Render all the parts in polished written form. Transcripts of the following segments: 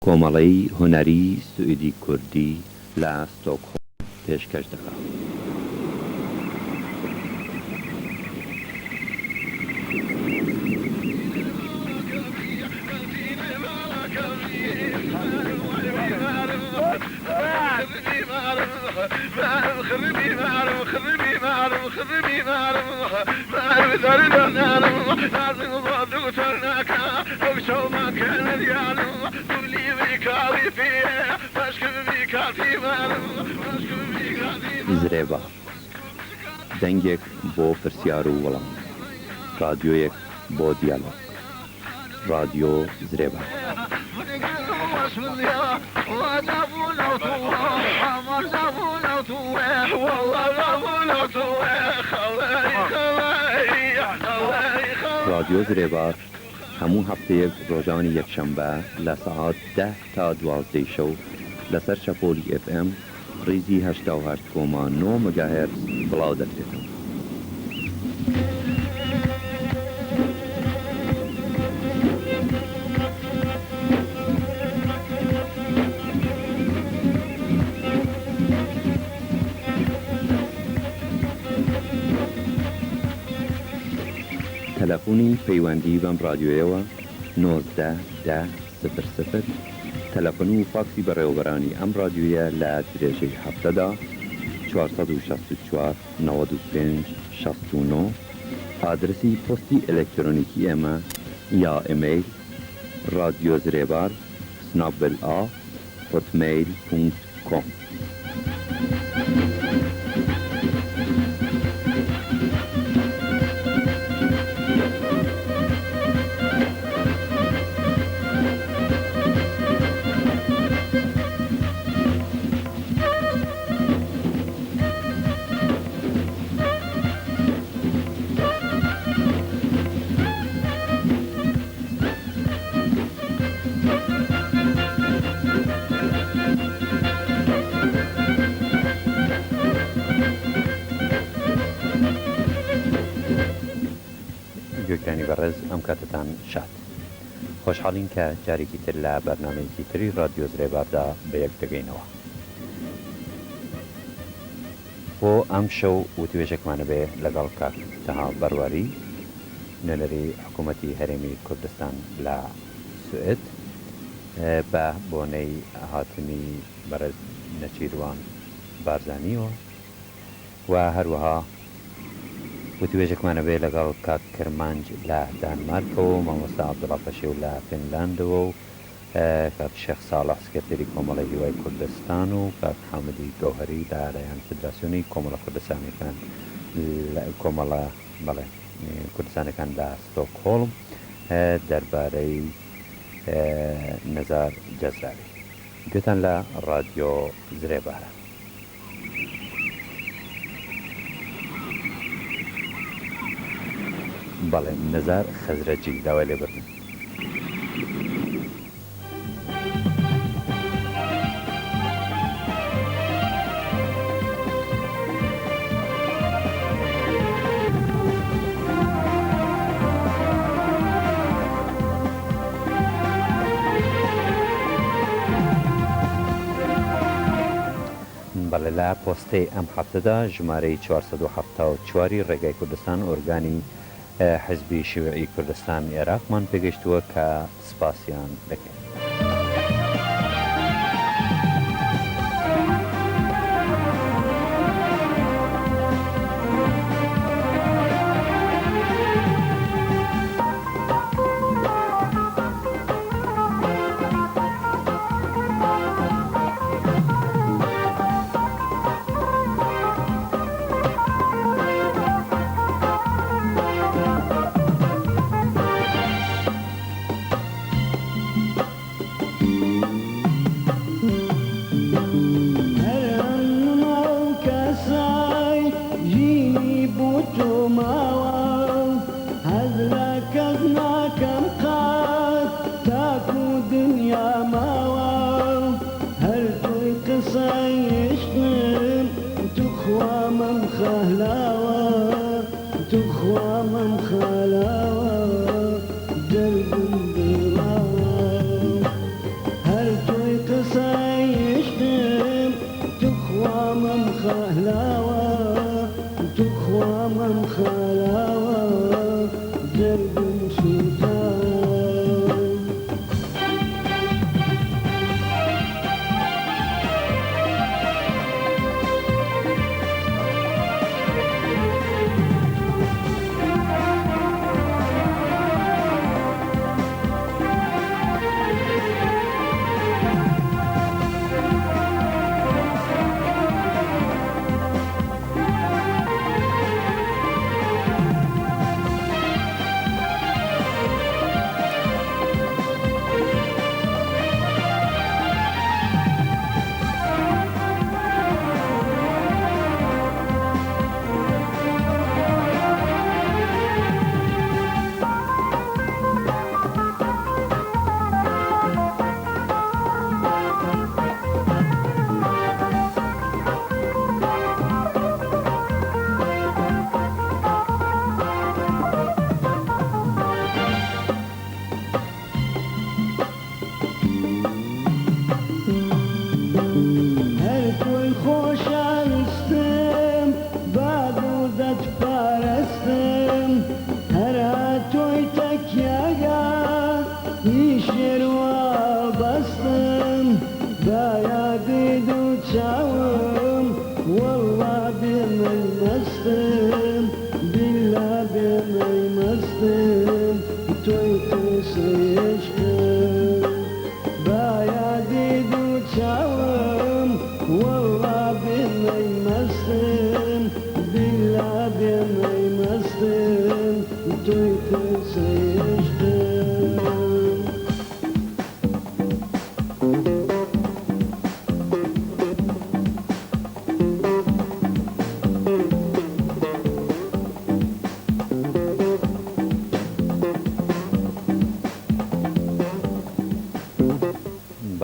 کۆمەڵەی هونەریی سوئیدی کوردی لە ستۆکهۆڵم پێشکەش دەکات. زرێبار، دەنگێک بۆ پرسیار و وەڵام، ڕادیۆیەک بۆ دیالۆگ. ڕادیۆ زرێبار. ڕادیۆ زرێبار هەموو هەفتەیەک ڕۆژانی یەکشەمبە لە سەعات دە تا دوازدەی شەو لەسەر شەپۆلی ئێف ئێم ڕیزی 88 کۆما نۆ مگاهێرتز بڵاو دەکرێتەوە. تەلەفۆنی پەیوەندی بەم ڕادیۆیەوە، 19 دە سفر سفر، تەلەفۆن و فاکسی بەڕێوەبەرانی ئەم ڕادیۆیە لە درێژەی هەفتەدا، 464 95 69، ئادرسی پۆستی ئەلکترۆنیکی ئێمە یا ئیمەیل، ڕادیۆ زرێبار snabel a hotmail punkt com. گوێگرانی بەڕێز ئەم کاتەتان شاد. خۆشحاڵین کە جارێکی تر لە بەرنامەیەکی تری ڕادیۆ زرێباردا بەیەک دەگەینەوە. بۆ ئەمشەو وتوێژێکمان ئەبێ لەگەڵ کاک تەها بەرواری نوێنەری حکوومەتی هەرێمی کوردستان لە سوئد بە بۆنەی هاتنی بەڕێز نەچیروان بارزانییەوە و هەروەها وتوێژێکمان ئەبێ لەگەڵ کاک کرمانج لە دانمارکەوە و مامۆستا عەبدوڵا پەشێو لە فینلاندەوە و کاک شێخ ساڵح سکرتێری کۆمەڵەی هیوای کوردستان و کاک حامدی گەوهەری لە لایەن فدراسیۆنی کۆمەڵە کوردستانیەکان لە کۆمەڵە بەڵێ کوردستانەکان لە ستۆکهۆڵم دەربارەی نزار جەزراوی. گوێتان لە ڕادیۆ زرێبارە. بەڵێ نزار خەزرەجی داوای لێبوردن. بەڵێ لە پۆستەی ئەم هەفتەدا ژمارەی 474 ی ڕێگای کوردستان ئۆرگانی حیزبی شیوعی کوردستان ئێراقمان پێگەیشتووە کە سپاسیان دەکەین.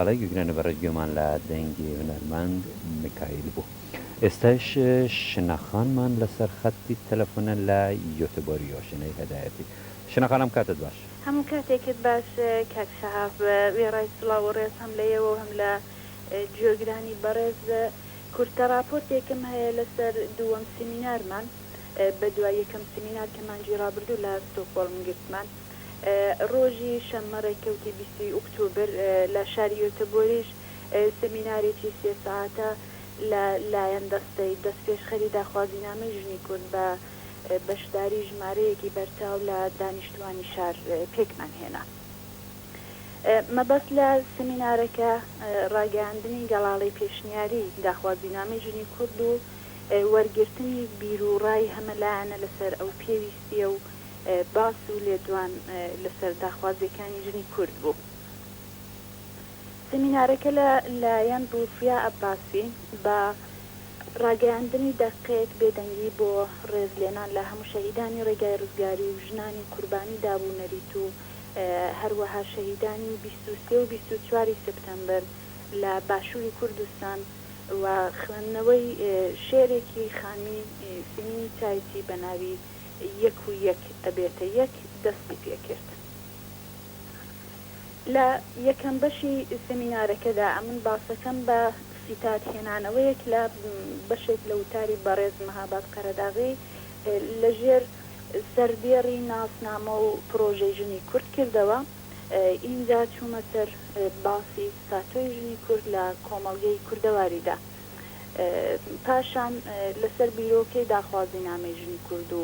بەڵێ گوێگرانی بەڕێز گوێمان لە دەنگی هونەرمەند میکایل بوو. ئێستاش شنە خانمان لەسەر خەتی تەلەفۆنە لە یۆتۆبۆریۆ، شنەی هەدایەتی. شنە خان ئەم کاتەت باش. هەموو کاتێکت باش کاک شەهاب. وێڕای سڵاو و ڕێز هەم لە ئێوە و هەم لە گوێگرانی بەڕێز، کورتە ڕاپۆرتێکم هەیە لەسەر دووەم سیمینارمان بە دوای یەکەم سیمینار کە مانگی ڕابردوو لە ستۆکهۆڵم گرتمان. ڕۆژی شەممە ڕێککەوتی 20 ی ئوکتوبر لە شاری یۆتەبۆریش سمینارێکی سێ سەعاتە لە لایەن دەستەی دەستپێشخەری داخوازینامەی ژنی کورد بە بەشداری ژمارەیەکی بەرچاو لە دانیشتووانی شار پێکمان هێنا. مەبەست لە سمینارەکە ڕاگەیاندنی گەڵاڵەی پێشنیاری داخوازینامەی ژنی کورد و وەرگرتنی بیروڕای هەمەلایەنە لەسەر ئەو پێویستییە و باس و لێدوان لەسەر داخوازییەکانی ژنی کورد بوو. سمینارەکە لە لایەن ڕوفیا عەباسی بە ڕاگەیاندنی دەقێک بێدەنگی بۆ ڕێزلێنان لە هەموو شەهیدانی ڕێگای ڕزگاری و ژنانی قوربانی داب و نەریت و هەروەها شەهیدانی 23 و 24 ی سپتەمبەر لە باشووری کوردستان و خوێندنەوەی شێعرێکی خانمی سیمینی چایچی بە ناوی یەک و یەک ئەبێتە یەک دەستی پێکرد. لە یەکەم بەشی سێمینارەکەدا ئەمن باسەکەم بە سیتات هێنانەوەیەک لە بەشێک لە وتاری بەڕێز مەهاباد قەرەداغی لە ژێر سەردێڕی ناسنامە و پڕۆژەی ژنی کورد کردەوە. ئینجا چوومە سەر باسی ستاتۆی ژنی کورد لە کۆمەڵگەی کوردەواریدا. پاشان لەسەر بیرۆکەی داخوازینامەی ژنی کورد و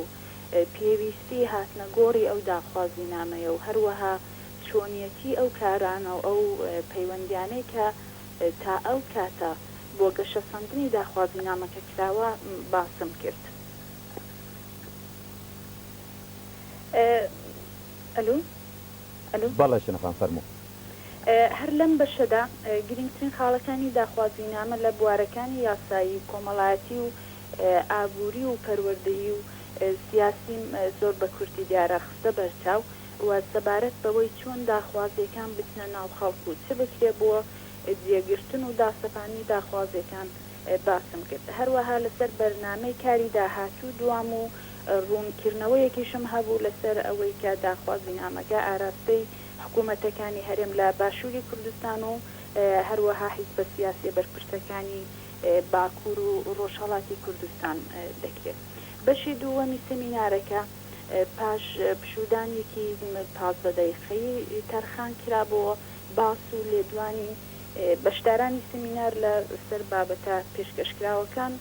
پێویستی هاتنە گۆڕی ئەو داخوازینامەیە و هەروەها چۆنیەتی ئەو کارانە و ئەو پەیوەندیانەی کە تا ئەو کاتە بۆ گەشەسەندنی داخوازینامەکە کراوە باسم کرد. ئەلو؟ ئەلو؟ بەڵێ شنە خان فەرموو. هەر لەم بەشەدا گرینگترین خاڵەکانی داخوازینامە لە بوارەکانی یاسایی و کۆمەڵایەتی و ئابووری و پەروەردەیی و سیاسیم زۆر بە کورتی دیارە خستە بەرچاو و سەبارەت بەوەی چۆن داخوازیەکان بچنە ناو خەڵک و چ بکرێ بۆ جێگرتن و داسەپاندنی داخوازیەکان باسم کرد. هەروەها لەسەر بەرنامەی کاری داهاتوو دوام و ڕوونکردنەوەیەکیشم هەبوو لەسەر ئەوەی کە داخوازینامەکە ئاراستەی حکوومەتەکانی هەرێم لە باشووری کوردستان و هەروەها حیزبە سیاسیە بەرپرسەکانی باکوور و ڕۆژهەڵاتی کوردستان دەکرێت. بەشی دووەمی سمینارەکە پاش پشوودانێکی 15 دەیقەیی تەرخان کرا بۆ باس و لێدوانی بەشدارانی سمینار لە سەر بابەتە پێشکەشکراوەکان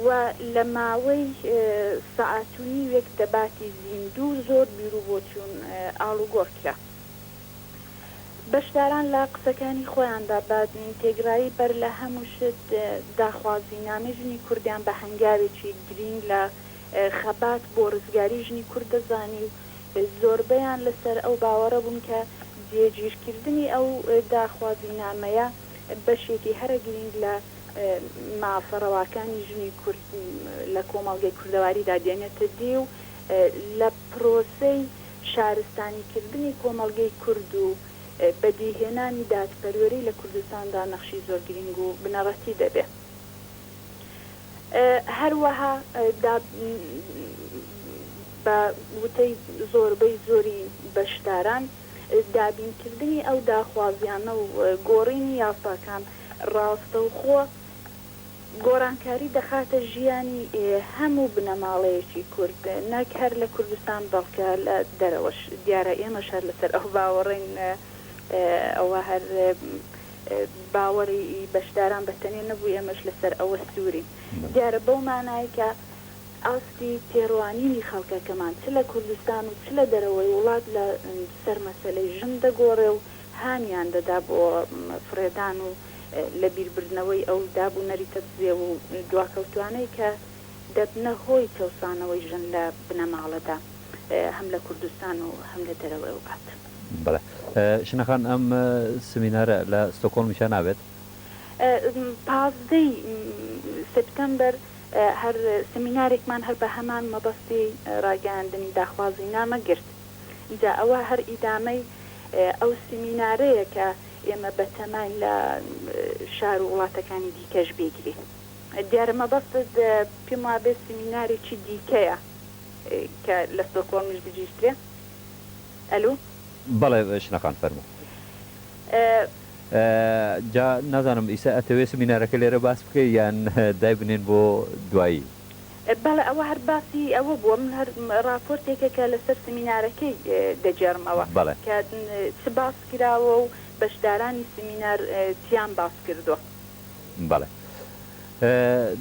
و لە ماوەی سەعات و نیوێک دەباتی زیندوو زۆر بیروبۆچوون ئاڵوگۆڕ کرا. بەشداران لە قسەکانی خۆیاندا بە تێگرایی بەر لە هەموو شت داخوازینامەی ژنی کوردیان بە هەنگاوێکی گرینگ لە خەبات بۆ ڕزگاری ژنی کورد دەزانی و زۆربەیان لەسەر ئەو باوەڕە بوون کە جێگیرکردنی ئەو داخوازینامەیە بەشێکی هەرە گرینگ لە مافە ڕەواکانی ژنی کورد لە کۆمەڵگەی کوردەواریدا دێنێتە دی و لە پرۆسەی شارستانیکردنی کۆمەڵگەی کورد و بەدیهێنانی دادپەروەری لە کوردستاندا نەخشی زۆر گرینگ و بنەڕەتی دەبێ. هەروەها بە وتەی زۆربەی زۆری بەشداران، دابینکردنی ئەو داخوازیانە و گۆڕینی یاساکان ڕاستەوخۆ گۆڕانکاری دەخاتە ژیانی هەموو بنەماڵەیەکی کورد نەک هەر لە کوردستان بەڵکە لە دەرەوەش. دیارە ئێمەش هەر لەسەر ئەو باوەڕەین، ئەوە هەر باوەڕی بەشداران بە تەنێ نەبوو، ئێمەش لەسەر ئەوە سوورین. دیارە بەو مانایەی کە ئاستی تێڕوانینی خەڵکەکەمان چ لە کوردستان و چ لە دەرەوەی وڵات لە سەر مەسەلەی ژن دەگۆڕێ و هانیان دەدا بۆ فڕێدان و لە بیربردنەوەی ئەو داب و نەریتە دزێو و دواکەوتوانەی کە دەبنە هۆی چەوسانەوەی ژن لە بنەماڵەدا هەم لە کوردستان و هەم لە دەرەوەی وڵات. بەڵێ شنە خان ئەم سمینارە لە ستۆکۆڵمیشا نابێت؟ پازدەی سێپتەمبەر هەر سمینارێکمان هەر بە هەمان مەبەستی ڕاگەیاندنی داخوازینامە گرت. جا ئەوە هەر ئیدامەی ئەو سمینارەیە کە ئێمە بەتەماین لە شار و وڵاتەکانی دیکەش بیگرین. دیارە مەبەستت پێم وابێ سیمینارێکی دیکەیە کە لە ستۆکۆڵمیش بگیرترێ. ئەلو؟ بەڵێ شنە خان فەرموو. جا نازانم ئیسە ئەتەوێ سمینارەکە لێرە باس بکەی یان دایبنێن بۆ دوایی؟ بەڵێ ئەوە هەر باسی ئەوە بووە من هەر ڕاپۆرتێکە کە لەسەر سمینارەکەی دەگێڕمەوە کە چ باس کراوە و بەشدارانی سمینار چیان باس کردووە. بەڵێ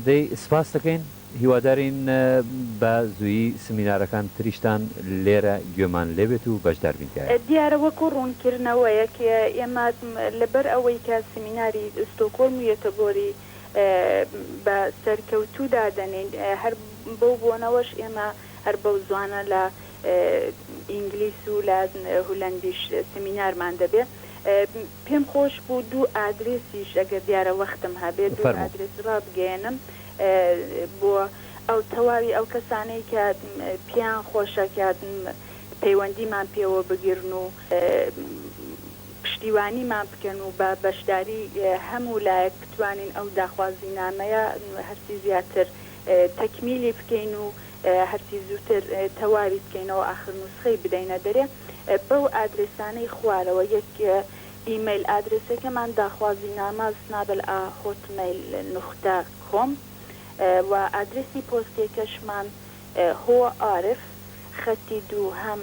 دەی سپاست دەکەین هیوادارین بە زوویی سمینارەکان تریشتان لێرە گوێمان لێ بێت و بەشدار بین تیایا. دیارە وەکو ڕوونکردنەوەیەک ئێمە لەبەر ئەوەی کە سمیناری ستۆکۆڵم و یەتەبۆری بە سەرکەوتوو دادەنێین هەر بەو بۆنەوەش ئێمە هەر بەو زوانە لە ئینگلیس و لە هولەندیش سمینارمان دەبێ. پێم خۆش بوو دوو ئادرێسیش ئەگەر دیارە وەختم هەبێ دوو فەرموو. ئادرێس ڕابگەیەنم بۆ ئەو تەواوی ئەو کەسانەی کە پێیان خۆشە کە پەیوەندیمان پێوە بگرن و پشتیوانیمان بکەن و بە بەشداری هەموو لایەک بتوانین ئەو داخوازینامەیە هەرچی زیاتر تەکمیلی بکەین و هەرچی زووتر تەواوی بکەینەوە ئاخر نوسخەی بدەینە دەرێ بەو ئادرێسانەی خوارەوە یەک ئیمەیل ئادرێسەکەمان داخوازینامە snabel a hotmail نوختە کۆم و ئادرێسی پۆستێکەشمان هۆ ئارف خەتی دووهەم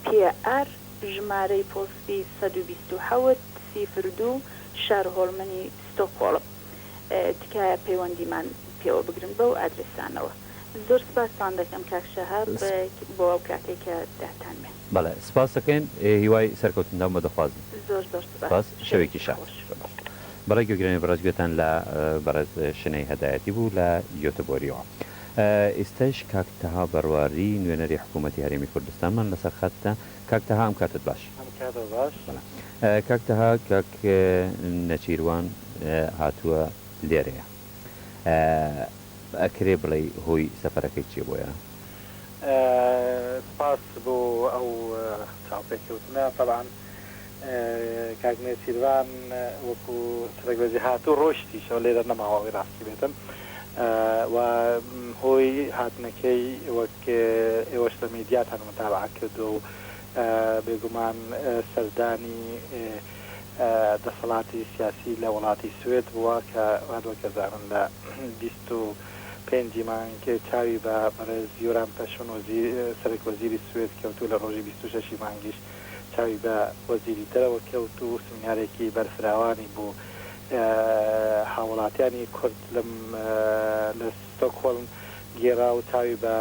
پێ ئار ژمارەی پۆستی 127 سیفر دوو شارهۆڵمنی ستۆکهۆڵم تکایە پەیوەندیمان پێوە بگرن بەو ئادرێسانەوە. زۆر سپاستان دەکەم کاک شەهاب بۆ ئەو کاتەی کە داتانمێ. بەڵێ سپاست دەکەین هیوای سەرکەوتنتان بۆ دەخوازین. زۆر زۆر سپاس سپاس شەوێکی شەوێکی شاد. خۆش. بەڵێ گوێگرانی بەڕێز گوێتان لە بەڕێز شنەی هەدایەتی بوو لە یۆتۆبۆریەوە. ئیستەش کاک تەها بەرواری نوێنەری حکوومەتی هەرێمی کوردستانمان لەسەر خەتە. کاک تەها ئەم کاتەت باش. ئەم کاتەت باش. بەڵێ کاک تەها کاک نەچیروان هاتووە لێرەیە. ئەکرێ بڵێی هۆی سەفەرەکەی چیە بۆ ئێران؟ سپاس بۆ ئەو چاوپێکەوتنە. تەبعەن کاک نێچیرڤان وەکوو سەرەک وەزیر هات و ڕۆیشتیش، ئەو لێرە نەماوە ئەوەی ڕاستی بێتن و هۆی هاتنەکەی وەک ئێوەش لە میدیاتان متابعە کردووە و بێگومان سەردانی دەسەڵاتی سیاسی لە وڵاتی سوێد بووە کە هەر وەک ئەزانن لە 25 ی مانگ چاوی بە بەڕێز یۆران پەشون وەزیر سەرەک وەزیری سوێد کەوت و لە ڕۆژی 26 ی مانگیش چاوی بە وەزیری دەرەوە کەوت و سمینارێکی بەرفراوانی بۆ هاوڵاتیانی کورد لەم لە ستۆکهۆڵم گێڕا و چاوی بە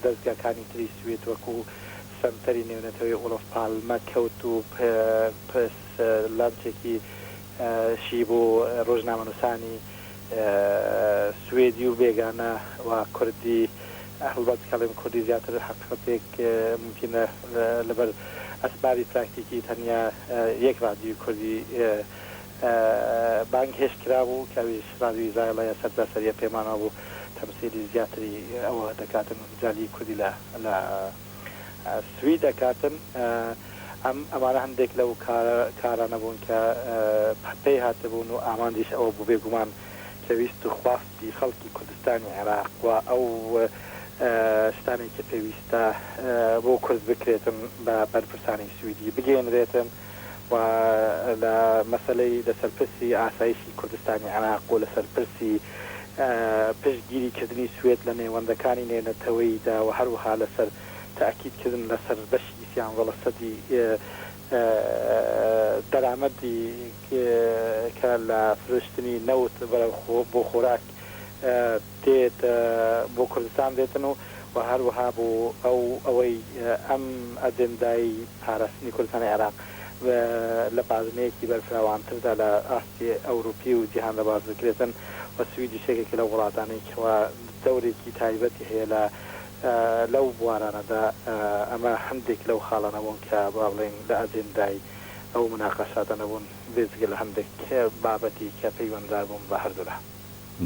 دەزگاکانی تری سوید وەکو سەنتەری نێونەتەوەی ئوڵۆف پالمە کەوت و پرێس لانچێکی شی بۆ ڕۆژنامەنووسانی سوێدی و بێگانە و کوردی هەڵبەت کەڵێم کوردی زیاتر حەقیقەتێک مومکینە لەبەر ئەسبابی پراکتیکی تەنیا یەک ڕادیوی کوردی بانگهێشت کرابوو کە ئەویش ڕادیوی زایەڵەیە سەرتاسەریە پێمان وابوو تەمسیلی زیاتری ئەوە دەکاتن جالی کوردی لە لە سوید ئەکاتن ئەم ئەمانە هەندێک لەو کارانە بوون کە پێی هاتبوون و ئامانجیش ئەوە بوو بێگومان کە ویست و خواستی خەڵکی کوردستانی عێراق و ئەو شتانەی کە پێویستە بۆ کورد بکرێتن بە بەرپرسانی سویدی بگەیەنرێتن و لە مەسەلەی لەسەر پرسی ئاسایشی کوردستانی عێراق و لەسەر پرسی پشتگیری کردنی سوێد لە نێوەندەکانی نێونەتەوەییدا و هەروەها لەسەر تەئکید کردن لەسەر بەشی سیانزە لە سەدی دەرامەدی کە لە فرۆشتنی نەوت بەرەو بۆ خۆراک دێت بۆ کوردستان دێتن و و هەروەها بۆ ئەو ئەوەی ئەم ئەجێندای پاراستنی کوردستانی عێراق لە بازنەیەکی بەرفراوانتردا لە ئاستی ئەوروپی و جیهاندا باس بکرێتن و سویدیش یەکێکە لەو وڵاتانەی کەوا دەورێکی تایبەتی هەیە لە لەو بوارانەدا ئەمە هەندێک لەو خاڵانە بوون کە با بڵێین لە ئەجێندای ئەو موناقەشاتە نەبوون بێجگە لە هەندێک بابەتی کە پەیوەنددار بوون بە هەردوولا.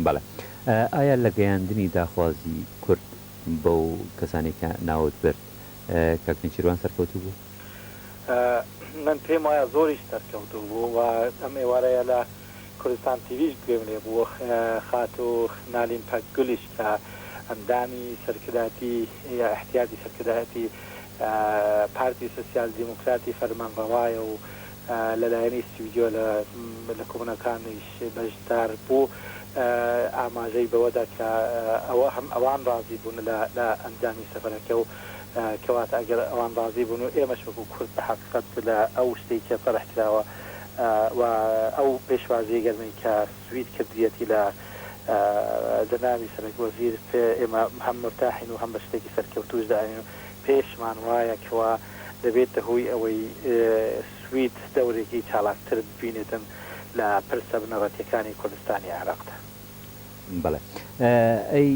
بەڵێ. ئایا لە گەیاندنی داخوازی کورد بەو کەسانەی کە ناوت برد، کاک نێچیروان سەرکەوتوو بوو؟ من پێم وایە زۆریش سەرکەوتوو بوو و ئەم ئێوارەیە لە کوردستان تیڤیش گوێم لێ بوو خاتوو نالین پەکگولیش کە ئەندامی سەرکردایەتی یا ئیحتیاتی سەرکردایەتی پارتی سوسیال دیموکراتی فەرمانڕەوایە و لە لایەنی سویدیەوە لە لە کۆبوونەوەکانیش بەشدار بوو ئاماژەی بەوەدا کە ئەوە هەم ئەوان ڕازی بوون لە لە ئەنجامی سەفەرەکە و کەواتە ئەگەر ئەوان ڕازی بوون و ئێمەش وەکوو کورد بە حەقیقەت لە ئەو شتەی کە تەرح کراوە و ئەو پێشوازییە گەرمەی کە سوید کردویەتی لە جەنابی سەرەک وەزیر پێ ئێمە هەم مورتاحین و هەم بە شتێکی سەرکەوتووش دائەنێین و پێشمان وایە کەوا دەبێتە هۆی ئەوەی سوید دەورێکی چالاکتر ببینێتن لە پرسە بنەڕەتیەکانی کوردستانی عێراقدا. بەڵێ. ئەی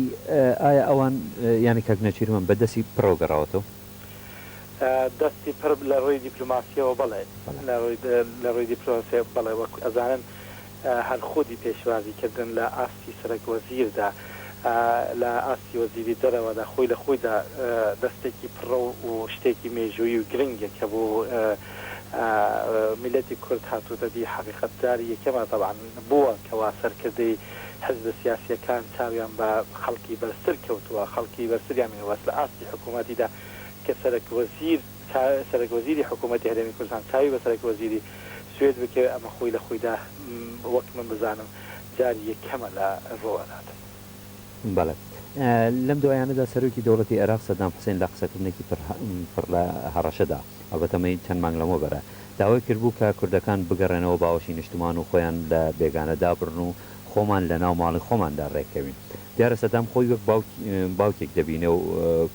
ئایا ئەوان یانی کاک نێچیرڤان بە دەستی پڕەوە گەڕاوەتەوە؟ دەستی پڕ لە ڕووی دیپلۆماسیەوە بەڵێ. لە ڕووی دیپلۆماسیەوە بەڵێ. وەک ئەزانن هەر خودی پێشوازی کردن لە ئاستی سەرەک وەزیردا، لە ئاستی وەزیری دەرەوەدا خۆی لە خۆیدا دەستێکی پڕە و شتێکی مێژوویی و گرنگە کە بۆ میللەتی کورد هاتووتە دی. حەقیقەت جاری یەکەمە تەبعەن بووە کەوا سەرکردەی حزبە سیاسییەکان چاویان بە خەڵکی بەرزتر کەوتووە، خەڵکی بەرزتریان بینیوە، بەس لە ئاستی حکوومەتیدا کە سەرەک وەزیر سەرەک وەزیری حکوومەتی هەرێمی کوردستان چاوی بە سەرەک وەزیری سوێد بکەوێت ئەمە خۆی لە خۆیدا وەک من بزانم جاری یەکەمە لە ڕوو ئەدات. بەڵێ. لەم دوایانەدا سەرۆکی دەوڵەتی عێراق سەدام حسێن لە قسەکردنێکی پڕ لە هەڕەشەدا، ئەڵبەتە ئەمەی چەند مانگ لەمەوبەرە، داوای کردبوو کە کوردەکان بگەڕێنەوە باوەشی نیشتمان و خۆیان لە بێگانە دابڕن و خۆمان لە ناو ماڵی خۆماندا ڕێککەوین. دیارە سەدام خۆی وەک باوکێک دەبینێ و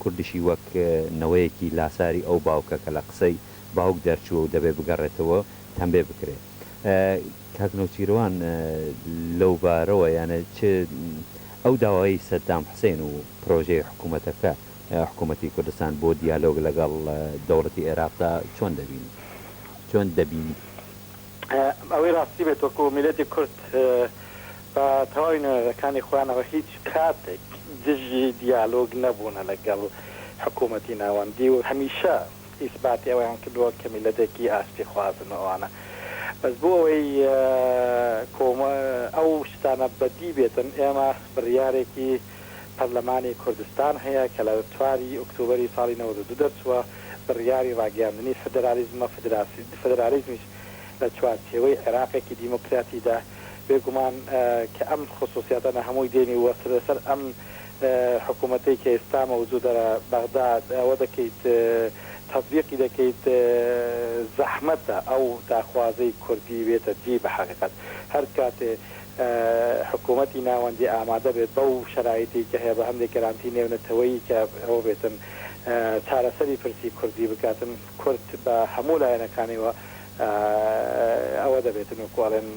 کوردیشی وەک نەوەیەکی لاساری ئەو باوکە کە لە قسەی باوک دەرچووە و دەبێ بگەڕێتەوە تەمبێ بکرێ. کاک نەوشیروان لەوبارەوە یانە چ ئەو داوایەی سەدام حسێن و پرۆژەی حکوومەتەکە، حکوومەتی کوردستان بۆ دیالۆگ لەگەڵ دەوڵەتی عێراقدا چۆن دەبینی؟ چۆن دەبینی؟ ئەوەی ڕاستی بێت وەکوو میللەتی کورد بە تەواوی نوێنەرەکانی خۆیانەوە هیچ کاتێک دژی دیالۆگ نەبوونە لەگەڵ حکوومەتی ناوەندی و هەمیشە ئیسباتی ئەوەیان کردووە کە میللەتێکی ئاشتی خوازن و ئەوانە بەس بۆ ئەوەی کۆمە ئەو شتانە بەدی بێتن ئێمە بڕیارێکی پەرلەمانی کوردستان هەیە کە لە چواری ئۆکتۆبەری ساڵی 92 دەرچووە بڕیاری ڕاگەیاندنی فدرالیزمە فدرالیزمیش لە چوارچێوەی عێراقێکی دیموکراتیدا بێگومان کە ئەم خسوسیاتانە هەمووی دێنی و لەسەر ئەم حکومەتەی کە ئێستا مەوجودە لە بەغدا ئەوە دەکەیت تەتبیقی دەکەیت زەحمەتە ئەو داخوازەی کوردی بێتە دی بە حەقیقەت هەر کاتێ حکومەتی ناوەندی ئامادە بێت بەو شەرایتەی کە هەیە بە هەندێک گەرانتی نێونەتەوەیی کە ئەوە بێتن چارەسەری پرسی کوردی بکاتن کورد بە هەموو لایەنەکانیوە ئەوە دەبێتن وەکو ئەڵێن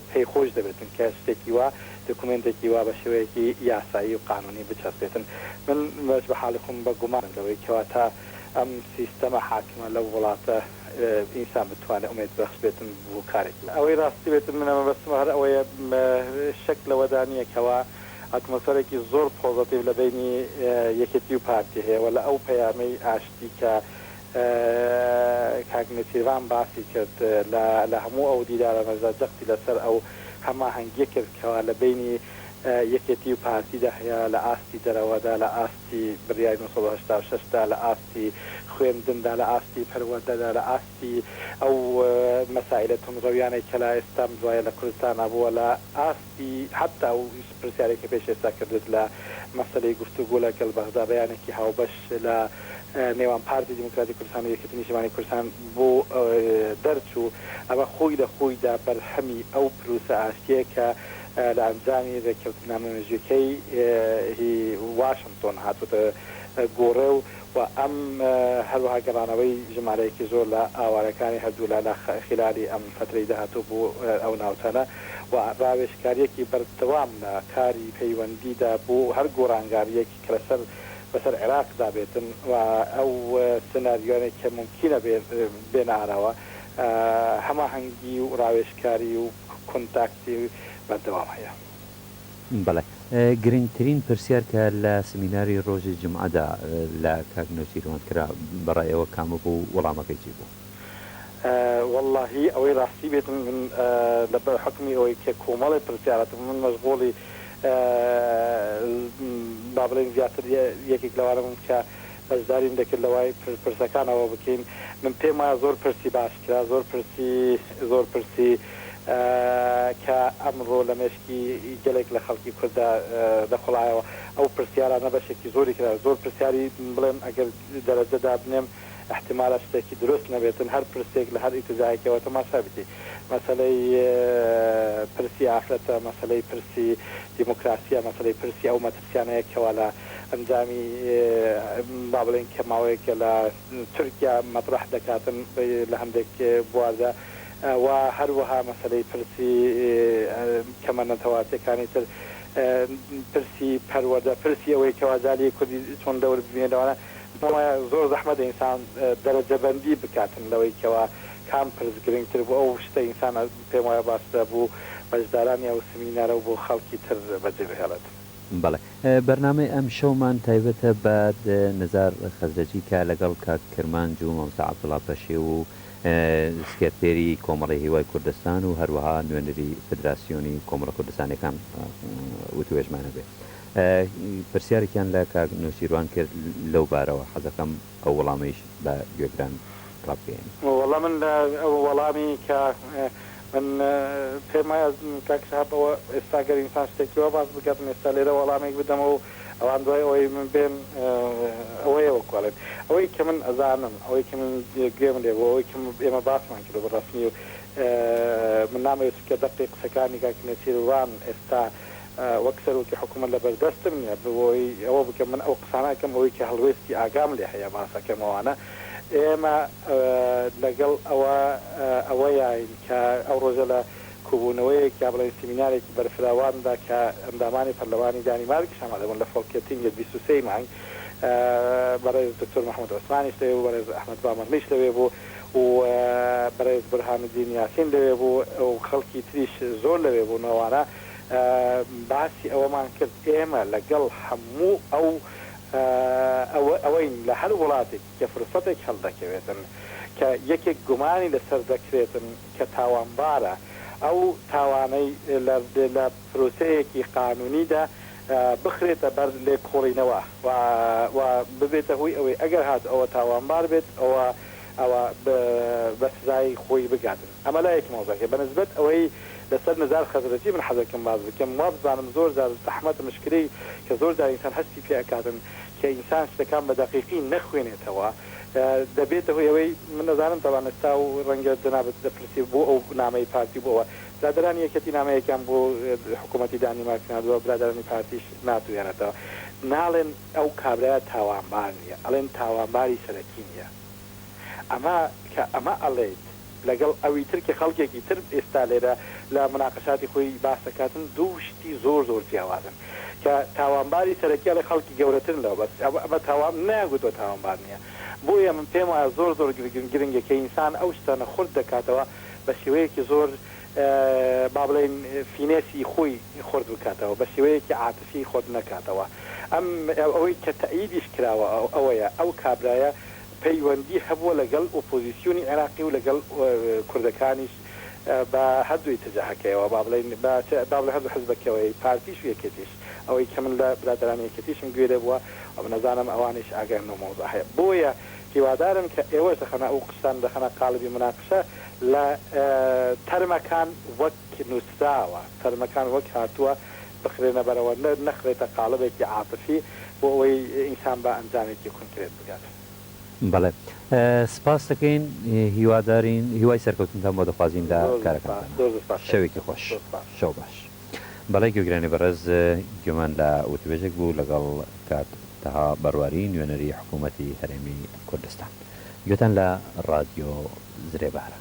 پێی خۆش دەبێتن کە شتێکی وا دۆکومێنتێکی وا بە شێوەیەکی یاسایی و قانونی بچەسپێتن من بەش بە حاڵی خۆم بە گومانم لەوەی کەوا تا ئەم سیستەمە حاکمە لەو وڵاتە ئینسان بتوانێ ئومێد بەخش بێتن بۆ کارێکی وا. ئەوەی ڕاستی بێتن من مەبەستم هەر ئەوەیە شک لەوەدا نییە کەوا ئەتمۆسفەرێکی زۆر پۆزەتیڤ لە بەینی یەکێتی و پارتی هەیە و لە ئەو پەیامەی ئاشتی کە کاک نێچیرڤان باسی کرد لە لە هەموو ئەو دیدارانەشدا جەختی لەسەر ئەو هەماهەنگیە کرد کەوا لە بەینی یەکێتی و پارتیدا هەیە لە ئاستی دەرەوەدا لە ئاستی بریاری 986 دا لە ئاستی خوێندندا لە ئاستی پەروەردەدا لە ئاستی ئەو مەسائیلە توندڕەویانەی کە لە ئێستا دوایە لە کوردستانا بووە لە ئاستی حەتا ئەو پرسیارەی کە پێش ئێستا کردت لە مەسەلەی گفتوگۆ لە گەڵ بەغدا بەیانێکی هاوبەش لە نێوان پارتی دیموکراتی کوردستان و یەکێتی نیشتیمانی کوردستان بۆ دەرچوو، ئەمە خۆی لە خۆیدا بەرهەمی ئەو پروسە ئاشتییە کە لە ئەنجامی رێککەوتننامە مێژوویەکەی هی واشنتۆن هاتووەتە گۆڕێ و و ئەم هەروەها گەڕانەوەی ژمارەیەکی زۆر لە ئاوارەکانی هەردوولا لە خیلالی ئەم فەترەی داهاتوو بۆ ئەو ناوچانە و ڕاوێژکارییەکی بەردەوام لە کاری پەیوەندیدا بۆ هەر گۆڕانگارییەک کە لەسەر بەسەر عێراقدا بێتن و ئەو سناریۆیانەی کە مومکینە بێنە ئاراوە هەماهەنگی و ڕاوێژکاری و کۆنتاکتی بەردەوام هەیە. بەڵێ. گرنگترین پرسیار کە لە سمیناری ڕۆژی جومعەدا لە کاک نەوشیروان کرا، بە ڕای ئێوە کامە بوو و وەڵامەکەی چی بوو؟ وەڵاهی ئەوەی ڕاستی بێت من لەبەر حوکمی ئەوەی کە کۆمەڵێ پرسیاراتم من مەشغوڵی با بڵێین زیاتر یەکێک لەوانە بووم کە بەشداریم دەکرد لەوای پرسەکانەوە بکەین من پێم وایە زۆر پرسی باش کرا زۆر پرسی زۆر پرسی کە ئەمڕۆ لە مێشکی گەلێک لە خەڵکی کورددا دەخوڵایەوە ئەو پرسیارانە بەشێکی زۆری کرا زۆر پرسیاری بڵێم ئەگەر دەرەجە دابنێم ئیحتیمالە شتێکی دروست نەبێتن هەر پرسێک لە هەر ئیتجاهێکەوە تەماشا بکی مەسەلەی پرسی ئافرەتە مەسەلەی پرسی دیموکراسیە مەسەلەی پرسی ئەو مەترسیانەیە کەوا لە ئەنجامی با بڵێین کە ماوەیەکە لە تورکیا مەتڕەح دەکاتن لە هەندێک بواردا و هەروەها مەسەلەی پرسی کەمە نەتەواتیەکانی تر پرسی پەروەردە پرسی ئەوەی کەوا جالیی کوردی چۆن دەور ببینێ لەوانە وایە زۆر زەحمەتە ئینسان دەرەجە بەندی بکاتن لەوەی کەوا کام پرس گرنگتر بوو ئەو شتە ئینسان پێم وایە باشترە بو بەشدارانی ئەو سمینارە و بۆ خەڵکی تر بەجێ بهێڵێت. بەڵێ بەرنامەی ئەمشەومان تایبەتە بە نزار خەزرەجی کە لەگەڵ کاک کرمانج و مامۆستا عەبدوڵا پەشێو و سکرتێری کۆمەڵەی هیوای کوردستان و هەروەها نوێنەری فدراسیۆنی کۆمەڵە کوردستانیەکان وتوێژمان هەبێ. پرسیارێکیان لە کاک نەوشیروان کرد لەو بارەوە، حەزەکەم ئەو وەڵامەیش بە گوێگران ڕابگەیەنی. وەڵا من لە ئەو وەڵامی کە من پێم وایە کاک شەهاب ئەوە ئێستا گەر ئینسان شتێکی وا باس بکات من ئێستا لێرە وەڵامێک بدەمەوە و ئەوان دوای ئەوەی من بێن ئەوەیە وەکو ئەڵێن ئەوەی کە من ئەزانم ئەوەی کە من گوێم لێ بوو ئەوەی کە ئێمە باسمان کردوە بە ڕەسمی و من نامەوێت چونکە دەقی قسەکانی کاک نێچیرڤان ئێستا وەک سەرۆکی حکومەت لە بەردەستم نیە بۆی ئەوە بکەم من ئەو قسانە ئەکەم ئەوەی کە هەڵوێستی ئاگام لێ هەیە باس ئەکەم ئەوانە ئێمە لەگەڵ ئەوە ئەوەیاین کە ئەو ڕۆژە لە کوبوونەوەیەک یا بڵێین سیمینارێکی بەرفراواندا کە ئەندامانی پەرلەمانی دانیمارکیش ئامادە بوون لە فۆلکێتینگێت 23 ی مانگ بەڕێز دکتۆر مەحمود عوسمانیش لەوێ بوو بەڕێز ئەحمەد بامەڕلیش لەوێ بوو و بەڕێز بورهانالدین یاسین لەوێ بوو و خەڵکی تریش زۆر لەوێ بوون ئەوانە باسی ئەوەمان کرد ئێمە لەگەڵ هەموو ئەو ئەوەین لە هەر وڵاتێک کە فرسەتێک هەڵدەکەوێتن کە یەکێک گومانی لەسەر دەکرێتن کە تاوانبارە ئەو تاوانەی لە پرۆسەیەکی قانونیدا بخرێتە بەر لێکۆڵینەوە و ببێتە هۆی ئەوەی ئەگەر هات ئەوە تاوانبار بێت ئەوە ئەوە بە سزای خۆی بگاتن. ئەمە لایەکی مەوزوعەکەیە. بە نسبەت ئەوەی لەسەر نزار خەزرەجی من حەزەکەم باس بکەم وابزانم زۆر جار زەحمەتە مشکلەی کە زۆر جار ئینسان هەستی پێ ئەکاتن کە ئینسان شتەکان بە دەقیقی نەخوێنێتەوە دەبێتە هۆی ئەوەی من ئەزانم تەبعەن ئێستا و ڕەنگە جەنابت دەپرسی بۆ ئەو نامەی پارتی بۆ ئەوە برادەرانی یەکێتی نامەیەکیان بۆ حکوومەتی دانیمارک ناردووە برادەرانی پارتیش ناردوویانەتەوە ناڵێن ئەو کابرایە تاوانبار نییە ئەڵێن تاوانباری سەرەکی نییە ئەمە کە ئەمە ئەڵێیت لەگەڵ ئەوی تر کە خەڵکێکی تر ئێستا لێرە لە مناقەشاتی خۆی باس دەکاتن دوو شتی زۆر زۆر جیاوازن کە تاوانباری سەرەکی ئەڵێ خەڵکی گەورەترن لەوە بەس ئەمە تاوان نەیانگوتوە تاوانبار نییە بۆیە من پێم وایە زۆر زۆر گرنگە کە ئینسان ئەو شتانە خورد دەکاتەوە بە شێوەیەکی زۆر با بڵێین فینێسی خۆی خورد بکاتەوە بە شێوەیەکی عاتفی خورد نەکاتەوە ئەم ئەوەی کە تەئیدیش کراوە ئەوەیە ئەو کابرایە پەیوەندی هەبووە لەگەڵ ئۆپۆزیسیۆنی عێراقی و لەگەڵ کوردەکانیش بە هەردوو ئیتجاهەکەیەوە با بڵێین با بڵێین هەردوو حزبەکەوەی پارتیش و یەکێتیش ئەوەی کە من لە برادەرانی یەکێتیشم گوێ لێ بووە و من ئەزانم ئەوانیش ئاگایان لەو مەوزوعە هەیە بۆیە هیوادارم کە ئێوەش دەخەنە ئەو قسانە دەخەنە قاڵبی موناقشە لە تەرمەکان وەک نووسراوە تەرمەکان وەک هاتووە بخرێنە بەرەوە نەخرێتە قاڵبێکی عاتفی بۆ ئەوەی ئینسان بە ئەنجامێکی کونکرێت بگات. بەڵێ سپاست دەکەین هیوادارین هیوای سەرکەوتنتان بۆ دەخوازین لە زۆر زۆر سپاس کارەکانتانا زۆر زۆر سپاس کاک شەوێکی خۆش زۆر سپاس. شەو باش. بەڵێ گوێگرانی بەڕێز گوێمان لە وتوێژێک بوو لەگەڵ کاک تەها بەرواری نوێنەری حکوومەتی هەرێمی کوردستان. گوێتان لە ڕادیۆ زرێبارە.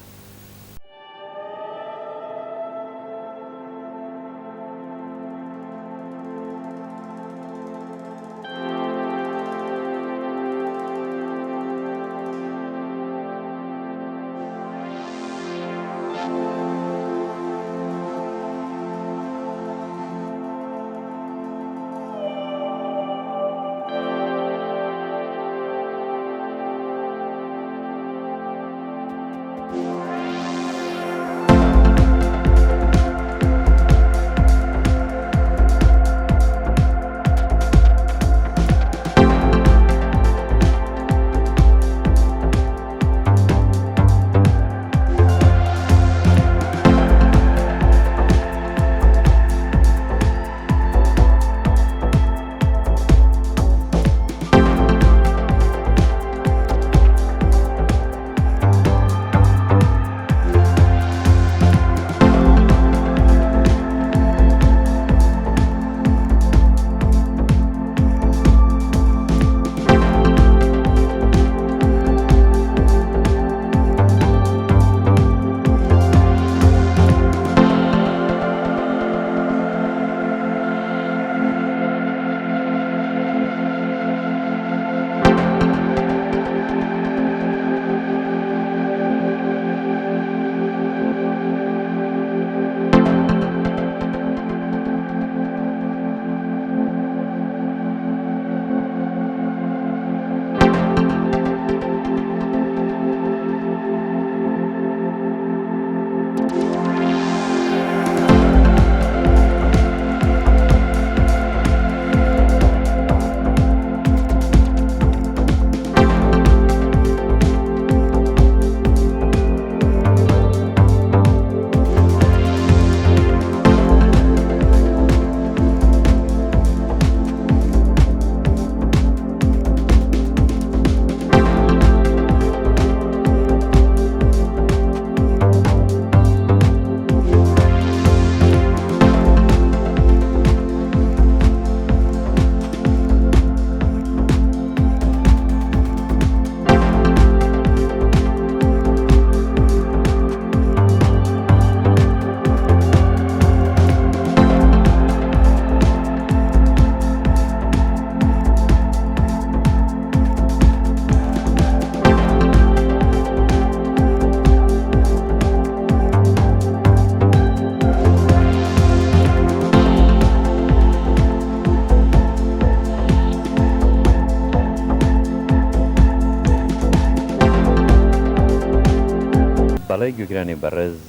بەڵێ گوێگرانی بەڕێز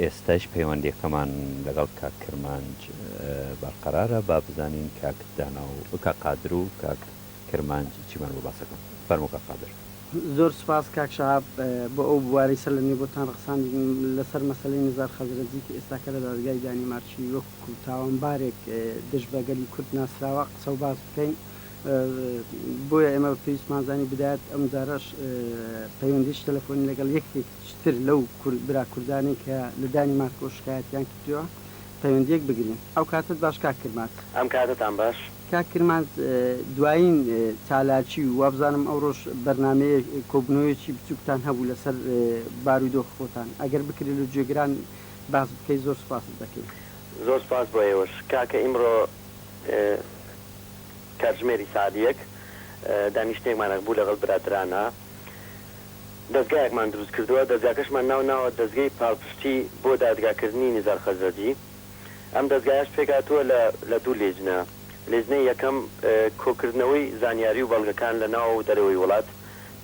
ئێستاش پەیوەندیەکەمان لەگەڵ کاک کرمانج بەرقەرارە با بزانین کاک دانا و کاک قادر و کاک کرمانج چیمان بۆ باسەکەن فەرموو کاک قادر. زۆر سوپاس کاک شەهاب بۆ ئەو بوارەی سەر لە نوێ بۆتان ڕەخساندین لەسەر مەسەلەی نزار خەزرەجی کە ئێستاکە لە دادگای دانیمارکی وەکو تاوانبارێک دژ بە گەلی کورد ناسراوە قسە و باس بکەین بۆیە ئێمە بە پێویستمان زانی بدایەت ئەم جارەش پەیوەندیی تەلەفۆنی لەگەڵ یەکێکی تر لەو برا کوردانەی کە لە دانیمارکەوە شکایەتیان کردووە پەیوەندییەک بگرین. ئەو کاتەت باش کاک کرمانج. ئەم کاتەتان باش. کاک کرمانج دوایین چالاکی و وابزانم ئەوڕۆش بەرنامەیەک کۆبوونەوەیەکی بچووکتان هەبوو لەسەر بارودۆخ خۆتان ئەگەر بکرێ لە گوێگران باس بکەی زۆر سوپاست دەکەین. زۆر سوپاس بۆ ئێوەش. کاکە ئیمڕۆ کاتژمێری سەعات یەک دانیشتنێکمان هەبوو لەگەڵ برادەرانا دەزگایەکمان دروست کردووە دەزگاکەشمان ناو ناوە دەزگەی پاڵپشتی بۆ دادگاکردنی نزار خەزرەجی ئەم دەزگایەش پێکهاتووە لە لە دوو لیجنە لیجنەی یەکەم کۆکردنەوەی زانیاری و بەڵگەکان لە ناوەوە و دەرەوەی وڵات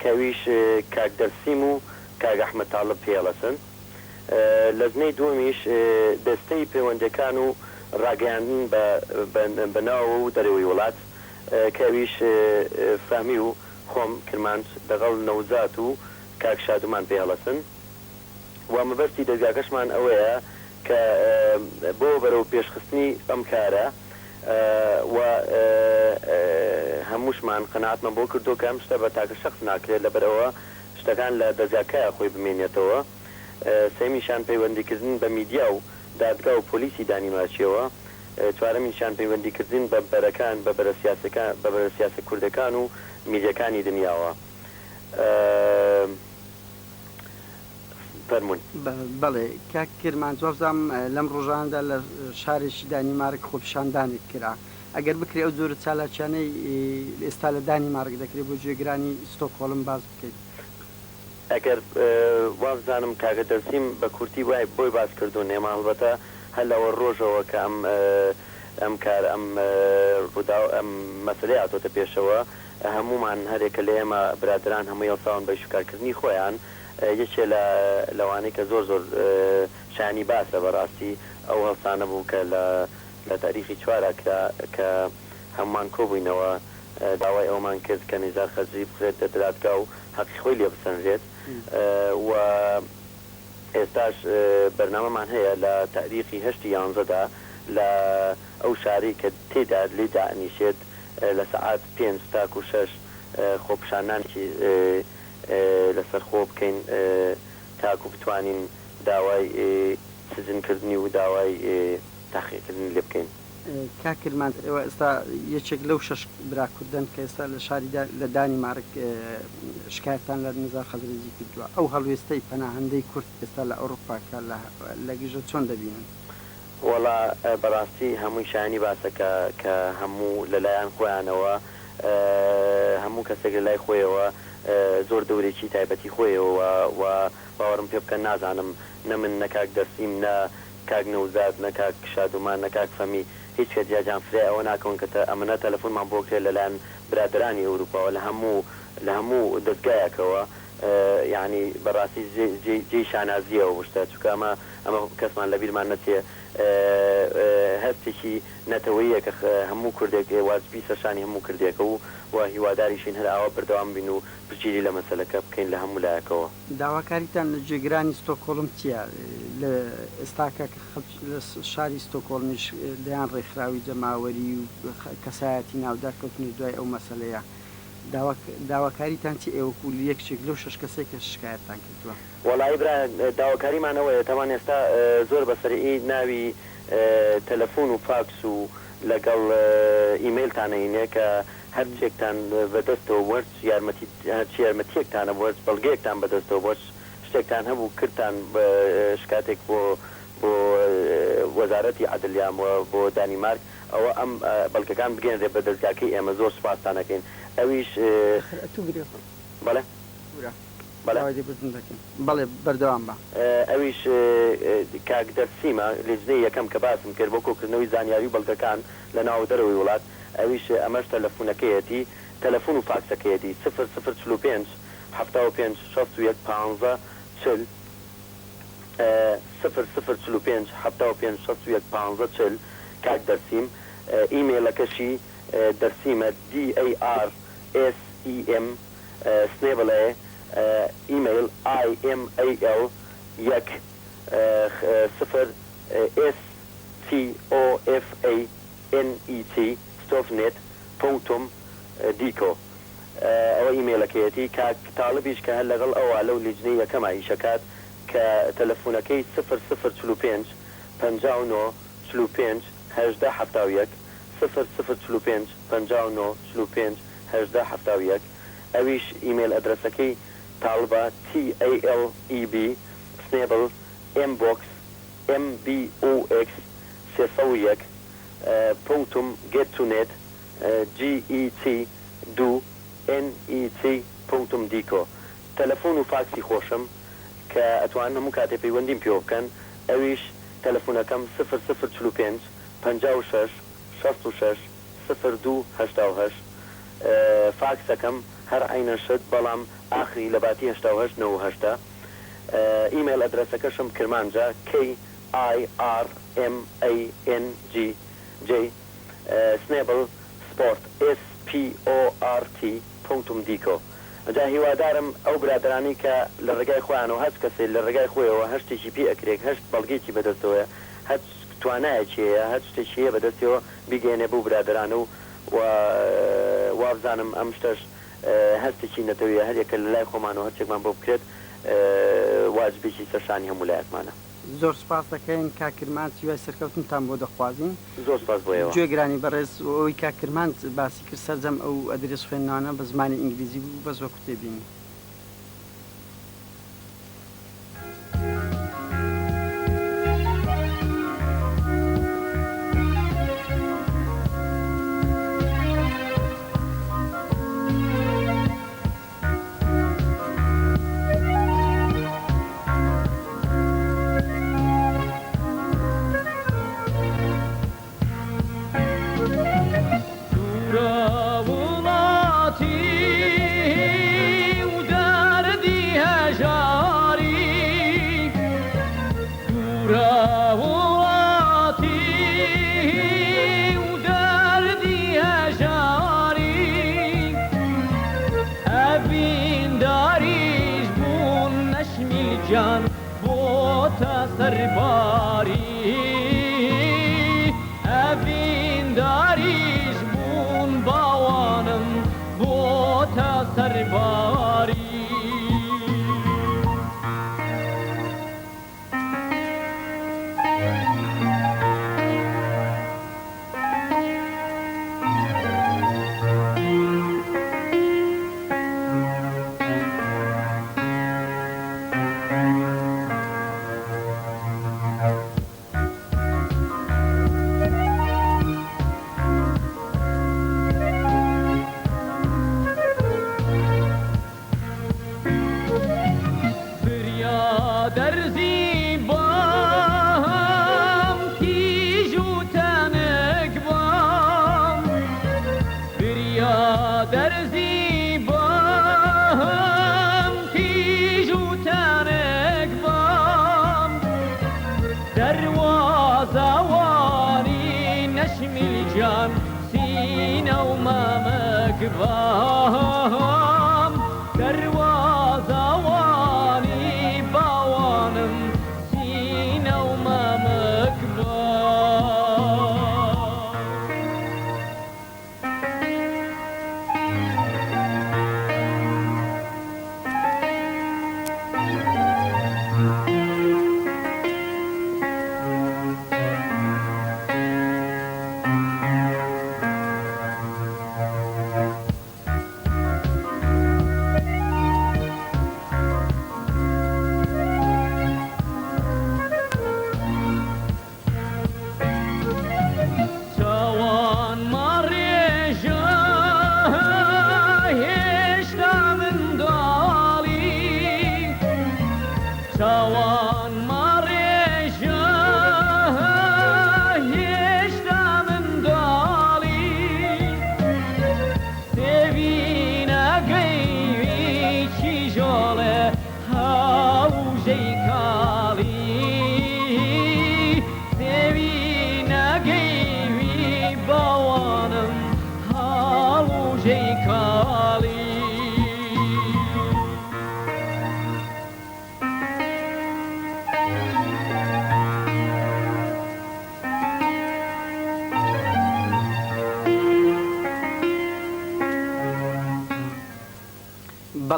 کە ئەویش کاک دەرسیم و کاک ئەحمەد تاڵب پێیەڵەسن لەجنەی دووەمیش دەستەی پەیوەندیەکان و ڕاگەیاندن بە بە ناوەوە و دەرەوەی وڵات کە ئەویش فەهمی و خۆم، کرمانج، دەغەڵ نەوزاد و کاک شادومان پێی هەڵەسن و مەبەستی دەزگاکەشمان ئەوەیە کە بۆ بەرەو پێشخستنی ئەم کارە و هەمووشمان قەناعەتمان بەوە کردووە کە ئەم شتە بە تاکە شەخس ناکرێت لەبەرئەوە شتەکان لە دەزگاکەیا خۆی بمێنێتەوە. سێیەمیشیان پەیوەندیکردن بە میدیا و دادگا و پۆلیسی دانیمارکیەوە. چوارەمیشیان پەیوەندیکردن بە بەرەکان، بە بەرە سیاسەکان، بە بەرە سیاسە کوردەکان و میدیەکانی دنیاوە. فەرموون. بەڵێ کاک کرمانج وابزانم لەم ڕۆژانەدا لە شارێکی دانیمارک خۆپیشاندانێک کرا. ئەگەر بکرێ ئەو جۆرە چالاکیانەی ئێستا لە دانیمارک دەکرێ بۆ گوێگرانی ستۆکهۆڵم باس بکەیت. ئەگەر وابزانم کاکە دەرسیم بە کورتی وای بۆی باس کردوون ئێمە هەڵبەتە هەر لە ئەوە ڕۆژەوە کە ئەم ئەم کار ئەم ڕووداو ئەم مەسەلەی هاتۆتە پێشەوە هەموومان هەرێکە لە ئێمە برادەران هەمووی هەڵساون بە ئیشوکارکردنی خۆیان یەکێ لە لەوانەی کە زۆر زۆر شایانی باسە بە ڕاستی ئەو هەڵسانە بوو کە لە لە تاریخی چوارا کرا کە هەموومان کۆبووینەوە داوای ئەوەمان کرد کە نیزار خەزری بخرێتە دادگا و هەقی خۆی لێ بسەنرێت و ئێستاش بەرنامەمان هەیە لە تاریخی هەشتی یانزەدا لە ئەو شارەی کە تێیدا لێی دائەنیشێت لە سەعات پێنج تاکو شەش خۆپیشاندانێکی لەسەر خۆ بکەین تاکو بتوانین داوای سجن کردنی و داوای تەحقیقکردنی لێ بکەین. کاک کرمانج ئێوە ئێستا یەکێک لەو شەش برا کوردەن کە ئێستا لە شاری لە دانیمارک شکایەتتان لە نزار خەزرەجی کردووە، ئەو هەڵوێستەی پەناهەندەی کورد ئێستا لە ئەوروپا کە لە لە گژە چۆن دەبینن؟ وەڵا بەڕاستی هەمووی شایانی باسە کە کە هەموو لە لایان خۆیانەوە هەموو کەسێک لە لای خۆیەوە زۆر دەورێکی تایبەتی خۆیەوە و باوەڕم پێ بکەن نازانم نە من نە کاک دەرسیم نە کاک نەوزاد نە کاک شادومان نە کاک فەمی هیچ کەس جاجان فریای ئەوە ناکەون کە تە ئەمنە تەلەفونمان بۆ کرێ لەلایەن برادەرانی ئەوروپاوە لە هەموو لە هەموو دەزگایەکەوە یەعنی بەڕاستی جێ جێی جێی شانازیە ئەو شتە چونکە ئەمە ئەمە کەسمان لەبیرمان نەچێ هەستێکی نەتەوەییە کە هەموو کوردێک واجبی سەرشانی هەموو کردێکە و و هیواداریشین هەر ئاوا بەردەوام بین و پشتگیری لە مەسەلەکە بکەین لە هەموو لایەکەوە. داواکاریتان لە جێگرانی ستۆکهۆڵم چییە؟ لە ئێستاکە کە خەڵکی لە شاری ستۆکهۆڵمیش دەیان ڕێکخراوی جەماوەری و کەسایەتی ناودار کەوتنە دوای ئەو مەسەلەیە، داواکاریتان چییە ئێوە وەکوو یەکێک لەو شەش کەسەی کە شکایەتتان کردووە؟ وەڵایی برا داواکاریمان ئەوەیە تەبعەن ئێستا زۆر بە سەریعی ناوی تەلەفون و فاکس و لەگەڵ ئیمەیلتان ئەینێ کە هەرچێکتان بە دەستەوە بوو هەرچ یارمەتی هەرچ یارمەتیەکتان هەبوو هەرچ بەڵگەیەکتان بە دەستەوە بوو هەرچ شتێکتان هەبوو کردتان بە شکاتێک بۆ بۆ وەزارەتی عەدل یان بۆ دانیمارک ئەوە ئەم بەڵگەکان بگەیەنرێ بە دەزگاکەی ئێمە زۆر سوپاستان ئەکەین ئەویش ئەخر ئەتوو برێ خۆ. بەڵێ. بورە. بەڵێ. داوای لێبوردن دەکەین. بەڵێ بەردەوام بە. ئەویش کاک دەرسیمە، لیژنەی یەکەم کە باسم کرد بۆ کۆکردنەوەی زانیاری و بەڵگەکان لە ناو و دەرەوەی وڵات، ئەویش ئەمەش تەلەفونەکەیەتی، تەلەفون و فاکسەکەیەتی، سفر سفر 45 75 61 15 40. سفر سفر 45 75 61 15 40 کاک دەرسیم ئیمەیڵەکەشی دەرسیمە DARSEM سنێبڵێ ئیمەیڵ IMAL یەک سفر STOFANET ستۆفنێت پونکتوم دیکۆ ئەوە ئیمەیڵەکەیەتی. کاک تاڵبیش کە هەر لەگەڵ ئەوا لەو لیجنەی یەکەما ئیشەکات کە تەلەفونەکەی سفر سفر 45 59 45 18 71 سفر سفر 45 59 45 18 71 ئەویش ئیمەیڵ ئەدرەسەکەی تاڵبە TALEB سنێبڵ M box MBOX 301 پونکتوم گێت تو نێت GET دوو NET پونکتوم دیکۆ. تەلەفون و فاکسی خۆشم کە ئەتوانن هەموو کاتێ پەیوەندیم پێوە بکەن ئەویش تەلەفونەکەم سفر سفر 45 56 66 02 88 فاکسەکەم هەر عەینەن شت بەڵام ئاخری لە باتی 88 98ە. ئیمەیڵ ئەدرەسەکەشم کرمانجە KIRMANG J سنێبڵ سپۆرت SPORT پونکتوم دیکۆ. جا هیوادارم ئەو برادەرانەی کە لە ڕێگای خۆیانەوە هەچ کەسێ لە ڕێگای خۆیەوە هەر شتێکی پێ ئەکرێک هەر بەڵگەیەکی بەدەستەوەیە هەچ توانایەکی هەیە هەچ شتێکی هەیە بەدەستیەوە بیگەیەنێ بەو برادەرانە و و وابزانم ئەم شتەش هەستێکی نەتەویە هەر یەکە لە لای خۆمانەوە هەرچێکمان بۆ بکرێت واجبێکی سەر شانی هەموو لایەکمانە. زۆر سوپاس دەکەین کاک کرمانج هیوای سەرکەوتنتان بۆ دەخوازین. زۆر سوپاس بۆ ئێوە. گوێگرانی بەڕێز و ئەوەی کاک کرمانج باسی کرد سەرجەم ئەو ئەدرێس خوێندنەوانە بە زمانی ئینگلیزی بوو بەس وەکو تێبینی.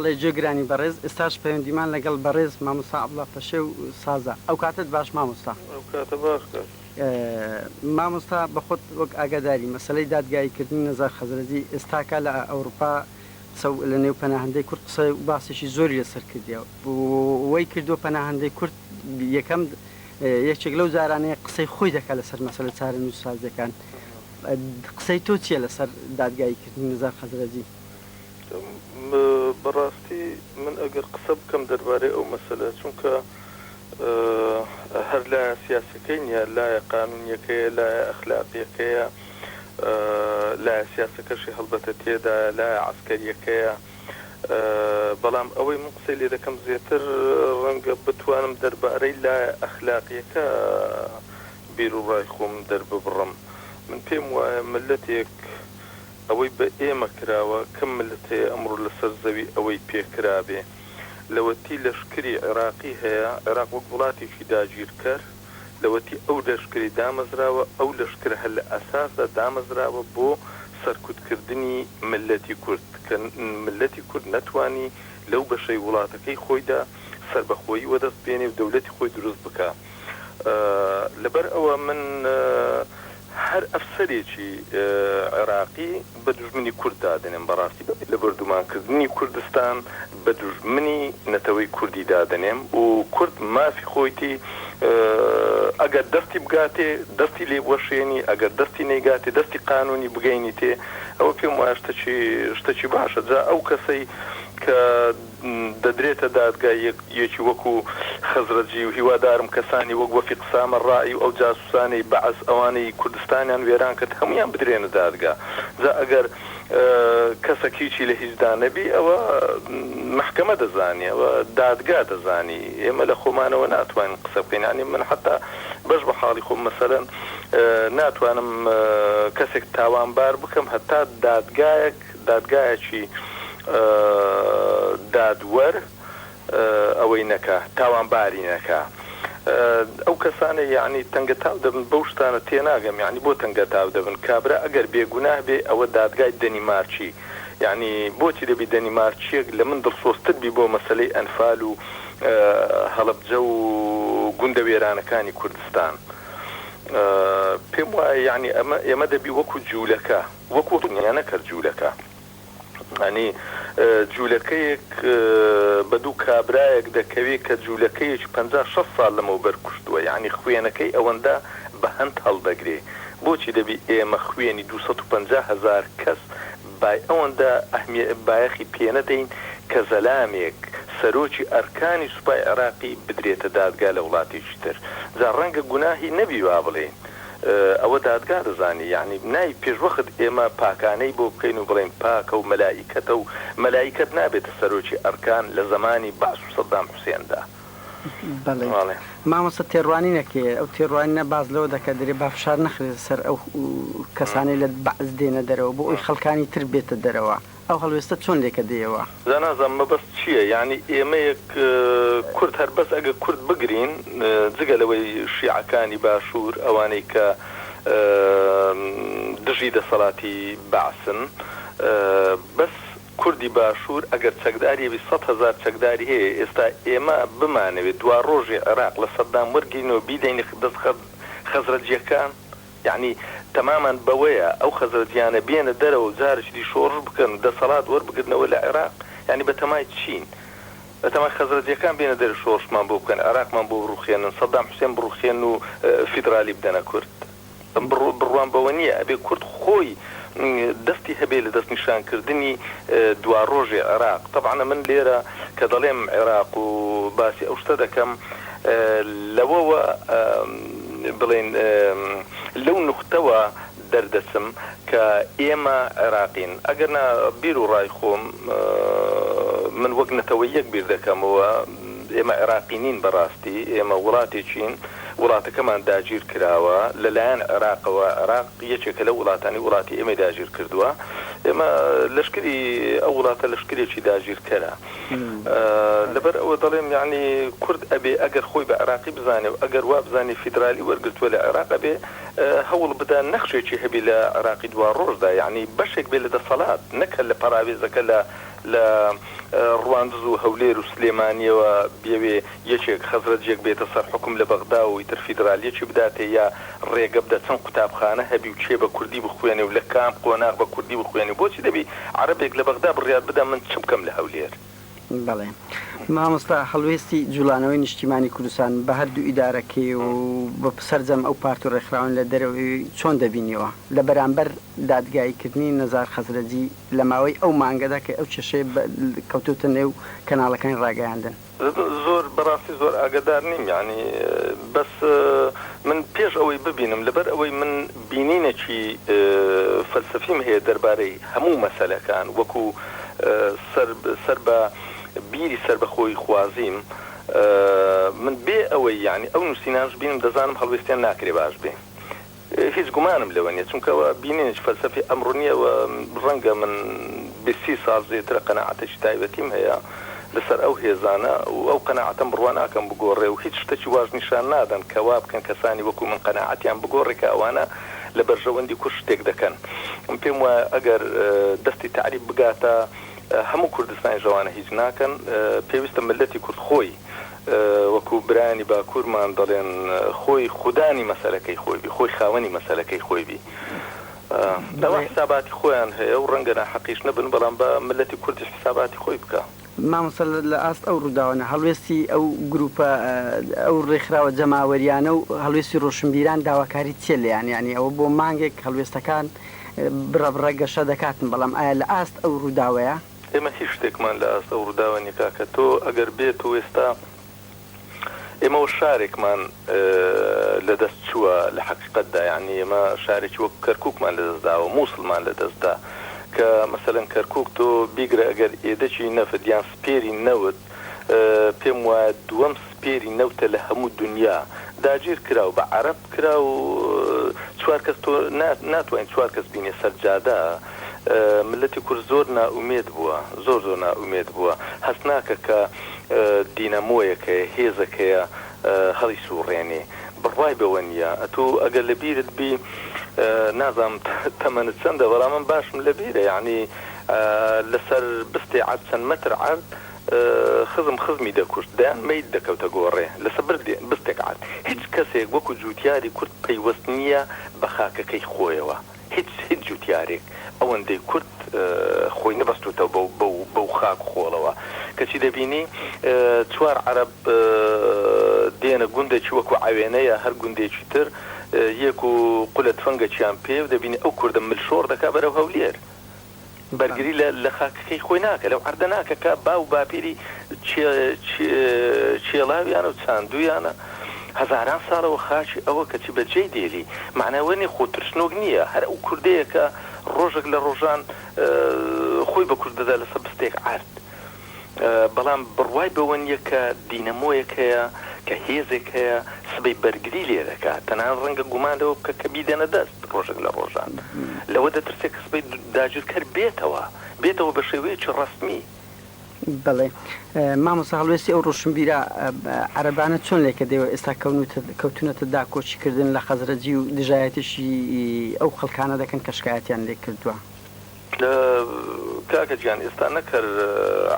بەڵێ گوێگرانی بەڕێز ئێستاش پەیوەندیمان لەگەڵ بەڕێز مامۆستا عەبدوڵا پەشێو سازە. ئەو کاتەت باش مامۆستا. ئەو کاتە باش کاک. مامۆستا بەخۆت وەک ئاگاداری مەسەلەی دادگایی کردنی نەزار خەزرەجی ئێستاکە لە ئەوڕوپا قسە و لە نێو پەناهەندەی کورد قسە و باسێکی زۆری لەسەر کردیە و وەی کردووە پەناهەندەی کورد یەکەم یەکێک لەو جارانەیە قسەی خۆی دەکات لەسەر مەسەلە چارەنووسسازیەکان قسەی تۆ چیە لەسەر دادگایی کردنی نزار خەزرەجی؟ بەڕاستی من ئەگەر قسە بکەم دەربارەی ئەو مەسەلە چونکە هەر لایە سیاسەکەی نیە لایە قانونیەکەیە لایە ئەخلاقیەکەیە لایە سیاسەکەشی هەڵبەتە تێدایە لایە عەسکەریەکەیە بەڵام ئەوەی من قسەی لێ دەکەم زێتر ڕەنگە بتوانم دەربارەی لایە ئەخلاقیەکە بیروڕای خۆم دەرببڕم من پێم وایە مللەتێک ئەوەی بە ئێمە کراوە کەم مللەت هەیە ئەمڕۆ لەسەر زەوی ئەوەی پێ کرابێ. لەوەتی لەشکری عێراقی هەیە، عێراق وەک وڵاتێکی داگیرکەر، لەوەتی ئەو لەشکرەی دامەزراوە، ئەو لەشکرە هەر لە ئەساسدا دامەزراوە بۆ سەرکوتکردنی مللەتی کورد، کە مللەتی کورد نەتوانی لەو بەشەی وڵاتەکەی خۆیدا سەربەخۆیی وەدەست بێنێ و دەولەتی خۆی دروست بکا. لەبەر ئەوە من هەر ئەفسەرێکی عێراقی بە دوژمنی کورد دادەنێم، بەڕاستی لە بۆردومانکردنی کوردستان بە دوژمنی نەتەوەی کوردی دادەنێم و کورد مافی خۆیتی ئەگەر دەستی بگاتێ دەستی لێ بوەشێنی ئەگەر دەستی نەیگاتێ دەستی قانونی بگەینیتێ ئەوە پێم وایە شتەکی شتەکی باشە جا ئەو کەسەی کە دەدرێتە دادگای یەکی وەکو خەزرەجی و هیوادارم کەسانی وەک وەفیق سامەڕائی و ئەو جاسوسانەی بەعس ئەوانەی کوردستانیان وێران کرد هەموویان بدرێنە دادگا جا ئەگەر کەسەک هیچی لە هیچدا نەبی ئەوە مەحکەمە دەزانی ئەوە دادگا دەزانی ئێمە لە خۆمانەوە ناتوانین قسە بکەین یانی من حەتا بەش بە حاڵی خۆم مەسەلەن ناتوانم کەسێک تاوانبار بکەم هەتا دادگایەک دادگایەکی دادوەر ئەوەی نەکا تاوانباری نەکا ئەو کەسانەی یەعنی تەنگەتاو دەبن بەو شتانە تێناگەم یەعنی بۆ تەنگەتاو دەبن کابرا ئەگەر بێ گوناه بێ ئەوە دادگای دەنیمارکی یەعنی بۆچی دەبی دەنیمارکیەک لە من دڵسۆزتر بی بۆ مەسەلەی ئەنفال و هەڵەبجە و گوندە وێرانەکانی کوردستان پێم وایە یەعنی ئەمە ئێمە دەبی وەکو جولەکە وەکو دنیا نەکەر جولەکە یانی جولەکەیەک بە دوو کابرایەک دەکەوێ کە جولەکەیەکی 50 60 ساڵ لەمەوبەر کوشتووە یانی خوێنەکەی ئەوەندە بە هەند هەڵدەگرێ بۆچی دەبی ئێمە خوێنی 250 هەزار کەس بای ئەوەندە ئەهمیە بایەخی پێنەدەین کە زەلامێک سەرۆکی ئەرکانی سوپای عێراقی بدرێتە دادگا لە وڵاتێکی تر جا ڕەنگە گوناهی نەبی وا بڵێین ئەوە دادگا دەزانی یەعنی نای پێش وەخت ئێمە پاکانەی بۆ بکەین و بڵێین پاکە و مەلائیکەتە و مەلائیکەت نابێتە سەرۆکی ئەرکان لە زەمانی بەعس و سەدام حوسێندا. بەڵێ مامۆستا تێڕوانینێک هەیە ئەو تێڕوانینە باس لەوە دەکات دەرێ با فشار نەخرێتە سەر ئەو کەسانەی لە بەعس دێنە دەرەوە بۆ ئەوی خەڵکانی تر بێتە دەرەوە ئەو هەڵوێستە چۆن لێکە دێیەوە؟ جا نازانم مەبەست چیە یانی ئێمەیەک کورد هەر بەس ئەگەر کورد بگرین جگە لەوەی شیعەکانی باشور ئەوانەی کە دژی دەسەڵاتی بەعسن بەس کوردی باشور ئەگەر چەکداری هەبی 100,000 چەکداری هەیە ئێستا ئێمە بمانەوێ دواڕۆژی عێراق لە سەدام وەرگرینەوە بیدەینە دەست خەزرەجیەکان یەعنی تەمامان بەوەیە ئەو خەزرەجیانە بێنە دەرەوە و جارێکی دی شۆڕش بکەن و دەسەڵات وەربگرنەوە لە عێراق، یەعنی بەتەمای چین؟ بەتەمای خەزرەجیەکان بێنە دەرێ شۆڕشمان بۆ بکەن، عێراقمان بۆ بڕوخێنن، سەدام حوسێن بڕوخێنن و فیدرالی بدەنە کورد؟ من بڕوام بەوە نییە، ئەبێ کورد خۆی دەستی هەبێ لە دەستنیشانکردنی دواڕۆژی عێراق، تەبعەن ئەمن لێرە کە دەڵێم عێراق و باسی ئەو شتە دەکەم لەوەوە بڵێین لەو نوختەوە دەردەچم کە ئێمە عێراقین، ئەگەرنا بیر و ڕای خۆم من وەک نەتەوەیەک بیر دەکەمەوە، ئێمە عێراقی نین بەڕاستی، ئێمە وڵاتێکین وڵاتەکەمان داگیر کراوە لەلایەن عێراقەوە، عێراق یەکێکە لەو وڵاتانەی وڵاتی ئێمەی داگیر کردووە، ئێمە لەشکری ئەو وڵاتە لەشکرێکی داگیرکەرە. لەبەر ئەوە دەڵێم یەعنی کورد ئەبێ ئەگەر خۆی بە عێراقی بزانێ و ئەگەر وا بزانێ فیدرالی وەرگرتووە لە عێراق ئەبێ هەوڵ بدا نەخشێکی هەبی لە عێراقی دواڕۆژدا یەعنی بەشێک بێ لە دەسەڵات نەک هەر لە پەراوێزەکە لە. لە ڕواندز و هەولێر و سلێمانیەوە بیەوێ یەکێک خەزرەجیەک بێتە سەر حوکم لە بەغدا و ئیتر فیدرالیەکی بداتێ یا ڕێگە بدە چەند قوتابخانە هەبی و کێ بە کوردی بخوێنێ و لە کام قۆناغ بە کوردی بخوێنێ بۆچی دەبی عەرەبێک لە بەغدا بڕیار بدا من چ بکەم لە هەولێر؟ بەڵێ مامۆستا هەڵوێستی جوڵانەوەی نیشتیمانی کوردستان بە هەردوو ئیدارەکەی و بە سەرجەم ئەو پارت و ڕێکخراوانەی لە دەرەوەی چۆن دەبینیەوە لە بەرامبەر دادگایی کردنی نەزار خەزرەجی لە ماوەی ئەو مانگەدا کە ئەو کێشەیە کەوتۆتە نێو کەناڵەکانی ڕاگەیاندن؟ زۆر بەڕاستی زۆر ئاگەدار نیم یانی بەس من پێش ئەوەی ببینم لەبەر ئەوەی من بینینێکی فەلسەفیم هەیە دەربارەی هەموو مەسەلەکان وەکو سەر سەر بە بیری سەربەخۆیی خوازیم من بێ ئەوەی یانی ئەو نووسینانش بینم دەزانم هەڵوێستیان ناکرێ باش بێ هیچ گومانم لەوە نیە چونکە ئەوە بینینێکی فەلسەفی ئەمڕۆ نیە و ڕەنگە من بیست سی ساڵ زێترە قەناعەتێکی تایبەتیم هەیە لەسەر ئەو هێزانە و ئەو قەناعەتەم بڕوا ناکەم بگۆڕێ و هیچ شتەکی واش نیشان نادەن کە وا بکەن کەسانی وەکو من قەناعەتیان بگۆڕێ کە ئەوانە لە بەرژەوەندی کورد شتێک دەکەن. من پێم وایە ئەگەر دەستی تەعریب بگاتە هەموو کوردستانیش ئەوانە هیچ ناکەن. پێویستە میللەتی کورد خۆی وەکو برایانی باکوورمان دەڵێن خۆی خودانی مەسەلەکەی خۆی بی، خۆی خاوەنی مەسەلەکەی خۆی بی. ئەوە حساباتی خۆیان هەیە و ڕەنگە ناحەقیش نەبن، بەڵام با میللەتی کوردیش حساباتی خۆی بکا. مامۆستا لە ئاست ئەو ڕووداوانە هەڵوێستی ئەو گروپە ئەو ڕێکخراوە جەماوەریانە و هەڵوێستی ڕۆشنبیران داواکاری چیە لێیان یانی ئەوە بۆ مانگێک هەڵوێستەکان بڕە بڕە گەشە دەکاتن بەڵام ئایا لە ئاست ئەو ڕووداوەیە؟ ئێمە هیچ شتێکمان لە ئاست ئەو ڕووداوە نیە کاکە تۆ ئەگەر بێت و ئێستا ئێمەوە شارێکمان لە دەست چووە لە حەقیقەتدا یانی ئێمە شارێکی وەکو کەرکوکمان لە دەست داوە موسڵمان لە دەست دا کە مەسەلەن کەرکوک تۆ بیگرە ئەگەر ئێدەکی نەفت یان سپێری نەوت پێم وایە دووەم سپێری نەوتە لە هەموو دونیا داگیر کرا و بە عەرەب کرا و چوار کەس تۆ ناتوانیت چوار کەس بینێ سەر جادە ملەتی کورد زۆر نائومێد بووە زۆر زۆر نائومێد بووە هەست ناکە کە دینەمۆیەک هەیە هێزەک هەیە هەڵی سوڕێنێ بڕوای بەوە نییە ئەتوو ئەگەر لە بیرت بی نازانم تەمەنت چەندە بەڵام من باشم لە بیرە یانی لەسەر بستێ عەرد چەند مەتر عەرد خزم خزمی دەکوشت دەیان مەیت دەکەوتە گۆڕێ لەسەر بستێک عەرد هیچ کەسێک وەکو جوتیاری کورد پەیوەست نییە بە خاکەکەی خۆیەوە هیچ هیچ جوتیارێک ئەوەندەی کورد خۆی نەبەستوتەوە بەو بەو بەو خاک و خۆڵەوە کەچی دەبینی چوار عەرەب دێنە گوندێکی وەکو عەوێنە یا هەر گوندێکی تر یەک و قولە تفەنگەکیان پێ و دەبینی ئەو کوردە ملشۆڕ دەکا بەرەو هەولێر بەرگری لە لە خاکەکەی خۆی ناکە لەو عەردە ناکە کە باو باپیری چێ چێ چێڵاویانە و چاندوویانە هەزاران ساڵەوە خاکی ئەوە کەچی بە جێی دێلی مەعنای ئەوە نیە خۆ ترسنۆک نیە هەر ئەو کوردەیە کە ڕۆژێک لە ڕۆژان خۆی بە کورد دەدا لەسەر بستێک عەرد بەڵام بڕوای بەوە نیە کە دینەمۆیەک هەیە کە هێزێک هەیە سبەی بەرگری لێ دەکا تەنانەت ڕەنگە گومان لەوە بکە کە بیدەنە دەست ڕۆژێک لە ڕۆژان لەوە دەترسێ کە سبەی داگیرکەر بێتەوە بێتەوە بە شێوەیەکی ڕەسمی. بەڵێ مامۆستا هەڵوێستی ئەو ڕۆشنبیرە عەرەبانە چۆن لێکە دێوە ئێستا کەوتونەتە داکۆکی کردن لە خەزرەجی و دژایەتیشی ئەو خەڵکانە دەکەن کە شکایەتیان لێ کردوە؟ کاکە گیان ئێستا نەک هەر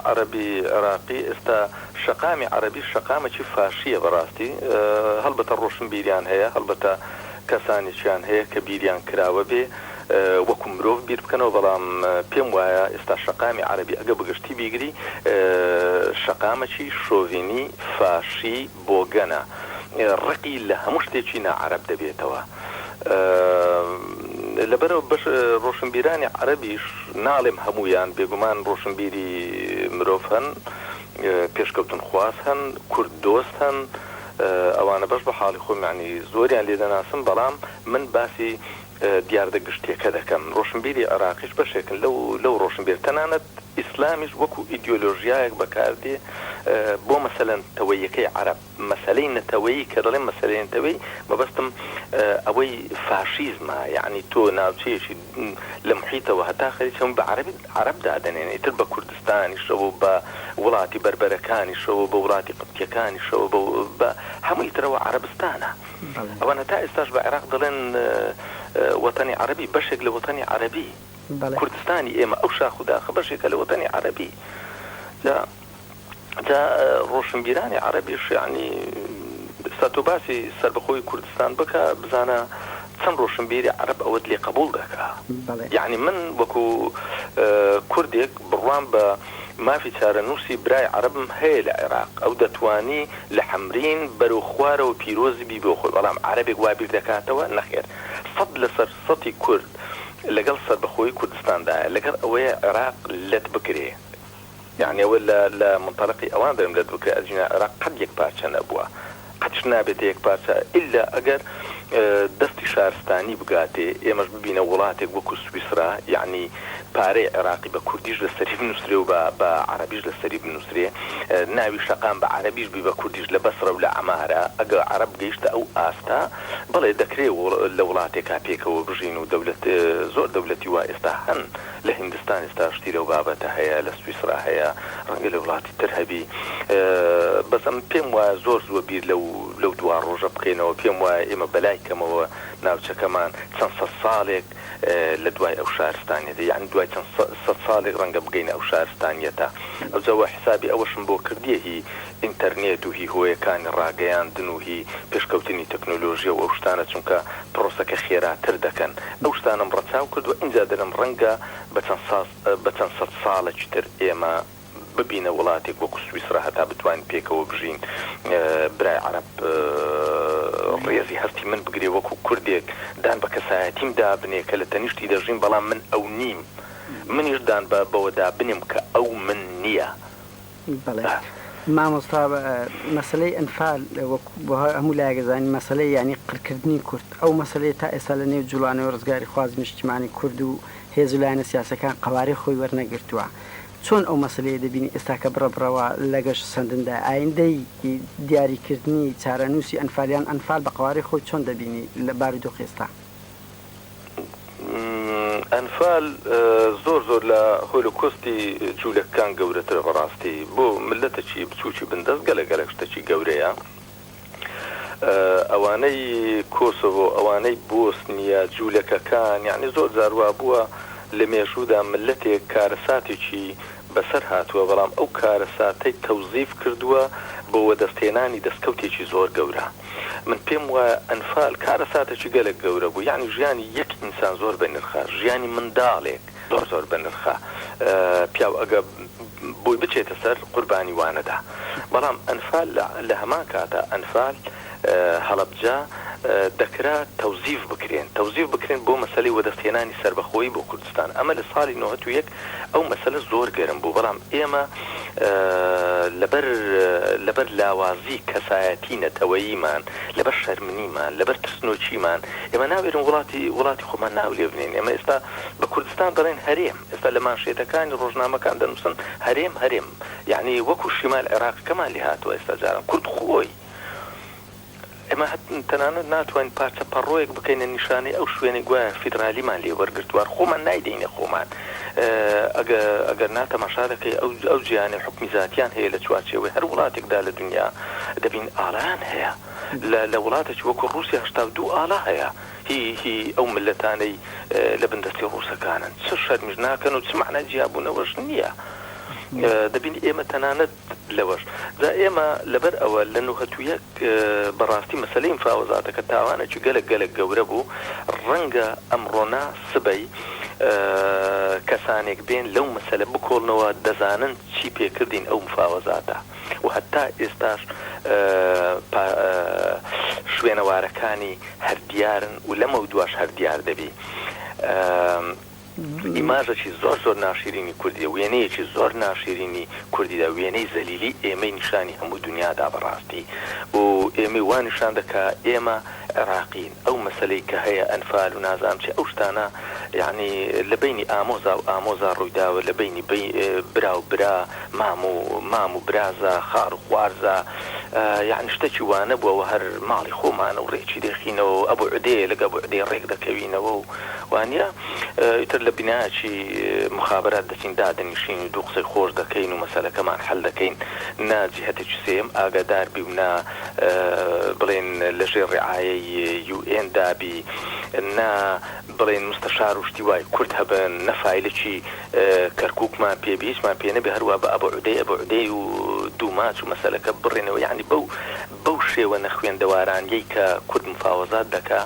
عەرەبی عێراقی ئێستا شەقامی عەرەبی شەقامێکی فاشیە بەڕاستی هەڵبەتە ڕۆشنبیریان هەیە هەڵبەتە کەسانێکیان هەیە کە بیریان کراوە بێ وەکو مرۆڤ بیر بکەنەوە بەڵام پێم وایە ئێستا شەقامی عەرەبی ئەگە بەگشتی بیگری شەقامەکی شۆڤینی فاشی بۆگەنە ڕقی لە هەموو شتێکی ناعەرەب دەبێتەوە لەبەرئەوە بەش ڕۆشنبیرانی عەرەبیش ناڵێم هەموویان بێگومان ڕۆشنبیری مرۆڤ هەن پێشکەوتنخواز هەن کورد دۆست هەن ئەوانە بەش بە حاڵی خۆم یانی زۆریان لێ دەناسم بەڵام من باسی دیاردە گشتیەکە دەکەم ڕۆشنبیری عێراقیش بەشێکن لەو لەو ڕۆشنبیر تەنانەت ئیسلامیش وەکو ئیدیۆلۆژیایەک بەکاردێ بۆ مەسەلە نەتەوەییەکەی عەرەب مەسەلەی نەتەوەیی کە دەڵێم مەسەلەی نەتەوەیی مەبەستم ئەوەی فاشیزمە یەعنی تۆ ناوچەیەکی لە محیتەوە هەتا خەریک هەموو بە عەرەبی عەرەب دادەنێن ئیتر بە کوردستانیشەوە و بە وڵاتی بەربەرەکانیشەوە بە وڵاتی قبتیەکانیشەوە بە بە هەموو ئیترەوە عەرەبستانە ئەوان هەتا ئێستاش بە عێراق دەڵێن وەتەنی عەرەبی بەشێک لە وەتەنی عەرەبی. بەڵێ. کوردستانی ئێمە ئەو شاخ و داخە بەشێکە لە وەتەنی عەرەبی. جا جا ڕۆشنبیرانی عەرەبیش یەعنی ئێستا تۆ باسی سەربەخۆیی کوردستان بکە بزانە چەند ڕۆشنبیری عەرەب ئەوەت لێ قەبووڵ دەکا. بەڵێ. یەعنی من وەکوو کوردێک بڕوام بە مافی چارەنووسی برای عەرەبم هەیە لە عێراق، ئەو دەتوانی لە حەمرین بەرەو خوارەوە پیرۆزی بی بۆ خۆی، بەڵام عەرەبێک وا بیر دەکاتەوە؟ نەخێر. سەد لەسەر سەتی کورد لەگەڵ سەربەخۆیی کوردستاندایە، لەگەڵ ئەوەیە عێراق لەت بکرێ. یەعنی ئەوە لە لە مونتەلەقی ئەوان دەرم لەت بکرێ، ئەگینا عێراق قەت یەک پارچە نەبووە. قەتیش نابێتە یەک پارچە ئیلا ئەگەر دەستی شارستانی بگاتێ ئێمەش ببینە وڵاتێک وەکو سویسرا یەعنی پارەی عێراقی بە کوردیش لەسەری بنوسرێ و بە بە عەرەبیش لەسەری بنوسرێ ناوی شەقام بە عەرەبیش بی بە کوردیش لە بەسرە و لە عەمارە ئەگە عەرەب گەیشتە ئەو ئاستە بەڵێ دەکرێ لە وڵاتێکا پێکەوە بژین و دەولەت زۆر دەولەتی وا ئێستا هەن لە هیندستان ئێستا شتی لەو بابەتە هەیە، لە سویسرا هەیە، ڕەنگە لە وڵاتی تر هەبی. بەس ئەمن پێم وایە زۆر زووە بیر لەو لەو دواڕۆژە بکەینەوە. پێم وایە ئێمە بەلای کەمەوە ناوچەکەمان چەند سەد ساڵێک لە دوای ئەو شارستانیەتە، یەعنی دوای چەند سەد ساڵێک ڕەنگە بگەینە ئەو شارستانیەتە. ئەوجا وە حسابی ئەوەشم بۆ کردیە هی ئینتەرنێت و هی هۆیەکانی ڕاگەیاندن و هی پێشکەوتنی تەکنۆلۆژیا و ئەو شتانە چونکە پرۆسەکە خێراتر دەکەن ئەو شتانەم ڕەچاو کردوە ئینجا دەلێم ڕەنگە بە چەند ساز بە چەند سەد ساڵێکی تر ئێمە ببینە وڵاتێک وەکو سویسرا هەتا بتوانین پێکەوە بژین برای عەرەب ڕێزی هەستی من بگرێ وەکو کوردێک دان بە کەسایەتیم دابنێ کە لە تەنیشتی دەژیم بەڵام من ئەو نیم منیش دان بە بەوە دابنێم کە ئەو من نیە. بەڵێ مامۆستا مەسەلەی ئەنفال وەکو هەموو لایەک ئەزانین مەسەلەی یانی قرکردنی کورد ئەو مەسەلەیە تا ئێستا لە نێو جوڵانەوەی ڕزگاریخوازی نیشتیمانی کورد و هێز و لایەنە سیاسەکان قەوارەی خۆی وەرنەگرتووە چۆن ئەو مەسەلەیە دەبینی ئێستا کە بڕە بڕەوە لە گەشەسەندندایە ئایندەی دیاریکردنی چارەنووسی ئەنفال یان ئەنفال بە قەوارەی خۆی چۆن دەبینی لە بارودۆخی ئێستا؟ ئەنفال زۆر زۆر لە هۆلۆکۆستی جولەکەکان گەورەترە بەڕاستی بۆ مللەتەکی بچوکی بندەست گەلەک گەلەک شتەکی گەورەیە ئەوانەی کۆسۆڤۆ ئەوانەی بۆسنیە جولەکەکان یانی زۆر جار وابووە لە مێژوودا مللەتێک کارەساتێکی بەسەر هاتووە بەڵام ئەو کارەساتەی تەوزیف کردووە بۆ وەدەستهێنانی دەستکەوتێکی زۆر گەورە. من پێم وایە ئەنفال کارەساتێکی گەلەک گەورە بوو یەعنی ژیانی یەک ئینسان زۆر بەنرخە ژیانی منداڵێک زۆر زۆر بەنرخە پیاو ئەگە بۆی بچێتە سەر قوربانی وانەدا بەڵام ئەنفال لە هەمان کاتا ئەنفال هەڵەبجە دەکرا تەوزیف بکرێن تەوزیف بکرێن بۆ مەسەلەی وەدەستهێنانی سەربەخۆیی بۆ کوردستان ئەمە لە ساڵی 91 ئەو مەسەلە زۆر گەرم بوو بەڵام ئێمە لەبەر لەبەر لاوازی کەسایەتی نەتەوەییمان، لەبەر شەرمنیمان، لەبەر ترسنۆکیمان، ئێمە ناوێرین وڵاتی وڵاتی خۆمان ناو لێ بنێین. ئێمە ئێستا بە کوردستان دەڵێین هەرێم. ئێستا لە مانشێتەکانی ڕۆژنامەکان دەنووسن هەرێم هەرێم. یەعنی وەکوو شیمال عێراقەکەمان لێ هاتووە ئێستا جاران کورد خۆی. ئێمە تەنانەت ناتوانین پارچە پەڕۆیەک بکەینە نیشانەی ئەو شوێنەی گوایە فیدرالیمان لێ وەرگرتووە، هەر خۆمان نایدەینە خۆمان. ئەگەر نا تەماشا دەکەی ئەو ئەو جێیانەی حوکمی زاتیان هەیە لە چوارچێوەی هەر وڵاتێکدا لە دونیا دەبین ئاڵایان هەیە. لە لە وڵاتێکی وەکوو ڕووسیا 82 ئاڵا هەیە هی هی ئەو میللەتانەی لە بن دەستی ڕووسەکانن. چ شەرمیش ناکەن و چ مەعنای جیابوونەوەش نییە. دەبینی ئێمە تەنانەت لەوەش جا ئێمە لەبەر ئەوە لە 91 بەڕاستی مەسەلەی مفاوەزاتەکە تاوانێکی گەلەک گەلەک گەورە بوو، ڕەنگە ئەمڕۆ نا سبەی کەسانێک بێن لەو مەسەلە بکۆڵنەوە دەزانن چی پێکردین ئەو مفاوەزاتە و هەتا ئێستاش شوێنەوارەکانی هەر دیارن و لەمەودواش هەر دیار دەبی. ئیماژەکی زۆر زۆر ناشیرینی کوردیە وێنەیەکی زۆر ناشیرینی کوردی دا وێنەی زەلیلی ئێمەی نیشانی هەموو دونیا دا بەڕاستی و ئێمەی وا نیشان دا کە ئێمە عێراقین ئەو مەسەلەی کە هەیە ئەنفال و نازانم چی ئەو شتانە یەعنی لە بەینی ئامۆزا و ئامۆزا ڕووی داوە لە بەینی برا و برا مام و مام و برازا خاڵ و خوارزا یەعنی شتەکی وا نەبووە وە هەر ماڵی خۆمانە و ڕێکی دەخینەوە و ئەبو عودەیە لەگە ئەبو عودەی ڕێک دەکەوینەوە و وانیە ئیتر لە بینایەکی موخابەرات دەچین دادەنیشین و دوو قسەی خۆش دەکەین و مەسەلەکەمان حەل دەکەین نە جیهەتێکی سێیەم ئاگادار بی و نە بڵێن لە ژێر ڕعایەی یو ئێن دابی. نە بڵێین مستەشار و شتی وای کورد هەبن، نە فایلەکی کەرکوکمان پێ بی هیچمان پێ نەبێ هەروا بە ئەبو عودەی ئەبو عودەی و دووماچ و مەسەلەکە ببڕێنەوە یەعنی بەو بەو شێوە نەخوێندەوارانیەی کە کورد مفاوەزات دەکا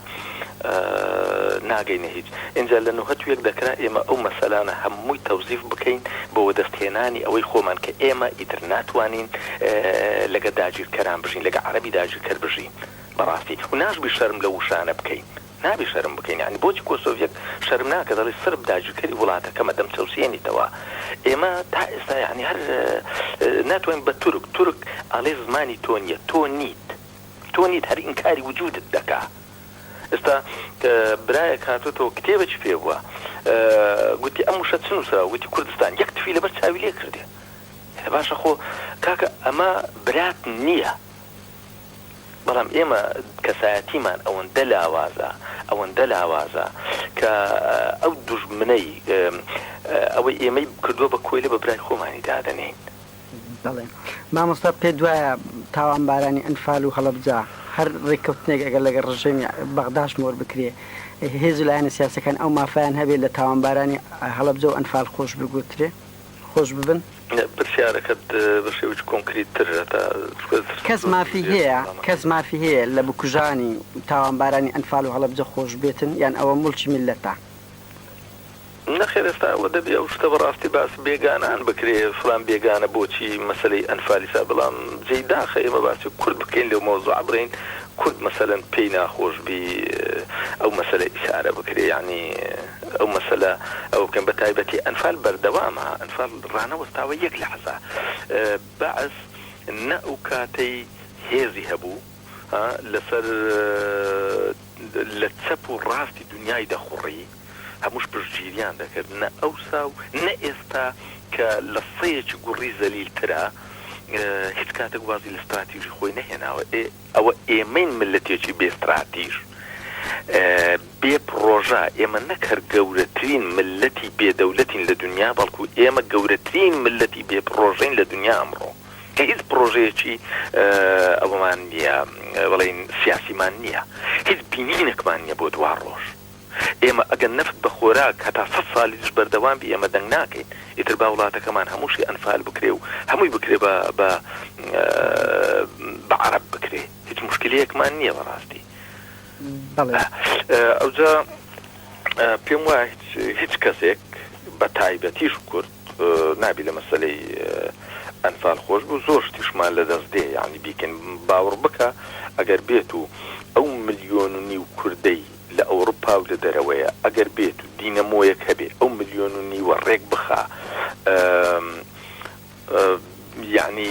ناگەینە هیچ ئینجا لە نوهەت وێک دەکرا ئێمە ئەو مەسەلانە هەمووی تەوزیف بکەین بۆ وەدەست هێنانی ئەوەی خۆمان کە ئێمە ئیتر ناتوانین لەگە داگیرکەران بژین لەگە عەرەبی داگیرکەر بژین بەڕاستی و ناشبی شەرم لەو وشانە بکەین. نابی شەرم بکەین یانی بۆچی کۆسۆڤیەک شەرم ناکە دەڵی سرب داگیرکەری وڵاتەکەمە دەمچەوسێنیتەوە ئێمە تا ئێستا یانی هەر ناتوانین بە تورک تورک ئەڵێ زمانی تۆ نیە تۆ نیت تۆ نیت هەر ئینکاری وجودت دەکا ئێستا برایەک هاتۆتەوە کتێبێکی پێ بووە گوتی ئەم وشە چ نووسراوە گوتی کوردستان یەک تفی لەبەر چاوی لێ کردێ باشە خۆ کاکە ئەمە برات نییە بەڵام ئێمە کەسایەتیمان ئەوەندە لاوازە، ئەوەندە لاوازە کە ئەو دوژمنەی ئەوەی ئێمەی کردووە بە کۆیلە بە برای خۆمانی دادەنێین. بەڵێ مامۆستا پێت وایە تاوانبارانی ئەنفال و هەڵەبجە هەر ڕێککەوتنێک ئەگەر لەگەڵ ڕژێمی بەغداش مۆر بکرێ هێز و لایەنە سیاسەکان ئەو مافەیان هەبێ لە تاوانبارانی هەڵەبجە و ئەنفال خۆش بگوترێ؟ خۆش ببن؟ پرسیارەکەت بە شێوەیەکی کۆنکریت تر هەتا کەس مافی هەیە کەس مافی هەیە لە بکوژانی و تاوانبارانی ئەنفال و هەڵەبجە خۆش بێتن یان ئەوە موڵکی میللەتە؟ نەخێر ئێستا ئەوە دەبێ ئەو شتە بەڕاستی باسی بێگانان بکرێ فلان بێگانە بۆچی مەسەلەی ئەنفالی سا بەڵام جێی داخە ئێمە باسی کورد بکەین لەو مەوزوعە بڵێین کورد مەسەلەن پێی ناخۆش بی ئەو مەسەلە ئیسارە بکرێ یانی ئەو مەسەلە ئەوە بکەین بە تایبەتی ئەنفال بەردەوامە ئەنفال ڕانەوەستاوە یەک لەحزە بەعس نە ئەو کاتەی هێزی هەبوو ها لەسەر لە چەپ و ڕاستی دنیای دەخوڕی هەمووش پشتگیریان دەکرد نە ئەوسا و نە ئێستا کە لە سەیەکی گوڕی زەلیلترە هیچ کاتێک وازی لە ستراتیژی خۆی نەهێناوە ئێ ئەوە ئێمەین مللەتێکی بێ ستراتیژ، بێ پڕۆژە، ئێمە نەک هەر گەورەترین مللەتی بێ دەولەتین لە دونیا، بەڵکو ئێمە گەورەترین مللەتی بێ پڕۆژەین لە دونیا ئەمڕۆ، کە هیچ پڕۆژەیەکی ئەوەمان نییە، بڵێین سیاسیمان نییە، هیچ بینینێکمان نییە بۆ دواڕۆژ. ئێمە ئەگەر نەفت بە خۆراک هەتا سەد ساڵی تریش بەردەوام بی ئێمە دەنگ ناکەین ئیتر با وڵاتەکەمان هەمووشی ئەنفال بکرێ و هەمووی بکرێ بە بە بە عەرەب بکرێ هیچ موشکیلەیەکمان نییە بەڕاستی بەڵێ. ئەوجا پێم وایە هیچ هیچ کەسێک بە تایبەتیش کورد نابی لە مەسەلەی ئەنفال خۆش بوو زۆر شتیشمان لە دەست دێ یانی بیکەین باوڕ بکە ئەگەر بێت و ئەو ملیۆن و نیو کوردەی لە ئەوڕوپا و لە دەرەوەیە ئەگەر بێت و دینەمۆیەک هەبێ ئەو ملیۆن و نیوە ڕێک بخا یەعنی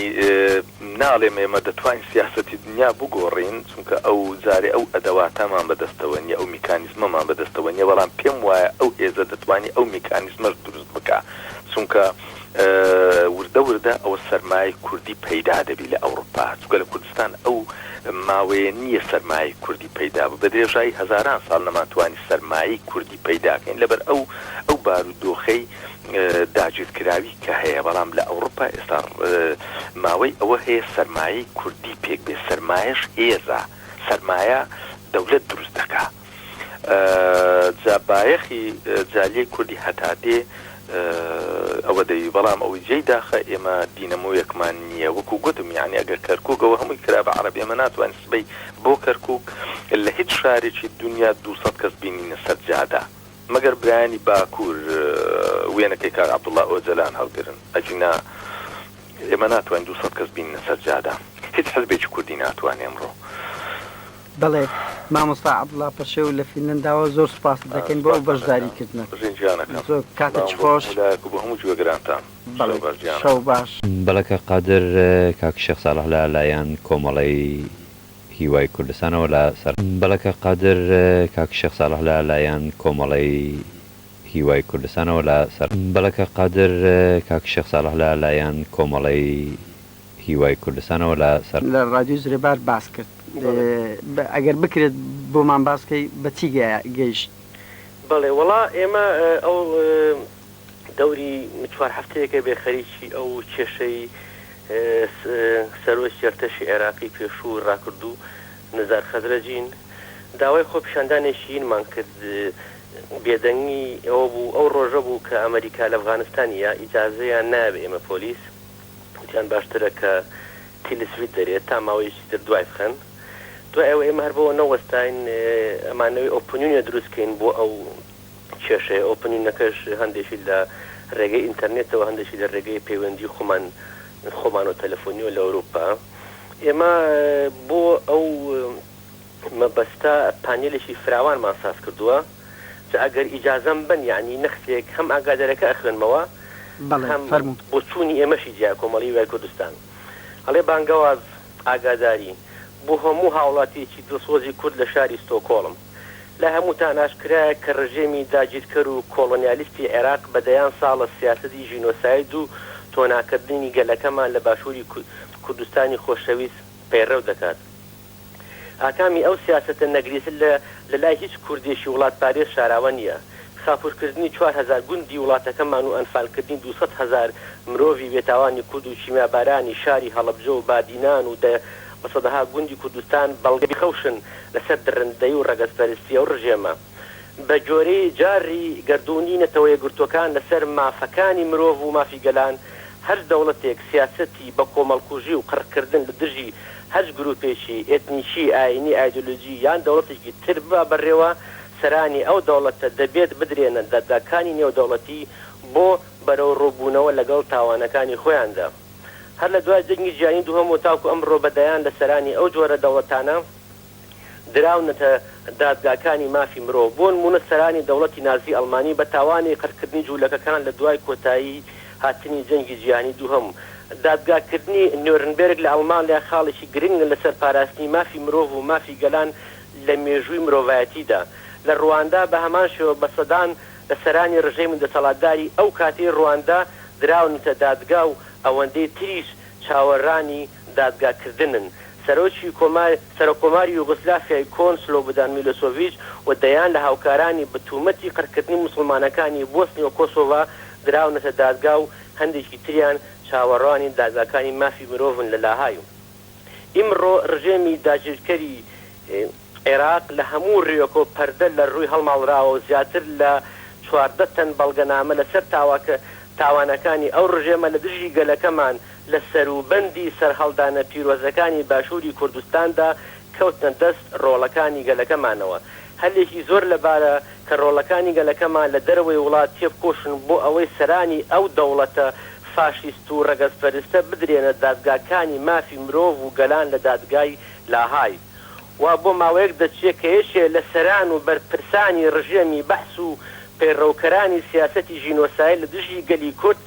ناڵێم ئێمە دەتوانین سیاسەتی دنیا بگۆڕین چونکە ئەو جارێ ئەو ئەدەواتەمان بەدەستەوە نیە ئەو میکانیزمەمان بەدەستەوە نیە بەڵام پێم وایە ئەو هێزە دەتوانی ئەو میکانیزمەش دروست بکا چونکە وردە وردە ئەوە سەرمایەی کوردی پەیدا دەبی لە ئەوڕوپا چونکە لە کوردستان ئەو ماوەیە نییە سەرمایەی کوردی پەیدا بوو بە درێژایی هەزاران ساڵ نەمانتوانی سەرمایەی کوردی پەیدا کەین لەبەر ئەو ئەو بارودۆخەی داگیرکراوی کە هەیە بەڵام لە ئەوڕوپا ئێستا ماوەی ئەوە هەیە سەرمایەی کوردی پێک بێ سەرمایەش هێزە سەرمایە دەولەت دروست دەکا. جا بایەخی جالیەی کوردی هەتا دێ ئەوە دەوی بەڵام ئەوەی جێی داخە ئێمە دینەمۆیەکمان نییە وەکو گوتم یانی ئەگەر کەرکوک ئەوە هەمووی کرا بە عەرەب ئێمە ناتوانین سبەی بۆ کەرکوک لە هیچ شارێکی دونیا 200 کەس بینینە سەر جادە مەگەر برایانی باکور وێنەکەی کاک عەبدوڵا ئۆجەلان هەڵگرن ئەگینا ئێمە ناتوانین 200 کەس بینینە سەر جادە هیچ حزبێکی کوردی ناتوانێ ئەمڕۆ. بەڵێ مامۆستا عەبدوڵا پەشێو لە فینلەنداوە زۆر سوپاست دەکەین بۆ ئەو بەشداری کردنەت. بژین گیانەکەم. زۆر کاتت سڵاوم بۆ خۆش. هەموو لایەک و بۆ هەموو گوێگرانتان. بەڵێ شەو باش گیانەکەم. شەو باش. بەڵێ کاک قادر کاک شێخ ساڵح لە لایەن کۆمەڵەی هیوای کوردستانەوە لە سەر. بەڵێ کاک قادر کاک شێخ ساڵح لە لایەن کۆمەڵەی هیوای کوردستانەوە لە سەر. بەڵێ کاک قادر کاک شێخ ساڵح لە لایەن کۆمەڵەی هیوای کوردستانەوە لە سەر. لە ڕادیۆی زرێبار باس کرد ئەگەر بکرێت بۆمان باس کەی بە چی گەیشت؟ بەڵێ وەڵا ئێمە ئەو دەوری چوار هەفتەیەکە بێ خەریکی ئەو کێشەی سەرۆکی ئەرتەشی عێراقی پێشوو ڕاکردوو نزار خەزرەجین. داوای خۆپیشاندانێکی ینمان کرد بێدەنگی ئەوە بوو ئەو ڕۆژە بوو کە ئەمەریکا لە ئەفغانستان یە ئیجازەیان نایە بە ئێمە پۆلیس وتیان باشترە کە تیلسڤیت دەرێت تا ماوەیەکی تر دوای بخەن دوای ئەوە ئێمە هەر بەوە نەوەستاین ئەمانەوەی ئۆپنیونە دروست کەین بۆ ئەو کێشەیە ئۆپنیونەکەش هەندێکی لە ڕێگەی ئینتەرنێتەوە هەندێکی لە ڕێگەی پەیوەندی خۆمان خۆمان و تەلەفۆنیەوە لە ئەوروپا ئێمە بۆ ئەو مەبەستە پانێلێکی فراوانمان ساز کردووە جا ئەگەر ئیجازەم بەن یەعنی نەختێک هەم ئاگادارەکە ئەخوێنمەوە بەڵێ هەم فەرموو. بۆچوونی ئێمەشی جیا کۆمەڵی هیوای کوردستان ئەڵێ بانگەواز ئاگاداری بۆ هەموو هاوڵاتیەکی دڵسۆزی کورد لە شاری ستۆکۆڵم لای هەمووتان ئاشکرایە کە ڕژێمی داگیرکەر و کۆڵۆنیالیستی عێراق بە دەیان ساڵە سیاسەتی ژینۆساید و تۆناکردنی گەلەکەمان لە باشووری کوردستانی خۆشەویست پەیڕەو دەکات. ئاکامی ئەو سیاسەتە نەگریسە لە لە لای هیچ کوردێکی وڵاتپارێز شاراوە نییە. خاپوورکردنی 4000 گوندی وڵاتەکەمان و ئەنفالکردنی 200 هەزار مرۆڤی بێتاوانی کورد و کیمیابارانی شاری هەڵەبجە و بادینان و دە بە سەدەها گوندی کوردستان بەڵگەی خەوشن لە سەر دڕندەیی و ڕەگەزپەرستی ئەو ڕژێمە. بە گۆرەی جاڕی گەردوونی نەتەوەیەکگرتووەکان لە سەر مافەکانی مرۆڤ و مافی گەلان، هەر دەوڵەتێک سیاسەتی بە کۆمەڵکوژی و قڕکردن لە دژی هەر گروپێکی ئێتنیکی، ئایینی، ئایدۆلۆجی یان دەوڵەتێکی تر ببا بەڕێوە، سەرانی ئەو دەوڵەتە دەبێت بدرێنە دادگاکانی نێودەوڵەتی بۆ بەرەوڕووبوونەوە لەگەڵ تاوانەکانی خۆیاندا. هەر لە دوای جەنگی جیهانی دووهەمەوە تاکو ئەمڕۆ بە دەیان لە سەرانی ئەو جۆرە دەوڵەتانە، دراونەتە دادگاکانی مافی مرۆڤ، بۆنموونە سەرانی دەوڵەتی نازی ئەڵمانی بە تاوانی قڕکردنی جوولەکەکان لە دوای کۆتایی هاتنی جەنگی جیهانی دووهەم. دادگاکردنی نۆرنبێرگ لە ئەڵمانیا خاڵێکی گرنگە لەسەر پاراستنی مافی مرۆڤ و مافی گەلان لە مێژووی مرۆڤایەتیدا. لە ڕواندا بە هەمان شێوە بە سەدان لە سەرانی ڕژێمی دەسەڵاتداری ئەو کاتەی ڕواندا دراونەتە دادگا و ئەوەندەی تریش چاوەرانی دادگاکردنن. سەرۆکی کۆمار سەرۆککۆماری یوگۆسلافیای کۆن سلۆبودان میلۆسۆڤیچ و دەیان لە هاوکارانی بە تومەتی قڕکردنی موسڵمانەکانی بۆسنی و کۆسۆڤا دراونەتە دادگا و هەندێکی تریان چاوەڕوانی دادگاکانی مافی مرۆڤن لە لاهای. ئیمڕۆ ڕژێمی داگیرکەری عێراق لە هەموو روێکەوە پەردە لە رووی هەڵماڵراوە و زیاتر لە 14 تەن بەڵگەنامە لە سەر تاوانەکانی ئەو ڕژێمە لە دژی گەلەکەمان لە سەروبەندی سەرهەڵدانە پیرۆزەکانی باشووری کوردستاندا کەوتنە دەست ڕۆڵەکانی گەلەکەمانەوە. هەلێکی زۆر لەبارە کە ڕۆڵەکانی گەلەکەمان لە دەرەوەی وڵات تێبکۆشن بۆ ئەوەی سەرانی ئەو دەوڵەتە فاشیست و ڕەگەزپەرستە بدرێنە دادگاکانی مافی مرۆڤ و گەلان لە دادگای لاهای. وا بۆ ماوەیەک دەچێ کە یەکێ لە سەران و بەرپرسانی ڕژێمی بەعس و پەیڕەوکەرانی سیاسەتی ژینۆساید لە دژی گەلی کورد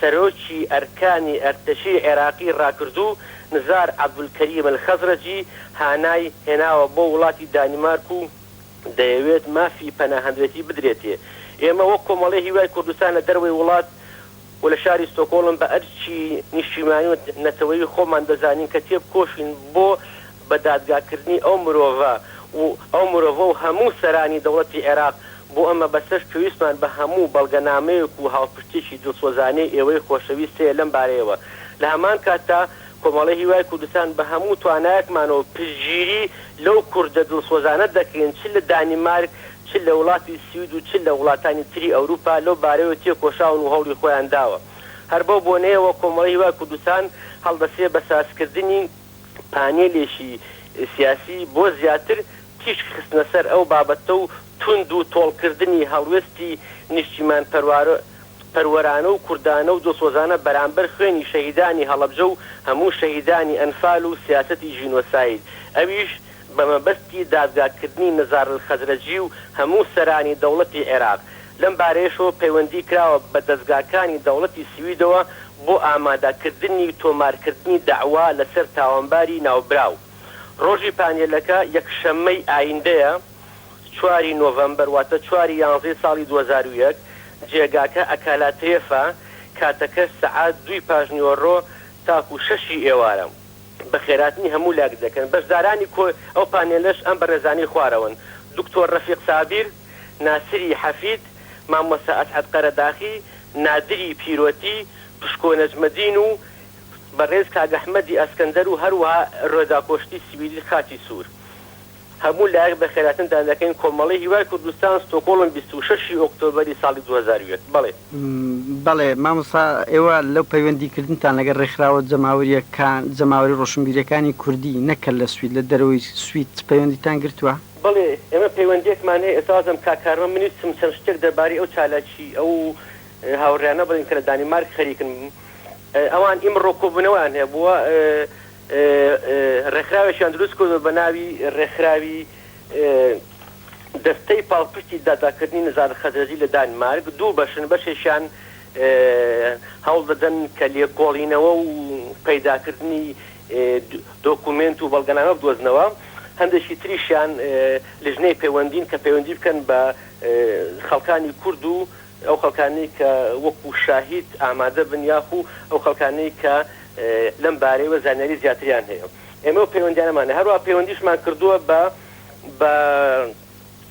سەرۆکی ئەرکانی ئەرتەشی عێراقی ڕاکردوو نزار عەبدولکەریم الخزرەجی هانای هێناوە بۆ وڵاتی دانیمارک و دەیەوێت مافی پەناهەندێتی بدرێتێ. ئێمە وەک کۆمەڵەی هیوای کوردستان لە دەرەوەی وڵات و لە شاری ستۆکۆڵم بە ئەرکی نیشتیمانی و نەتەوەیی خۆمان دەزانین کە تێبکۆشین بۆ بە دادگاکردنی ئەو مرۆڤە و ئەو مرۆڤە و هەموو سەرانی دەوڵەتی عێراق بۆ ئەم مەبەستەش پێویستمان بە هەموو بەڵگەنامەیەک و هاوپشتیەکی دڵسۆزانەی ئێوەی خۆشەویست هەیە لەم بارەیەوە لە هەمان کاتدا کۆمەڵەی هیوای کوردستان بە هەموو توانایەکمانەوە پشتگیری لەو کوردە دڵسۆزانە دەکەین چ لە دانیمارک چ لە وڵاتی سوید و چ لە وڵاتانی تری ئەوروپا لەو بارەیەوە تێکۆشاون و هەوڵی خۆیان داوە. هەر بەو بۆنەیەوە کۆمەڵەی هیوای کوردستان هەڵدەسێ بە سازکردنی پانێلێکی سیاسی بۆ زیاتر تیشک خستنە سەر ئەو بابەتە و توند و تۆڵ کردنی هەڵوێستی نیشتیمان پەروەرانە و کوردانە و دڵسۆزانە بەرامبەر خوێنی شەهیدانی هەڵەبجە و هەموو شەهیدانی ئەنفال و سیاسەتی ژینۆساید ئەویش بە مەبەستی دادگاکردنی نزار الخزرەجی و هەموو سەرانی دەوڵەتی عێراق، لەم بارەیەشەوە پەیوەندی کراوە بە دەزگاکانی دەوڵەتی سویدەوە بۆ ئامادەکردنی تۆمارکردنی دەعوا لەسەر تاوانباری ناوبراو. ڕۆژی پانێلەکە یەکشەممەی ئایندەیە چواری نۆڤەمبەر واتە چواری یانزەی ساڵی 2001، جێگاکە ئەکالاترێفە، کاتەکەش سەعات دووی پاشنیوەڕۆ تاکو شەشی ئێوارە. بەخێراتنی هەموو لایەک دەکەن. بەشدارانی کۆ ئەو پانێلەش ئەم بەڕێزانەی خوارەوەن، دکتۆر ڕەفیق سابیر، ناسری حەفید، مامۆستا ئەسعەد قەرەداخی، نادری پیرۆتی، پشکۆ نەجمەدین و بەڕێز کاک ئەحمەدی ئەسکەندەر و هەروەها رۆدا کۆشتی سویدی خاچی سوور. هەموو لایەک بەخێراتنتان دەکەین کۆمەڵەی هیوای کوردستان ستۆکۆڵم 26 ی ئۆکتۆبەری ساڵی 2001 بەڵێ. بەڵێ مامۆستا ئێوە لەو پەیوەندی کردنتان لەگەڵ ڕێکخراوە جەماوەریەکان جەماوەری ڕۆشنبیریەکانی کوردی نەک هەر لە سوید لە دەرەوەی سوید چ پەیوەندیتان گرتووە؟ بەڵێ ئێمە پەیوەندیەکمان هەیە ئێستا وازم کاک کارمەند من ویستم چەند شتێک دەربارەی ئەو چالاکی ئەو هاوڕێیانە بڵێین کە لە دانیمارک خەریکن ئەوان ئیمڕۆ کۆبوونەوەیان هەبووە ڕێکخراوێکیان دروست کردووە بە ناوی ڕێکخراوی دەستەی پاڵپشتی داداکردنی نزار خەزرەجی لە دانمارک، دوو بەشن، بەشێکیان هەوڵ دەدەن کە لێکۆڵینەوە و پەیداکردنی دۆکومێنت و بەڵگەنامە بدۆزنەوە، هەندێکی تریشیان لیژنەی پەیوەندین کە پەیوەندی بکەن بە خەڵکانی کورد و ئەو خەڵکانەی کە وەکو شاهید ئامادە بن یاخو ئەو خەڵکانەی کە لەم بارەیەوە زانیاری زیاتریان هەیە. ئێمە ئەو پەیوەندیانەمان هەیە. هەروەها پەیوەندیشمان کردووە بە بە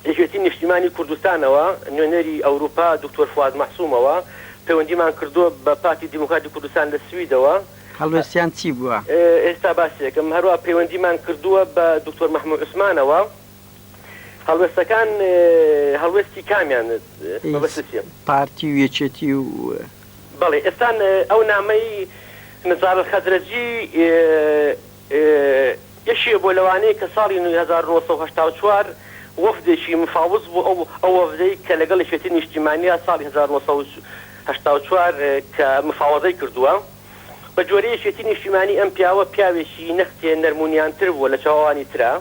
یەکێتی نیشتیمانی کوردستانەوە، نوێنەری ئەوروپا دکتۆر فواد مەعسومەوە، پەیوەندیمان کردووە بە پارتی دیموکراتی کوردستان لە سویدەوە. هەڵوێستیان چی بووە؟ ئێستا باسی ئەکەم. هەروەها پەیوەندیمان کردووە بە دکتۆر مەحموود عوسمانەوە. هەڵوێستەکان هەڵوێستی کامیان مەبەستت چیە؟ پارتی و یەکێتی و. بەڵێ ئێستا ئەو نامەی نزار الخزرەجی یەکێ بۆ لەوانەی کە ساڵی 1984 وەفدێکی مفاوض بوو ئەو ئەو وەفدەی کە لەگەڵ یەکێتی نیشتیمانیا ساڵی 1984 کە مفاوەزەی کردووە بە جۆرەی یەکێتی نیشتیمانی ئەم پیاوە پیاوێکی نەختێ نەرمونیانتر بووە لە چاو ئەوانی ترا.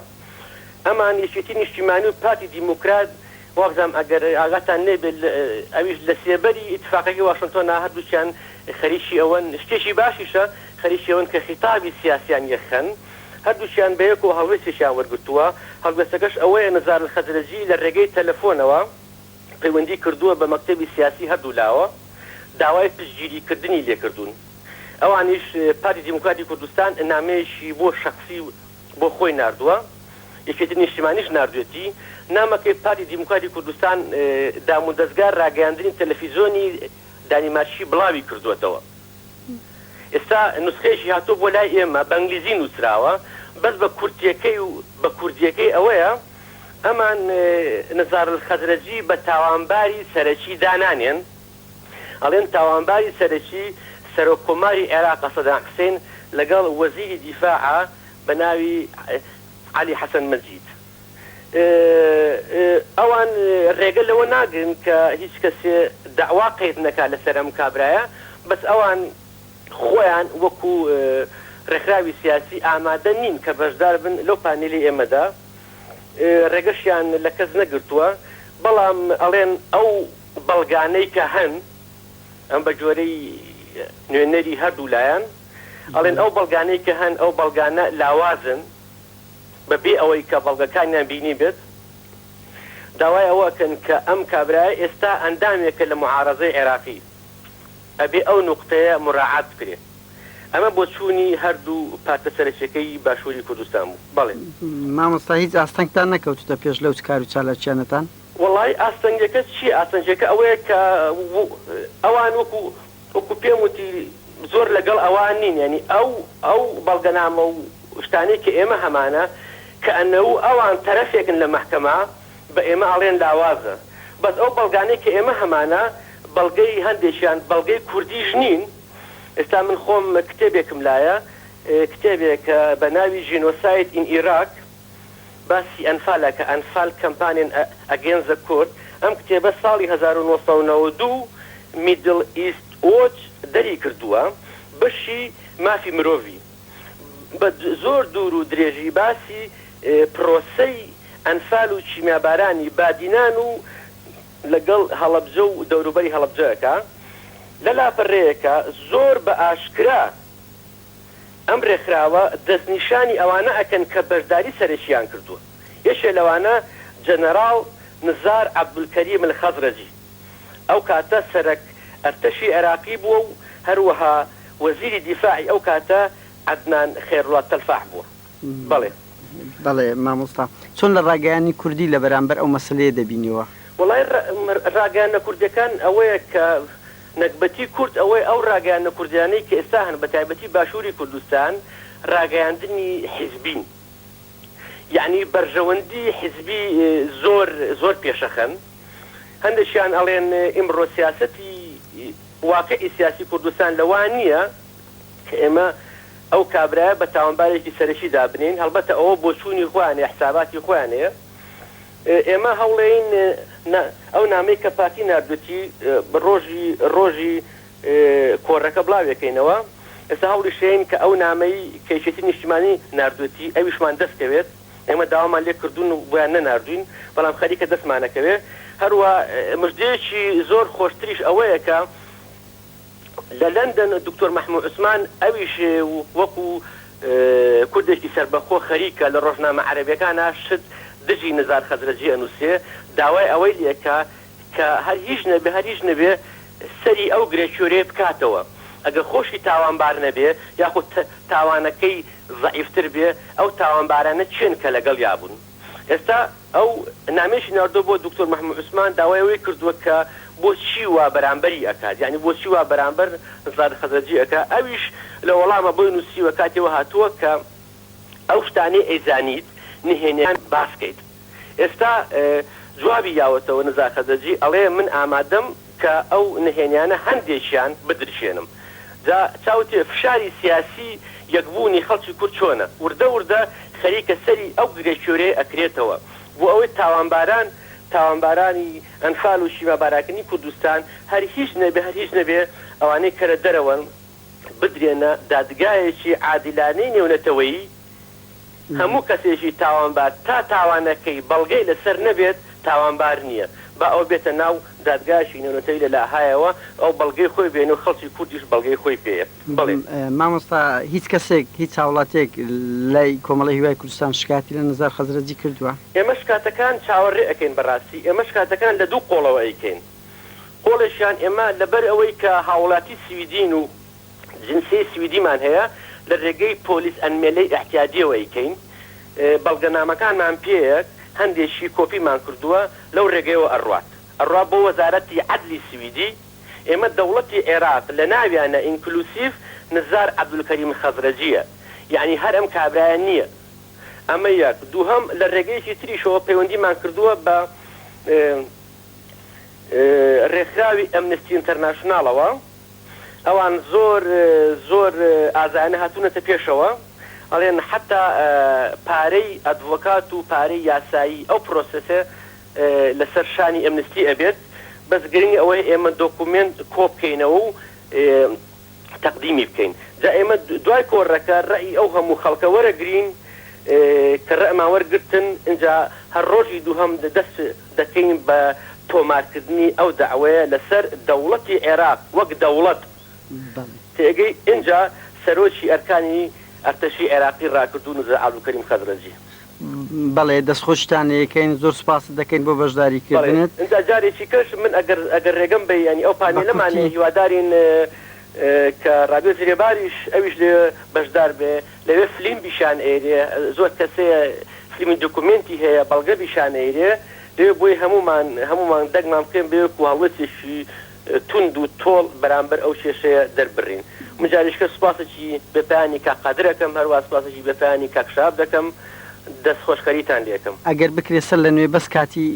ئەمان یەکێتی نیشتیمانی و پارتی دیموکرات وابزانم ئەگەر ئاگاتان لێ بێت ئەویش لە سێبەری ئیتفاقەکەی واشنتۆنا هەردووکیان خەریکی ئەوەن شتێکی باشیشە خەریکی ئەوەن کە خیتابی سیاسیان یەکخەن هەردووکیان بەیەکەوە هەڵوێستێکیان وەرگرتووە هەڵوێستەکەش ئەوەیە نزار الخزرەجی لە رێگەی تەلەفۆنەوە پەیوەندی کردووە بە مەکتەبی سیاسی هەردوولاوە داوای پشتگیری کردنی لێکردوون ئەوانیش پارتی دیموکراتی کوردستان نامەیەکی بۆ شەخسی بۆ خۆی ناردووە، یەکێتی نیشتیمانیش ناردوێتی، نامەکەی پارتی دیموکراتی کوردستان دامودەزگا راگەیاندنی تەلەفیزۆنی دانیمارکی بڵاوی کردووەتەوە. ئێستا نوسخەیەکی هاتووە بۆ لای ئێمە بە ئینگلیزی نووسراوە، بەس بە کورتیەکەی و بە کوردیەکەی ئەوەیە ئەمان نزار الخزرەجی بە تاوانباری سەرەکی دانانێن، ئەڵێن تاوانباری سەرەکی سەرۆک کۆماری عێراقە سەدام حسین لەگەڵ وەزیری دیفاعە بە ناوی عەلی حەسەن مەجید. ئەوان رێگە لەوە ناگرن کە هیچ کەسێ دەعوا قەید نەکا لەسەر ئەم کابرایە، بەس ئەوان خۆیان وەکو رێکخراوی سیاسی ئامادە نین کە بەشدار بن لەو پانێلی ئێمەدا، رێگەشیان لە کەس نەگرتووە، بەڵام ئەڵێن ئەو بەڵگانەی کە هەن، ئەم بە گوێرەی نوێنەری هەردوو لایەن، ئەڵێن ئەو بەڵگانەی کە هەن، ئەو بەڵگانە لاوازن، بە بێ ئەوەی کە بەڵگەکانیان بینیبێت، داوای ئەوە ئەکەن کە ئەم کابرایە ئێستا ئەندامێکە لە موعارەزەی عێراقی، ئەبێ ئەو نوقتەیە موراعات بکرێ. ئەمە بۆچوونی هەردوو پارتە سەرەکیەکەی باشووری کوردستان بوو. بەڵێ. مامۆستا هیچ ئاستەنگتان نەکەوتووتە پێش لەو کار و چالاکیانەتان؟ وەڵایی ئاستەنگەکە چیە ئاستەنگەکە ئەوەیە کە ئەوان وەکو وەکو پێم وتی زۆر لەگەڵ ئەوان نین یانی ئەو ئەو بەڵگەنامە و شتانەی کە ئێمە هەمانە کە ئەنەو ئەوان تەرەفێکن لە مەحکەمە بە ئێمە ئەڵێن لاوازە بەس ئەو بەڵگانەی کە ئێمە هەمانە بەڵگەی هەندێکیان بەڵگەی کوردیش نین ئێستا من خۆم کتێبێکم لایە کتێبێکە بە ناوی ژینۆساید ئین ئیراک باسی ئەنفال ئەکا، ئەنفال کەمپانێن ئەگێنست زە کورد، ئەم کتێبە ساڵی 1992 میدڵ ئیست وۆچ دەری کردووە، بەشی مافی مرۆڤی بە زۆر دوور و درێژی باسی پرۆسەی ئەنفال و کیمیابارانی بادینان و لەگەڵ هەڵەبجە و دەوروبەری هەڵەبجە ئەکا، لە لاپەرەیەکا زۆر بە ئاشکرا ئەم رێکخراوە دەستنیشانی ئەوانە ئەکەن کە بەشداری سەرەکییان کردووە، یەکێ لەوانە جەنەراڵ نزار عەبدولکەریم الخزرەجی ئەو کاتە سەرەک ئەرتەشی عێراقی بووە و هەروەها وەزیری دیفاعی ئەو کاتە عەدنان خێرڵا تەلفاح بووە. بەڵێ. بەڵێ مامۆستا چۆن لە ڕاگەیاندنی کوردی لە بەرامبەر ئەو مەسەلەیە دەبینیەوە؟ وەڵای ڕاگەیاندنە کوردیەکان ئەوەیە کە نەگبەتی کورد ئەوەیە ئەو ڕاگەیاندنە کوردیانەی کە ئێستا هەن بە تایبەتی باشووری کوردستان ڕاگەیاندنی حیزبین. یەعنی بەرژەوەندی حیزبی زۆر زۆر پێشەخەن. هەندێکیان ئەڵێن ئیمڕۆ سیاسەتی واقیعی سیاسی کوردستان لەوا نییە کە ئێمە ئەو کابرایە بە تاوانبارێکی سەرەکی دابنێین، هەڵبەتە ئەوە بۆچوونی خۆیانەیە، حساباتی خۆیانەیە. ئێمە هەوڵێین ئەو نامەی کە پارتی ناردوێتی ڕۆژی ڕۆژی کۆڕەکە بڵاوێکەینەوە، ئێستا هەوڵیشێین کە ئەو نامەی کە یەکێتی نیشتیمانی ناردوێتی ئەویشمان دەستکەوێت. ئێمە داوامان لێ کردوون و بۆیان نەناردووین، بەڵام خەریکە دەستمانەکەوێ. هەروا مژدەیەکی زۆر خۆشتریش ئەوەیە کە لە لەندەن دکتۆر مەحموو عوسمان ئەویش وەکوو کوردێکی سەربەخۆ خەریکە لە ڕۆژنامە عەرەبیەکانا شت دژی نزار خەزرەجی ئەنووسێ، داوای ئەوەی لێ ئەکا کە هەر هیچ نەبێ هەر هیچ نەبێ سەری ئەو گرێ کوێرەیە بکاتەوە ئەگەر خۆشی تاوانبار نەبێ یاخود تاوانەکەی زەعیفتر بێ ئەو تاوانبارانە کێن کە لەگەڵیا بوون ئێستا ئەو نامەیەکی ناردوە بۆ دکتۆر مەحمود عوسمان داوای ئەوەی کردوە کە بۆچی وا بەرامبەری ئەکات یانی بۆچی وا بەرامبەر نزار خەزرەجی ئەکا ئەویش لە وەڵاما بۆی نوسیوە کاتێ وا هاتوە کە ئەو شتانەی ئەیزانیت نهێنیەکان باس کەیت ئێستا جوابی یاوەتەوە نزار خەزرەجی ئەڵێ من ئامادەم کە ئەو نهێنیانە هەندێکیان بدرکێنم. جا چاوت تێ فشاری سیاسی یەکبوونی خەڵکی کورد چۆنە؟ وردە وردە خەریکە سەری ئەو گرێ کوێرەیە ئەکرێتەوە بۆ ئەوەی تاوانباران تاوانبارانی ئەنفال و شیماباراکردنی کوردستان هەر هیچ نەبێ هەر هیچ نەبێ ئەوانەی کە لە دەرەوەن بدرێنە دادگایەکی عادیلانەی نێونەتەوەیی هەموو کەسێکی تاوانبار تا تاوانەکەی بەڵگەی لەسەر نەبێت تاوانبار نییە، با ئەو بێتە ناو دادگایەکی نێونەتەوی لە لاهایەوە ئەو بەڵگەی خۆی بێنێ و خەڵکی کوردیش بەڵگەی خۆی پێیە. بەڵێ. مامۆستا هیچ کەسێک هیچ هاوڵاتیەک لای کۆمەڵەی هیوای کوردستان شکاتی لە نزار خەزرەجی کردوە؟ ئێمە شکاتەکان چاوەڕێ ئەکەین بەڕاستی ئێمە شکاتەکان لە دوو قۆڵەوە ئەیکەین قۆڵێکیان ئێمە لەبەر ئەوەی کە هاوڵاتی سویدین و جنسیەی سویدیمان هەیە لە رێگەی پۆلیس ئەنمێلەی ئیعتیادیەوە ئەیکەین بەڵگەنامەکانمان پێیە هەندێکی کۆپیمان کردووە لەو رێگەیەوە ئەڕوات ئەڕوا بۆ وەزارەتی عەدلی سویدی ئێمە دەوڵەتی عێراق لە ناویانە ئینکلوسیڤ نزار عەبدولکەریم خەزرەجیە یەعنی هەر ئەم کابرایە نیە ئەمە یەک دووهەم لە رێگەیەکی تریشەوە پەیوەندیمان کردووە بە رێکخراوی ئەمنستی ئینتەرناشناڵەوە ئەوان زۆر زۆر ئازایانە هاتوونەتە پێشەوە ئەڵێن حەتا پارەی ئەدڤۆکات و پارەی یاسایی ئەو پرۆسێسە لەسەر شانی ئەمنستی ئەبێت بەس گرنگ ئەوەیە ئێمە دۆکومێنت کۆبکەینەوە و تەقدیمی بکەین جا ئێمە دوای کۆڕەکە ڕەئی ئەو هەموو خەڵکە وەرەگرین کە ڕەئمان وەرگرتن ئینجا هەر ڕۆژی دووهەم دەست دەکەین بە تۆمارکردنی ئەو دەعوەیە لەسەر دەوڵەتی عێراق وەک دەوڵەت تێگەی ئینجا سەرۆکی ئەرکانی ئەرتەشی عێراقی ڕاکردوو نزار عەبدولکەریم خەزرەجی. بەڵێ دەستخۆشیتان لێکەین زۆر سوپاست دەکەین بۆ بەشداری بەڵێ کردنت. ئینجا جارێکی کەش من ئەگەر ئەگەر رێگەم بەی یانی ئەو بە پانێلەمان کورتی. هیوادارین کە رادیۆ زرێباریش ئەویش لەوێ بەشدار بێ لەوێ فلیم بیشان ئەیرێ زۆر کەسەیە فلیمی دۆکومێنتی هەیە بەڵگە بیشان ئەیرێ لەوێ بۆی هەموومان هەموومان دەنگمان بکەین بەیەک و هەڵوێستێکی توند و تۆڵ بەرامبەر ئەو کێشەیە دەربرین. من جاریشکە سوپاسێکی بێ پایانی کاک قادر ئەکەم هەروا سوپاسێکی بێ پایانی کاک شەهاب دەکەم دەست خۆشخەریتان لێ ئەکەم. ئەگەر بکرێ سەر لە نوێ بەس کاتی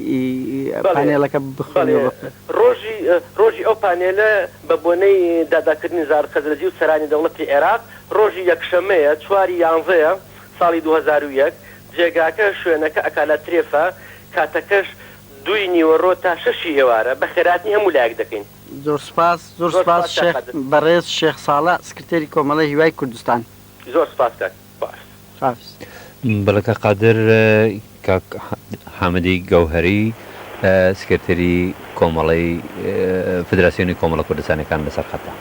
بەڵێ پانێڵەکە بەڵێ بخوێنەوە بە. ڕۆژی ڕۆژی ئەو پانێلە بە بۆنەی داداکردنی زار خەزرەجی و سەرانی دەوڵەتی عێراق ڕۆژی یەکشەممەیە چواری یانزەیە ساڵی 2001 جێگاکە شوێنەکە ئەکالا ترێفە کاتەکەش دووی نیوەڕۆ تا شەشی ئێوارە بەخێرهاتنی هەموو لایەک دەکەین. زۆر سوپاس زۆر زۆر سوپاس سوپاس کاک شێخ قادر. بەڕێز شێخ ساڵح سکرتێری کۆمەڵەی هیوای کوردستان. زۆر سوپاس کاک خواحافیز. خواحافیز. بەڵێ کاک قادر کاک حامدی گەوهەری سکرتێری کۆمەڵەی فدراسیۆنی کۆمەڵە کوردستانیەکان لەسەر خەتە.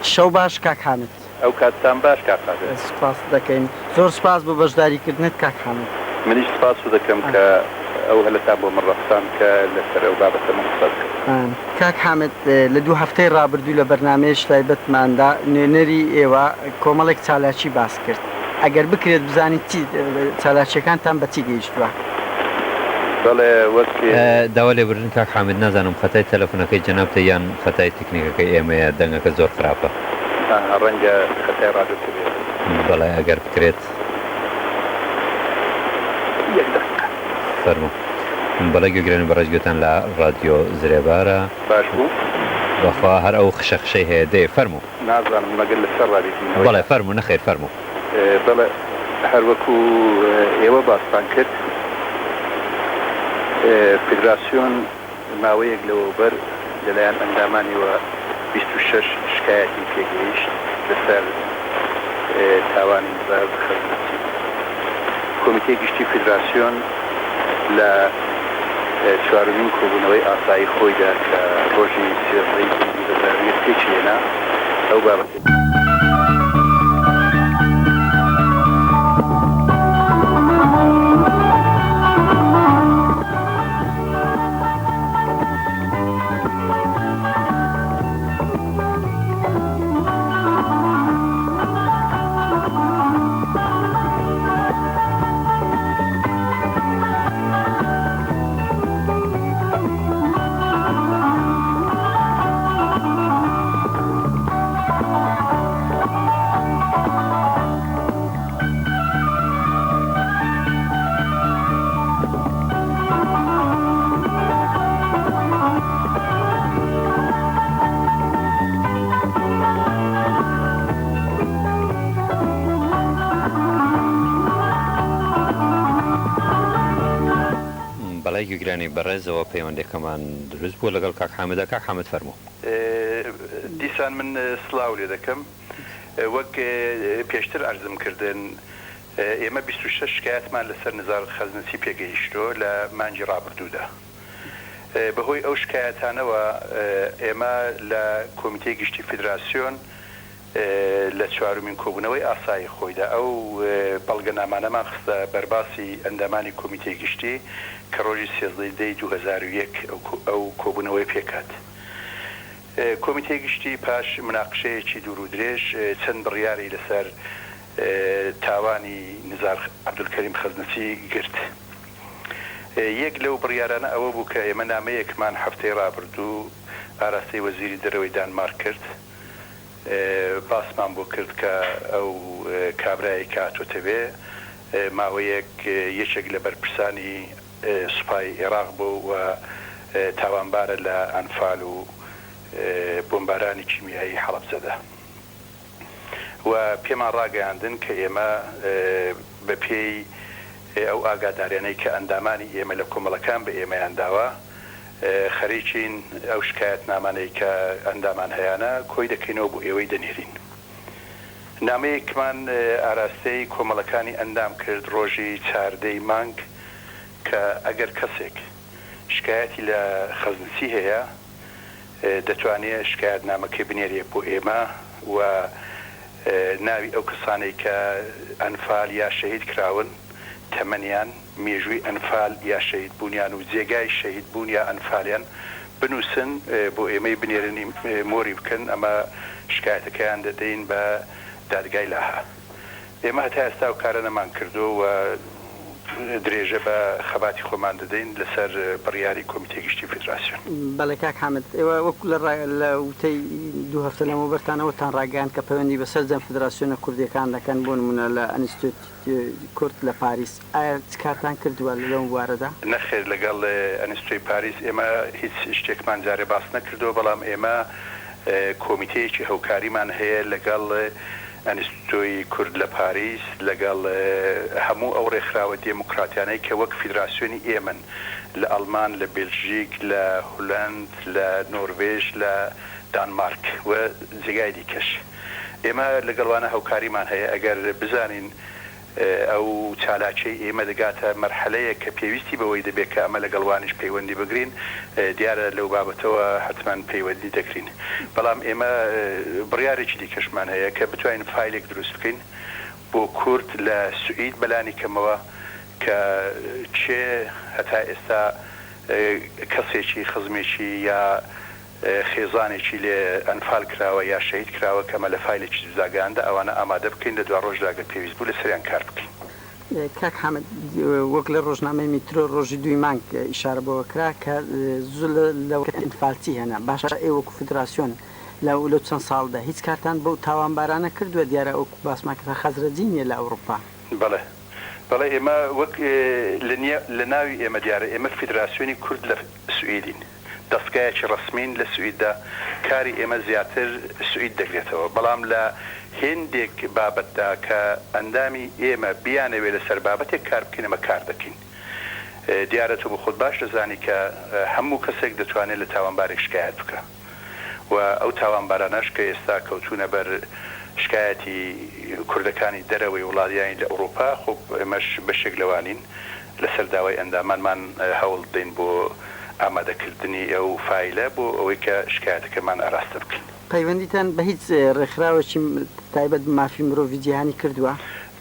شەو باش کاک حامد. ئەو کاتتان باش کاک قادر. سوپاست دەکەین. زۆر سوپاس بۆ بەشداری کردنت کاک حامد. منیش سوپاست دەکەم کە ئەو هەلەتان بۆ من ڕەخساند کە لەسەر ئەو بابەتە من قسە بکەم. کاک حامد لە دوو هەفتەی ڕابردوو لە بەرنامەیەکی تایبەتماندا نوێنەری ئێوە کۆمەڵێک چالاکی باس کرد. ئەگەر بکرێت بزانین چی چالاکیەکانتان بە چی گەیشتوە؟ بەڵێ وەک. داوا لێبوردن کاک حامد نازانم خەتای تەلەفونەکەی جەنابتە یان خەتای تکنیکەکەی ئێمەیە دەنگەکە زۆر خراپە. ئاها ڕەنگە خەتای ڕادیۆکە بێت. بەڵێ ئەگەر بکرێت. فەرموو. بەڵێ گوێگرانی بەڕێز گوێتان لە ڕادیۆ زرێبارە. باش بوو. بەخوا هەر ئەو خشە خشەی هەیە دەی فەرموو. نازانم مەگەر لەسەر ڕابێتینەوە. بەڵێ فەرموو نەخێر فەرموو. بەڵێ هەر وەکو ئێوە باستان کرد فیدراسیۆن ماوەیەک لەوەوبەر لەلایەن ئەندامانیەوە 26 شکایەتی پێگەیشت لەسەر تاوانی نزار خەزرەچی. کۆمیتەی گشتی فیدراسیۆن لە چوارەمین کۆبوونەوەی ئاسایی خۆیدا کە ڕۆژی 13 ی دەی 2001 پێکی هێنا ئەو بابەتەی. بەڵێ گوێگرانی بەڕێزەوە پەیوەندیەکەمان دروست بووە لەگەڵ کاک حامدا کاک حامد فەرموو. دیسان من سڵاو لێ دەکەم وەک پێشتر عەرزم کردن ئێمە 26 شکایەتمان لەسەر نزار خەزنەچی پێگەیشتۆ لە مانگی ڕابردوودا بەهۆی ئەو شکایەتانەوە ئێمە لە کۆمیتەی گشتی فیدراسیۆن لە چوارمین کۆبوونەوەی ئاسایی خۆیدا ئەو بەڵگەنامانەمان خستە بەرباسی ئەندامانی کۆمیتەی گشتی کە ڕۆژی 13 دەی 2001 ئەو کۆبوونەوەی پێکهات. کۆمیتەی گشتی پاش مناقشەیەکی دوور و درێژ چەند بڕیاری لەسەر تاوانی نزار عەبدولکەریم خەزنەچی گرت. یەک لەو بڕیارانە ئەوە بوو کە ئێمە نامەیەکمان هەفتەی ڕابردوو ئاراستەی وەزیری دەرەوەی دانمارک کرد، باسمان بۆ کرد کە ئەو کابرایەی کە هاتۆتەوێ ماوەیەک یەکێک لە بەرپرسانی سوپای ئێراق بوو و تاوانبارە لە ئەنفال و بۆمبارانی کیمیایی حەڵەبجەدا و پێمان ڕاگەیاندن کە ئێمە بە پێی ئەو ئاگاداریانەی کە ئەندامانی ئێمە لە کۆمەڵەکان بە ئێمەیان داوە خەریکین ئەو شکایەتنامانەی کە ئەندامان هەیانە کۆی دەکەینەوە بۆ ئێوەی دەنێرین. نامەیەکمان ئاراستەی کۆمەڵەکانی ئەندام کرد ڕۆژی 14 ی مانگ کە ئەگەر کەسێک شکایەتی لە خەزنچی هەیە دەتوانێ شکایەتنامەکەی بنێرێ بۆ ئێمە و ناوی ئەو کەسانەی کە ئەنفال یا شەهید کراون، تەمەنیان، مێژووی ئەنفال یا شەهید بوونیان و جێگای شەهید بوون یا ئەنفالیان بنووسن بۆ ئێمەی بنێرن مۆری بکەن ئەمە شکایەتەکەیان دەدەین بە دادگای لاهە. ئێمە هەتا ئێستا ئەو کارە نەمان کردووە و درێژە بە خەباتی خۆمان دەدەین لەسەر بڕیاری کۆمیتەی گشتی فیدراسیۆن. بەڵێ کاک حامد، ئێوە وەکو لە لە وتەی دوو هەفتە لەمەوبەرتان ئەوەتان ڕاگەیاند کە پەیوەندی بە سەرجەم فیدراسیۆنە کوردییەکان دەکەن، بۆ نموونە لە ئەنستیتۆی کورد لە پاریس، ئایا چ کارتان کردووە لەو بوارەدا؟ نەخێر لەگەڵ ئەنستیتۆی پاریس ئێمە هیچ شتێکمان جارێ باس نەکردووە، بەڵام ئێمە کۆمیتەیەکی هەوکاریمان هەیە لەگەڵ ئەنستیتۆی کورد لە پاریس، لەگەڵ هەموو ئەو ڕێکخراوە دێموکراتیانەی کە وەک فیدراسیۆنی ئێمەن لە ئەڵمان، لە بێلژیک، لە هولەند، لە نۆروێژ، لە دانمارک و جێگای دیکەش. ئێمە لەگەڵ وانە هەوکاریمان هەیە. ئەگەر بزانین ئەو چالاکیەی ئێمە دەگاتە مەرحەلەیەک کە پێویستی بەوەی دەبێت کە ئەمە لەگەڵ وانیش پەیوەندی بگرین، دیارە لەو بابەتەوە حەتمەن پەیوەندی دەگرین. بەڵام ئێمە بڕیارێکی دیکەشمان هەیە کە بتوانین فایلێک دروست بکەین بۆ کورد لە سوئید بەلانی کەمەوە کە کێ هەتا ئێستا کەسێکی خزمێکی یا خێزانێکی لێ ئەنفال کراوە یا شەهید کراوە کە ئەمە لە فایلێکی جوداگاندا ئەوانە ئامادە بکەین لە دواڕۆژدا گەر پێویست بوو لەسەریان کار بکەین. کاک حامد وەک لە ڕۆژنامەی میترۆ ڕۆژی دووی مانگ ئیشارە بەوە کرا کە لە ئەنفالچی هەنە باشە ئێوە وەکو فیدراسیۆن لە لەو چەند ساڵدا هیچ کارتان بەو تاوانبارانە کردووە دیارە وەکو باسمان کرد هەر خەزرەجی نیە لە ئەوڕوپا. بەڵێ. بەڵێ ئێمە وەک لە ناوی ئێمە دیارە ئێمە فیدراسیۆنی کورد لە سوئیدین. دەستگایەکی ڕەسمین لە سوئیددا، کاری ئێمە زیاتر سوئید دەگرێتەوە، بەڵام لە هێندێک بابەتدا کە ئەندامی ئێمە بیانەوێ لەسەر بابەتێک کار بکەین ئێمە کار دەکەین. دیارە تۆ بۆخۆت باش دەزانی کە هەموو کەسێک دەتوانێ لە تاوانبارێک شکایەت بکا و ئەو تاوانبارانەش کە ئێستا کەوتوونە بەر شکایەتی کوردەکانی دەرەوەی وڵات یانی لە ئوڕووپا خۆ ئێمەش بەشێک لەوانین. لەسەر داوای ئەندامانمان هەوڵ دەدەین بۆ ئامادەکردنی ئەو فایلە بۆ ئەوەی کە شکایەتەکەمان ئاراستە بکەین. پەیوەندیتان بە هیچ ڕێکخراوێکی تایبەت بە مافی مرۆڤی جیهانی کردووە؟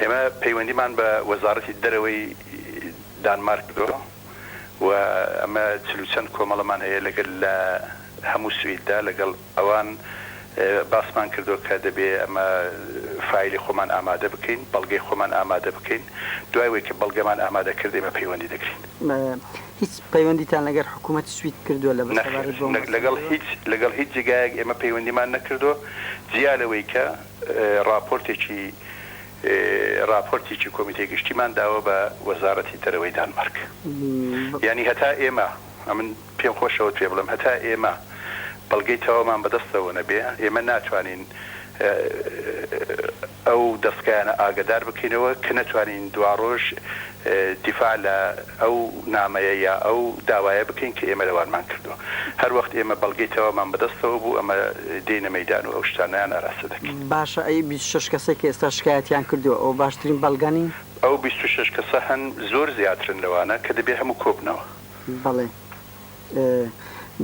ئێمە پەیوەندیمان بە وەزاڕەتی دەرەوەی دانمارک کردووە و ئەمە چل و چەند کۆمەڵەمان هەیە لەگەل لە هەموو سویددا لەگەڵ ئەوان باسمان کردووە کە دەبێ ئەمە فایلی خۆمان ئامادە بکەین، بەڵگەی خۆمان ئامادە بکەین، دوای وەی کە بەڵگەمان ئامادە کرد ئێمە پەیوەندی دەگرین. هیچ پەیوەندیتان لەگەر حکوومەتی سوید کردووە لە نەخێر، سەبارەت بەو لەگەڵ مەسەلەیەوە؟ هیچ لەگەڵ هیچ جێگایەک ئێمە پەیوەندیمان نەکردووە، جیا لەوەی کە ڕاپۆرتێکی ڕاپۆرتێکی کۆمیتەی گشتیمان داوە بە وەزاڕەتی دەرەوەی دانمارک. یانی هەتا ئێمە ئەمن پێم خۆشە ئەوەت پێ بڵێم هەتا ئێمە بەڵگەی تەواومان بەدەستەوە نەبێ ئێمە ناتوانین ئەو دەستگایانە ئاگەدار بکەینەوە کە نەتوانین دواڕۆژ دیفاع لە ئەو نامەیە یا ئەو داوایە بکەین کە ئێمە لەوانمان کردووە. هەر وەخت ئێمە بەڵگەی تەواومان بەدەستەوە بوو ئەمە دێینە مەیدان و ئەو شتانەیان ئاراستە دەکەین. باشە ئەی 26 کەسەی کە ئێستا شکایەتیان کردووە ئەوە باشترین بەڵگە نین؟ ئەو 26 کەسە هەن زۆر زیاترن لەوانە کە دەبێ هەموو کۆبنەوە. بەڵێ.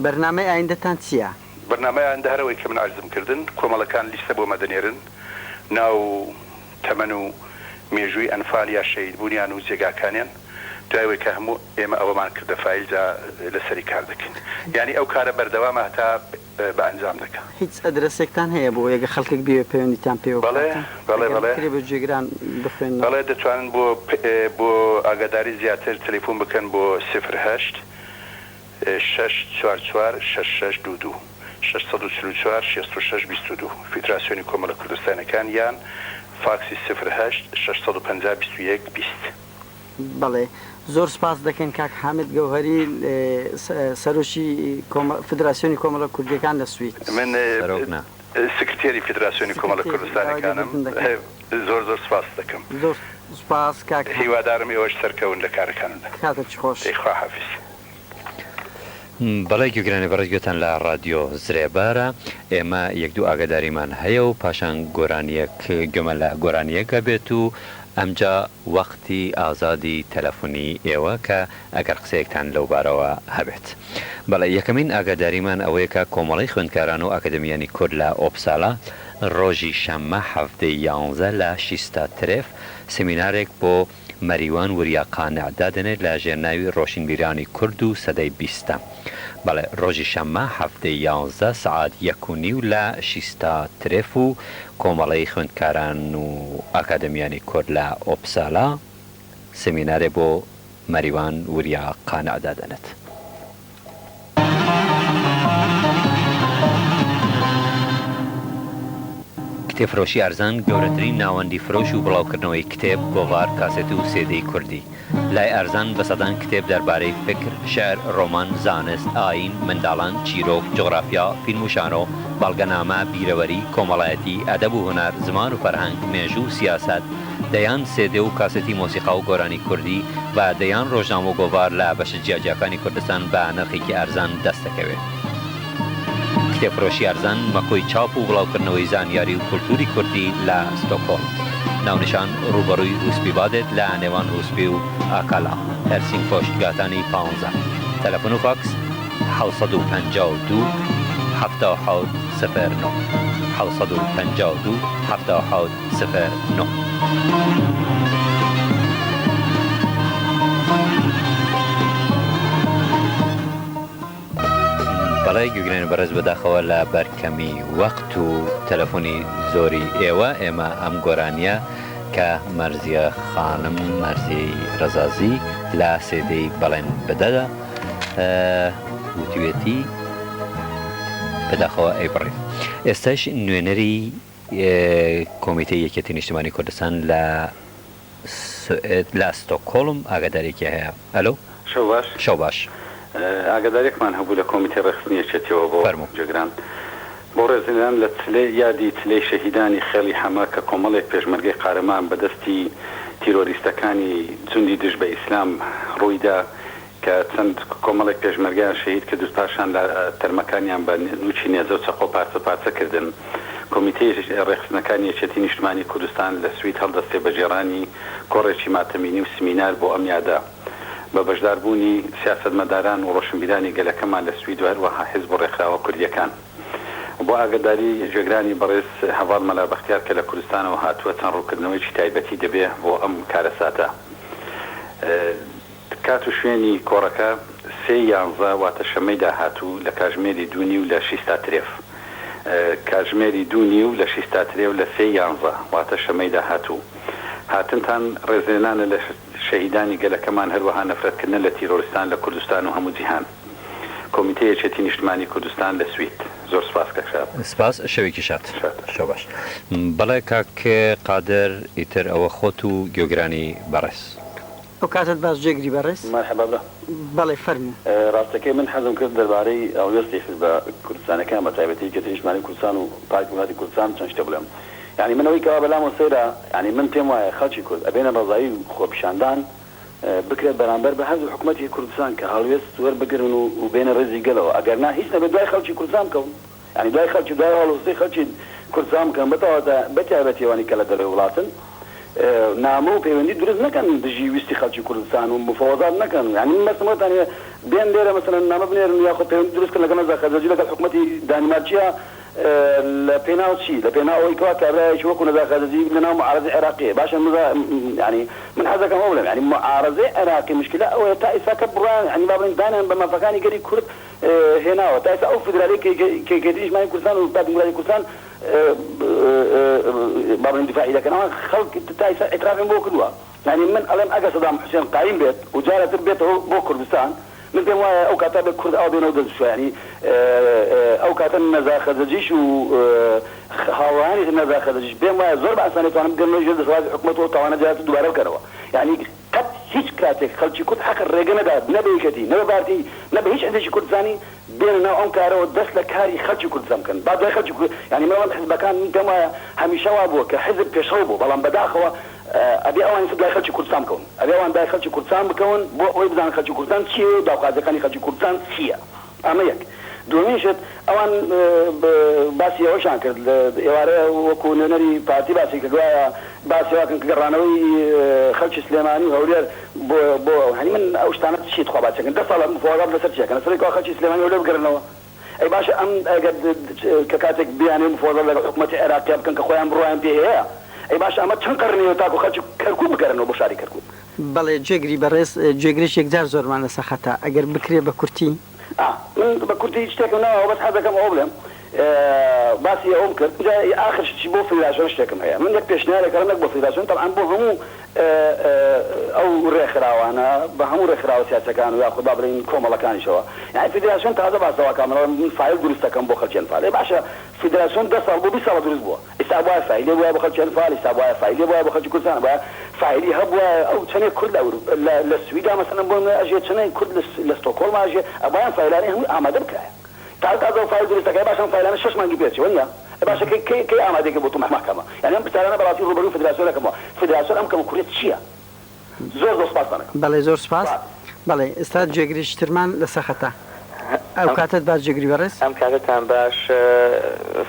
بەرنامەی ئایندەتان چییە؟ بەرنامەی ئایندە هەر ئەوەی کە من عەرزم کردن، کۆمەڵەکان لیستە بۆمە دەنێرن، ناو و تەمەن و مێژووی ئەنفال یا شەهیدبوونیان و جێگاکانیان، دوای ئەوەی کە هەموو ئێمە ئەوەمان کردە فایل جا لەسەری کار دەکەین. یانی ئەو کارە بەردەوامە هەتا بە ئەنجام دەگا. هیچ ئەدرەسێکتان هەیە بۆ ئەگەر خەڵکێک بیەوێ پەیوەندیتان پێوە بەڵێ بکاتن؟ بەڵێ ئەگەر بەڵێ. بکرێ بۆ گوێگران بخوێننەوە. بەڵێ دەتوانن بۆ بۆ ئاگاداری زیاتر تەلەفون بکەن بۆ سفر هەشت شەش چوار چوار شەش شەش دوو دوو 644 66 22 فیدراسیۆنی کۆمەڵە کوردستانیەکان یان فاکسی سفر هەشت 650 21 20. بەڵێ زۆر سوپاست دەکەین کاک حامد گەوهەری سەرۆکی فدراسیۆنی کۆمەڵە کوردیەکان لە سوید. من سەرۆک نا. سکرتێری فدراسیۆنی کۆمەڵە سکرتێری داوای کوردستانەکانم لێبوردن دەکەم. زۆر زۆر سوپاست دەکەم. زۆر سوپاس کاک حامد. هیوادارم ئێوەش سەرکەون لە کارەکانتدا. کاتت خۆش. دەی خواحافیز. بەڵێ گوێگرانی بەڕێز گوێتان لە ڕادیۆ زرێبارە ئێمە یەک دوو ئاگاداریمان هەیە و پاشان گۆرانیەک گوێمان لە گۆرانیەک ئەبێت و ئەمجا وەختی ئازادی تەلەفونی ئێوە کە ئەگەر قسەیەکتان لەو بارەوە هەبێت. بەڵێ یەکەمین ئاگاداریمان ئەوەیە کە کۆمەڵەی خوێندکاران و ئاکادمیانی کورد لە ئۆپسالا ڕۆژی شەممە حەڤدە ی یانزە لە شیستا ترێف سمینارێک بۆ مەریوان وریا قانع دادەنێت لە ژێر ناوی ڕۆشنبیرانی کورد و سەدەی بیستەم. بەڵێ ڕۆژی شەممە حەڤدە ی یانزە سەعات یەک و نیو لە شیستا ترێف و کۆمەڵەی خوێندکاران و ئاکادمیانی کورد لە ئۆپسالا سمینارێ بۆ مەریوان وریا قانع دادەنێت. کتێبفرۆشی ئەرزان گەورەترین ناوەندی فرۆش و بڵاوکردنەوەی کتێب، گۆڤار، کاسێت و سێدی کوردی. لای ئەرزان بە سەدان کتێب دەربارەی فکر، شیعر، ڕۆمان، زانست، ئایین، منداڵان، چیرۆک، جوغرافیا، فیلم و شانۆ، بەڵگەنامە، بیرەوەری، کۆمەڵایەتی، ئەدەب و هونەر، زمان و فەرهەنگ، مێژوو و سیاسەت، دەیان سێدێ و کاسێتی مۆسیقا و گۆرانی کوردی و دەیان ڕۆژنامە و گۆڤار لە بەشە جیاجیاکانی کوردستان بە نرخێکی ئەرزان دەست دەکەوێ. کتێبفرۆشی ئەرزان مەکۆی چاپ و بڵاوکردنەوەی زانیاری و کولتووری کوردی لە ستۆکهۆڵم. ناونیشان ڕووبەڕووی هوسبیبادێت لە نێوان هوسبی و ئاکالا، هێلسینگفۆشگاتانی پانزە. تەلەفۆن و فاکس، 752 77 09 752 77 09. بەڵێ گوێگرانی بەڕێز بەداخەوە لە بەر کەمی وەخت و تەلەفۆنی زۆری ئێوە ئێمە ئەم گۆرانیە کە مەرزیە خانم مەرزیەی ڕەزازی لە سێدەی بەڵێن بدەدا وتوێتی بەداخەوە ئەیبڕین ئێستاش نوێنەری کۆمیتەی یەکێتی نیشتمانی کوردستان لە. سوئد لە ستۆکهۆڵم ئاگاداریەکی هەیە. ئەلۆ. شەو باش. شەو باش. ئاگاداریەکمان هەبوو لە کۆمیتەی ڕێکخستنی یەکێتیەوە بۆ فەرموو. جێگران بۆ ڕێزلێنان لە چلەی یادی چلەی شەهیدانی خێڵی حەمە کە کۆمەڵێک پێشمەرگەی قارەمان بە دەستی تیرۆریستەکانی جوندی دژ بە ئیسلام ڕوویدا کە چەند کۆمەڵێک پێشمەرگەیان شەهید کرد و پاشان لە تەرمەکانیان بە نووکی نێزە و چەقۆ پارچە پارچە کردن. کۆمیتەی ڕێکخستنەکانی یەکێتی نیشتمانی کوردستان لە سوید هەڵدەستێ بە گێڕانی کۆڕێکی ماتەمینی و سمینار بۆ ئەم یادە بە بەشداربوونی سیاسەتمەداران و ڕۆشنبیرانی گەلەکەمان لە سوید و هەروەها حیزب و ڕێکخراوە کوردییەکان. بۆ ئاگەداری گوێگرانی بەڕێز هەڤاڵ مەلا بەختیار کە لە کوردستانەوە هاتووە چەند ڕوونکردنەوەیەکی تایبەتی دەبێ بۆ ئەم کارەساتە. کات و شوێنی کۆڕەکە، سێ ی یانزە واتە شەممەی داهاتوو لە کاژمێری دوو نیو لە شیستا ترێف. کاتژمێری دوو نیو لە شیستا ترێف لە سێ ی یانزە واتە شەممەی داهاتوو. هاتنتان ڕێزلێنانە لە شەهیدانی گەلەکەمان هەروەها نەفرەتکردنە لە تیرۆریستان لە کوردستان و هەموو جیهان. کۆمیتەی یەکێتی نیشتمانی کوردستان لە سوید. زۆر سپاس کاک شەهاب. سپاس شەوێکی شاد. شاد. شەو باش. بەڵێ کاک قادر ئیتر ئەوە خۆت و گوێگرانی بەڕێز. ئەو کاتەت باش جێگری بەڕێز. مەرحەبا برا. بەڵێ فەرموو. ڕاستەکەی من حەزم کرد دەربارەی هەڵوێستی حیزبە کوردستانەکان بە تایبەتی یەکێتی نیشتمانی کوردستان و پارتی دیموکراتی کوردستان چەند شتێ بڵێم یانی من ئەوەی کەوا بەلامەوە سەیرە یانی من پێم وایە خەڵکی کورد ئەبێ نەڕەزایی و خۆپیشاندان بکرێت بەرامبەر بە هەردوو حکومەتی کوردستان کە هەڵوێست وەربگرن و بێنە ڕیزی گەلەوە ئەگەر نا هیچ نەبێت دوای خەڵکی کوردستان بکەون یانی دوای خەڵکی دوای هەڵوستی خەڵکی کوردستان بکەن بەتەواوەتە بەتایبەتی ئەوانەی کە لە دەرەوەی وڵاتن نامە و پەیوەندی دروست نەکەن دژی ویستی خەڵکی کوردستان و مفەوەزات نەکەن یانی من مەبەستم ئەوەتان هەیە بێن لێرە مەسەلەن نامە بنێرن یاخود پەیوەندی دروست کەن لەگەڵ نەزا خەزرەجی لەگەڵ حکومەتی دانیمارکیە لە پێناو چی لە پێناو ئەوەی کەوا کابرایەکی وەکو نەزا خەزرەجی لە ناو معارەزەی عێراقیە باشە نەزا یانی من حەز دەکەم ئەوە بڵێم یانی معارەزەی عێراقی مشکلە ئەوەیە تا ئیستا کە بڕوایان یانی با بڵێین دانیان بە مافەکانی گەلی کورد هێناوە تا ئێستا ئەو فیدرالیەی کە کە یەکێتی نیشتمانی کوردستان و پارتی دیموکراتی کوردستان با بڵێین دیفاعی دەکەن ئەوان خەڵک تا ئێستا ئیعترافیان بۆ کردووە یانی من ئەڵێم ئەگەر سەدام حوسێن قایم بێت و جارێتر بێتەوە بۆ کوردستان من پێم وایە ئەو کاتە بێ کورد ئاو بێنەوە دەست بشوە یانی ئەو کاتە نەزا خەزەجیش و هاوڕانی نەزا خەزەجیش پێم وایە زۆر بە ئاسانی توانن بگەنەوە ژێر دەسەڵاتی حکومەت و ئەو تاوانە جارێتر دووبارە بکەنەوە یانی قەت هیچ کاتێک خەڵکی کورد حەقە ڕێگە نەدات نە بە یەکێتی نە بە پارتی نە بە هیچ حزبێکی کوردستانی بێنە ناو ئەم کارەوە دەست لە کاری خەڵکی کوردستان بکەن با دوای خەڵکی کورد یانی من ئەڵێم حزبەکان من پێم وایە هەمیشە وا بووە کە حزب پێشڕەو بووە بەڵام بەداخەوە ئەبێ ئەوان ئیستا دوای خەڵکی کوردستان بکەون ئەبێ ئەوان دوای خەڵکی کوردستان بکەون بۆ ئەوەی بزانن خەڵکی کوردستان چی هەیە و داوخوازیەکانی خەڵکی کوردستان چیە. ئەمە یەک. دووەمین شت، ئەوان باسی ئەوەشیان کرد، ئێوارە وەکو نوێنەری پارتی باسی کرد، گوایە باسی ئەوە کەن کە گەڕانەوەی خەڵکی سلێمانی و هەولێر بۆ بۆ یانی من ئەو شتانە چی تخوا باسی ئەکەن؟ دە ساڵە مفاوەزات لەسەر چی ئەکەن؟ لەسەر ئەوەی کەوا خەڵکی سلێمانی و هەولێر بگەڕێنەوە؟ ئەی باشە ئەم ئەگەر کە کاتێک بیانەوێ مفاوەزات لەگەڵ حکومەتی عێراقیا بکەن کە خۆیان بڕوایان پێ هەیە، ئەی باشە ئەمە چەند قەرنێ تاکو خەڵکی کەرکوک بگەڕێنەوە بۆ شاری کەرکوک؟ بەڵێ جێگری بەڕێز، جێگرێکی یەکجار زۆرمان لەسەر خەتە، ئەگەر بکرێ بە کورتی. ئا، من بە کورتی هیچ شتێکم نەماوە، بەس حەز دەکەم ئەوە بڵێم، باسی ئەوەم کرد، ئینجا ئاخر شتیش بۆ فیدراسیۆن شتێکم هەیە، من یەک پێشنیارێک ئەڵێم نەک بۆ فیدراسیۆن، تەبعەن بۆ هەموو ئەو ڕێکخراوانە، بە هەموو ڕێکخراوە سیاسیەکان و یاخود با بڵێین کۆمەڵەکانیشەوە، یانی فیدراسیۆن تازە باس لەوە ئەکا، من ئەڵێم من فایل دروست دەکەم بۆ خەڵکی ئەنفال، ئێ باشە فیدراسیۆن دە ساڵ بۆ 20 ساڵە دروست بووە، ئیستا بوایە فایلی هەبوایە بۆ خەلکی ئەنفال ئیستا بوایە فایلی هەبوایە بۆ خەلکی کوردستان ئەبوایە فایلی هەبوایە ئەو چەنێک کورد لە ئەوروپ لە لە سویدا مەسەلەن بۆ نمونە ئەژێ چەنێک کورد لە لە ستۆکهۆڵم ئەژێ ئەبوایە ئەم فایلانەی هەمووی ئامادە بکرایە تازە تازە ئەو فایل دروست دەکرا باشە ئەم فایلانە شەش مانگی پێ ئەچێ وەنیە ئێ باشە کەی کەی کەی ئامادەی کرد بۆ تۆ مەحکەمە یانی ئەم پرسیارانە بەڕاستی ڕووبەرووی فدراسیۆن ئەکەمەوە فدراسیۆن ئەم کەموکوڕیە چیە؟ زۆر زۆر سپاستان ئەکەم. بەڵێ زۆر سپاس. سپاس. بەڵێ ئێستا جێگرێکی ترمان لەسەر خەتە. ئەو کاتەت باش جێگری بەڕێز. ئەم کاتەتان باش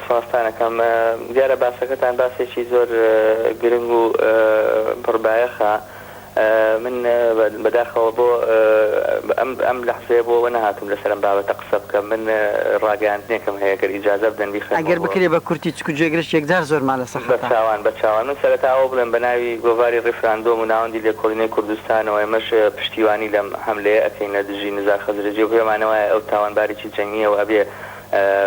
سپاستان ئەکەم. دیارە باسەکەتان باسێکی زۆر گرنگ و پڕ بایەخە. من بەداخەوە بۆ ئەم ئەم لەحزەیە بۆ ئەوە نەهاتووم لەسەر ئەم بابەتە قسە بکەم. من ڕاگەیاندنێکم هەیە گەر ئیجازە بدەن بیخوێنمەوە ئەگەر بۆ. بکرێ بە کورتی چونکو جێگرێکی یەکجار زۆرمان لەسەر بە خەتە. چاوان بە چاوان. من سەرەتا ئەوە بڵێم بە ناوی گۆڤاری ڕیفراندۆم و ناوەندی لێکۆڵینەوەی کوردستانەوە ئێمەش پشتیوانی لەم حەملەیە ئەکەین لە دژی نزار خەزرەجی و پێمانوایە ئەو تاوانبارێکی جەنگییە و ئەبێ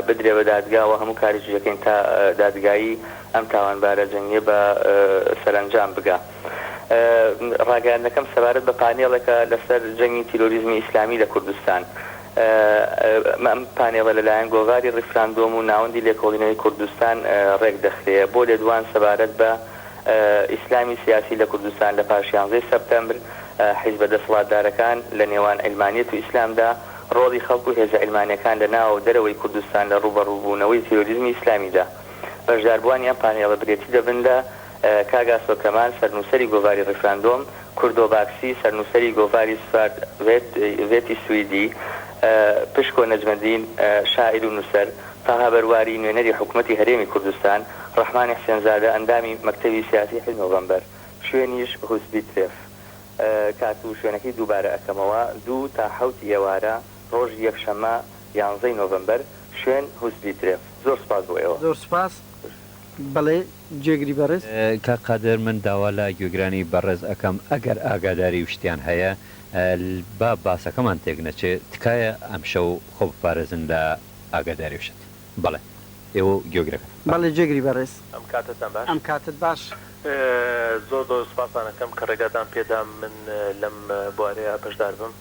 بدرێ بە دادگا و هەموو کارێکیش ئەکەین تا دادگایی ئەم تاوانبارە جەنگییە بە سەرەنجام بگا. ڕاگەیاندنەکەم سەبارەت بە پانێڵێکە لەسەر جەنگی تیرۆریزمی ئیسلامی لە کوردستان. ئەم پانێڵە لەلایەن گۆڤاری ڕیفراندۆم و ناوەندی لێکۆڵینەوەی کوردستان ڕێک دەخرێ بۆ لێدوان سەبارەت بە. ئیسلامی سیاسی لە کوردستان لە پاش یانزەی سەپتەمبر، حیزبە دەسەڵاتدارەکان لە نێوان عیلمانیەت و ئیسلامدا، ڕۆڵی خەڵک و هێزە عیلمانیەکان لە ناوە و دەرەوەی کوردستان لە ڕووبەڕووبوونەوەی تیرۆریزمی ئیسلامیدا. بەشداربووانی ئەم پانێڵە برێتی دەبن لە، کاک ئاسۆ کەمال، سەرنووسەری گۆڤاری ڕیفراندۆم، کوردۆ باکسی، سەرنووسەری گۆڤاری سڤارت ڤێتی سویدی، پشکۆ نەجمەدین، شاعیر و نووسەر، تاها بەرواری، نوێنەری حکومەتی هەرێمی کوردستان، ڕەحمانی حسێنزادە، ئەندامی مەکتەبی سیاسی حیزب نۆڤەمبەر، شوێنیش هوسبی ترێف. کات و شوێنەکەی دووبارە ئەکەمەوە، دوو تا حەوت ئێوارە، ڕۆژی یەکشەممە، یانزەی نۆڤەمبەر، شوێن، هوسبی ترێف. زۆر سوپاس بۆ ئێوە. زۆر سوپاس. بەڵێ جێگری بەڕێز. کاک قادر من داوا لە گوێگرانی بەڕێز ئەکەم ئەگەر ئاگاداری و شتیان هەیە با باسەکەمان تێک نەچێ تکایە ئەمشەو خۆ بپارێزن لە ئاگاداری و شت بەڵێ ئێوە و گوێگرەکان بەڵێ جێگری بەڕێز. ئەم کاتەتان باش. ئەم کاتەت باش. زۆر زۆر سوپاستان ئەکەم کە ڕێگاتان پێدام من لەم بوارەیا بەشدار بم.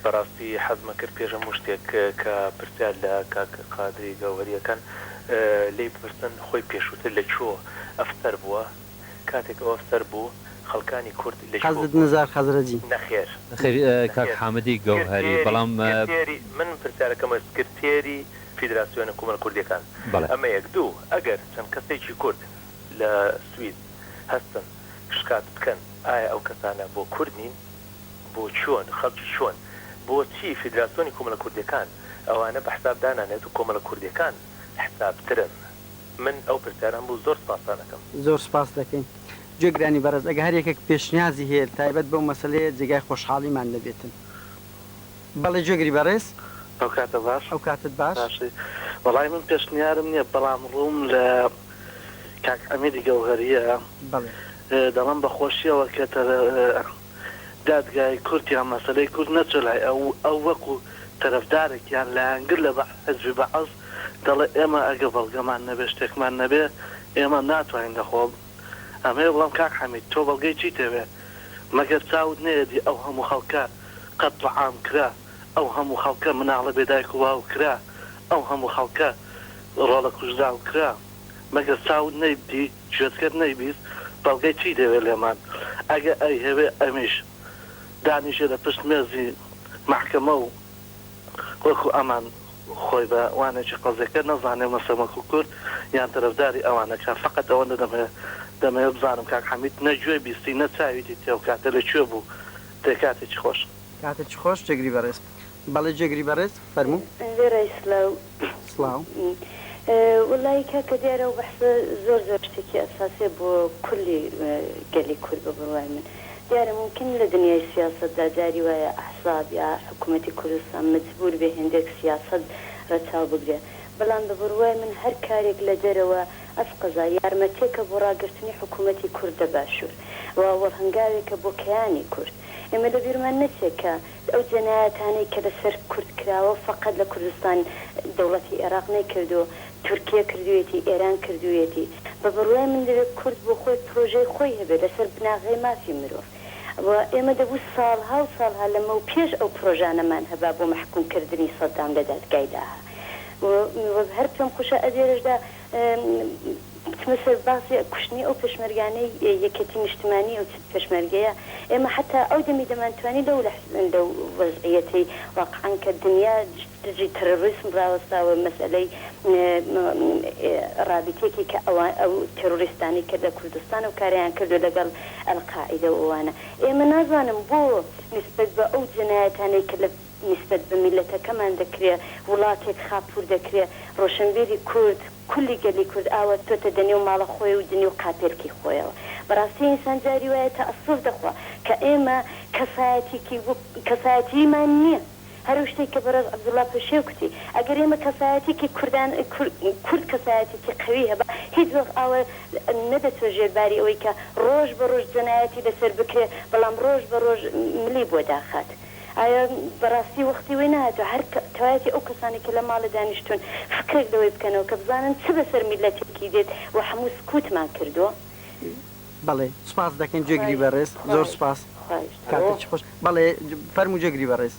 بەڕاستی حەزمە کرد پێش هەموو شتێک کە پرسیار لە کاک قادری گەوهەری ئەکەن لێی بپرسن خۆی پێشووتر لە کوێ ئەفسەر بووە؟ کاتێک ئەو ئەفسەر بوو خەڵکانی کورد لە کوێ قەزت بوون؟ نزار خەزرەجی. نەخێر نەخێر کاک نەخێر حامدی گەوهەری سکرتێری بەڵام. سکرتێری من پرسیارەکەم سکرتێری فیدراسیۆنە کومەڵە کوردیەکان بەڵێ. ئەمە یەک دوو ئەگەر چەند کەسێکی کورد لە سوید هەستن شکات بکەن ئایا ئەو کەسانە بۆ کورد نین؟ بۆ چۆن خەڵکی چۆن؟ بۆچی فیدراسیۆنی کۆمەڵە کوردیەکان ئەوانە بە حساب دانانێت و کۆمەڵە کوردیەکان حسابترن؟ من ئەو پرسیارەم بوو زۆر سپاستان ئەکەم. زۆر سپاست دەکەین گوێگرانی بەڕێز ئەگەر هەر یەکێک پێشنیازی هەیە تایبەت بەو مەسەلەیە جێگای خۆشحاڵیمان دەبێتن. بەڵێ گوێگری بەڕێز. ئەو کاتە باش. ئەو کاتت باش. باشی وەڵای من پێشنیارم نیە بەڵام ڕووم لە کاک عەمیدی گەوهەریە بەڵێ. دەڵێم بە خۆشیەوە کە دادگای کورد یان مەسەلەی کورد نەچۆ لای ئەو ئەو وەکو تەرەفدارێک یان لایەنگر لە حزبی بەعس دەڵێ ئێمە ئەگە بەڵگەمان نەبێ شتێکمان نەبێ ئێمە ناتوانین لە خۆ ئەمەوێ بڵێم کاک حەمید تۆ بەڵگەی چیت هەوێ مەگەر چاوت نەیەدی ئەو هەموو خەڵکە قەتڵ عام کرا ئەو هەموو خەڵکە مناڵە بێ دایک و باوک کرا ئەو هەموو خەڵکە ڕۆڵە کوژراو کرا مەگەر چاوت نەیدی گوێچکەت نەیبیست بەڵگەی چی دەوێ لێمان ئەگە ئەیهەوێ ئەمیش دانیشێ لە پشت مێزی مەحکەمە و وەکو ئەمان خۆی بە وانێکی قەزیەکە نەزانێ مەسەن وەکو کورد یان تەرەفداری ئەوانە کا فەقەت ئەوەندە دەمەوێ دەمەوێ بزانم کاک حەمید نە گوێ بیستی نە چاوی دیتی ئەو کاتە لە کوێ بوو دەی کاتێکی خۆش. کاتێکی خۆش جێگری بەڕێز. بەڵێ جێگری بەڕێز فەرموو. وێڕای سلاو. سڵاو. وەڵایی کاکە دیارە ئەو بەحسە زۆر زۆر شتێکی ئەساسیە بۆ کولی گەلی کورد بە بڕوای من دیارە مومکین لە دنیای سیاسەتدا جاری وایە ئەحزاب یا حکومەتی کوردستان مەجبور بێ هێندێک سیاسەت رەچاو بگرێ بەڵام بە بڕوای من هەر کارێک لە دەرەوە ئەسقەزا یارمەتیەکە بۆ ڕاگرتنی حکومەتی کورد لە باشور و وەڵهەنگاوێکە بۆ کەیانی کورد ئێمە لە بیرمان نەچێ کە ئەو جەنایەتانەی کە لە سەر کورد کراوە فەقەت لە کوردستان دەوڵەتی ئێراق نەیکردووە، تورکیە کردوویەتی، ئێران کردوویەتی. بە بڕوای من دەبێ کورد بۆ خۆی پرۆژەی خۆی هەبێ لە سەر بناغەی مافی مرۆڤ و ئێمە دەبوو ساڵها و ساڵها لەمەو پێش ئەو پرۆژانەمان هەبا بۆ مەحکوم کردنی سەدام لە دادگای لاهە و هەر پێم خوشە ئەدێرەشدا بچمە سەر باسی کوشتنی ئەو پێشمەرگانەی یەکێتی نیشتمانی ئەو پێشمەرگەیە ئێمە حەتا ئەو دەمی دەمانتوانی لەو لەو وەزعیەتەی واقعەن کە دنیا دژی تڕۆریسم ڕاوەستاوە مەسئەلەی ڕابیتێکی کە ئەوان ئەو تێڕۆریستانەی کە لە کوردستان ئەو کارەیان کردوە لەگەڵ ئەلقاعیدە و ئەوانە ئێمە نازانم بۆ نیسبەت بە ئەو جەنایەتانەی کە لە نیسبەت بە میللەتەکەمان دەکرێ، وڵاتێک خاپوور دەکرێ، ڕۆشنبیری کورد، کولی گەلی کورد ئاوا چۆتە دەنێو ماڵە خۆی و دنیو قاپێلکی خۆیەوە. بەڕاستی ئینسان جاری وایە تەئەسوف دەخوا کە ئێمە کەسایەتیکی وەک کەسایەتیمان نیە. هەر ئەو شتەی کە بەڕێز عەبدوڵا پەشێو کوتی، ئەگەر ئێمە کەسایەتیکی کوردان کورد کەسایەتیکی قەوی هەبا هیچ وەخت ئاوا نەدەچوە ژێر باری ئەوەی کە ڕۆژ بە ڕۆژ جەنایەتی لەسەر بکرێ بەڵام ڕۆژ بە ڕۆژ ملی بۆ داخات. ئایا بەڕاستی وەختی وەی نەهاتوە هەر تەواوی ئەو کەسانەی کە لە ماڵێ دانیشتون فکرێک لەوەی بکەنەوە کە بزانن چ بەسەر میللەتێکی دێت و هەموو سکوتمان کردوە؟ بەڵێ سوپاست دەکەین جێگری بەڕێز زۆر سوپاس کاتت خۆش بەڵێ فەرموو جێگری بەڕێز.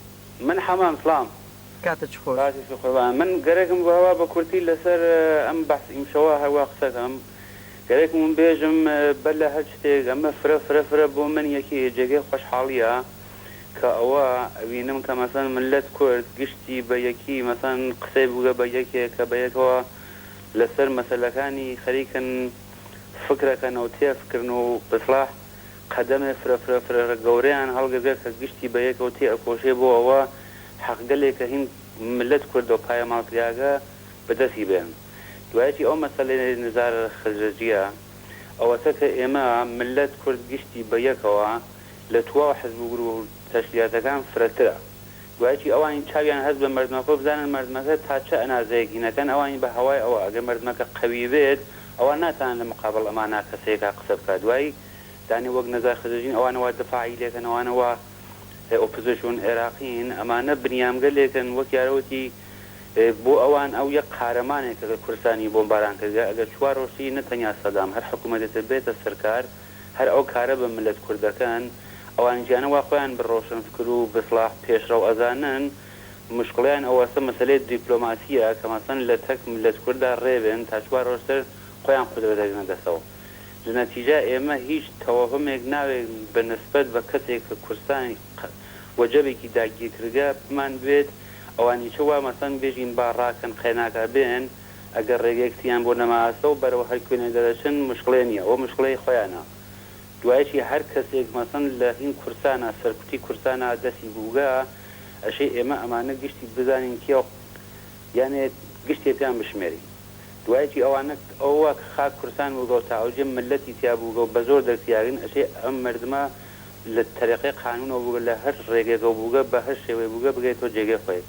من حەمام سڵام. کاتت خۆش. باشی سوقوربان من گەرەکم بوو هەوا بە کورتی لەسەر ئەم بەحس ئیمشەوە هەروا قسەکەم. گەرەکم بێژم بەر لە هەر شتێک ئەمە فرە فرە فرە بۆ من یەکی جێگەی خۆشحاڵیە کە ئەوە ئەوینم کە مەسەن مللەت کورد گشتی بە یەکی مەسەن قسەی بووگە بە یەکێ کە بە یەکەوە لە سەر مەسەلەکانی خەریکن فکرەکەن و تێفکرن و بسڵاح قەدەمێ فرە فرە فرە گەورەیان هەڵگرگە کە گشتی بە یەکەوە تێ ئەکۆشێ بۆ ئەوە حەقگەلێ کە هین مللەت کوردە و پایەماڵ کریاگە بە دەسی بێن. دوایەکی ئەو مەسەلەێ نزار خزرەجیە ئەوەسە کە ئێمە مللەت کورد گشتی بە یەکەوە لە تواو حزب و گروه و تەشکیلاتەکان فرەترە. دوایەکی ئەوانی چاویان هەس بە مەردمەکە و بزانن مەردمەکە تا چە ئەنازەیەک هینەکەن ئەوانی بە هەوای ئەوە ئەگەر مەردمەکە قەوی بێت ئەوان ناتانن لە مقابڵ ئەمانا کەسێکا قسە بکا دوای دانێ وەک نزار خزرەجین ئەوانە وا دفاعی لێکەن ئەوانە وا ئۆپزسیون عێراقین ئەمانە بنیامگەلێکن وەک یارەوتی بۆ ئەوان ئەو یەک قارەمانێکە کە کوردستانی بۆمباران کردگە، ئەگەر چوار ڕۆژی نە تەنیا سەدام هەر حکوومەتێ تر بێتە سەر کار هەر ئەو کارە بە مللەت کورد دەکەن، ئەوانیجیانە وا خۆیان بە ڕۆشنفکر و بسڵاح پێشڕەو ئەزانن، مشکڵەیان ئەوەسە مەسەلەی دیپلۆماسییە کە مەسەن لە تەک مللەت کوردا ڕێ بێن تا چوار ڕۆژ تر خۆیان قودرەت ئەگرنە دەسەوە. لە نەتیجە ئێمە هیچ تەوەهومێک ناوێ بە نسبەت بە کەسێک کە کوردستانی وەجەبێکی داگیر کردگە بمان بوێت، ئەوانیچە وا مەسەن بێژین با ڕاکەن قەێناکا بێن ئەگەر ڕێگەیەک تریان بۆ نەماسەو بەرەو هەر کوێنێ دەرەچن مشکڵێ نیە ئەوە مشکڵەی خۆیانە دوایچی هەر کەسێک مەسەن لە هین کورسانا سەرکوتی کورسانا دەسی بووگە ئەشێ ئێمە ئەمانە گشتی بزانین کێ یانێ گشتێ پێیان بشمێرین دوایچی ئەوانە ئەوە کە خاک کورسان بووگەو تا ئەوجێ مللەتی تیا بووگەو بەزۆر دەرکریاگن ئەشێ ئەم مەردمە لە تەریقەی قانوونەوە بووگە لە هەر ڕێگەکەو بووگە بە هەر شێوەی بووگە بگەێتەوە جێگەی خۆی.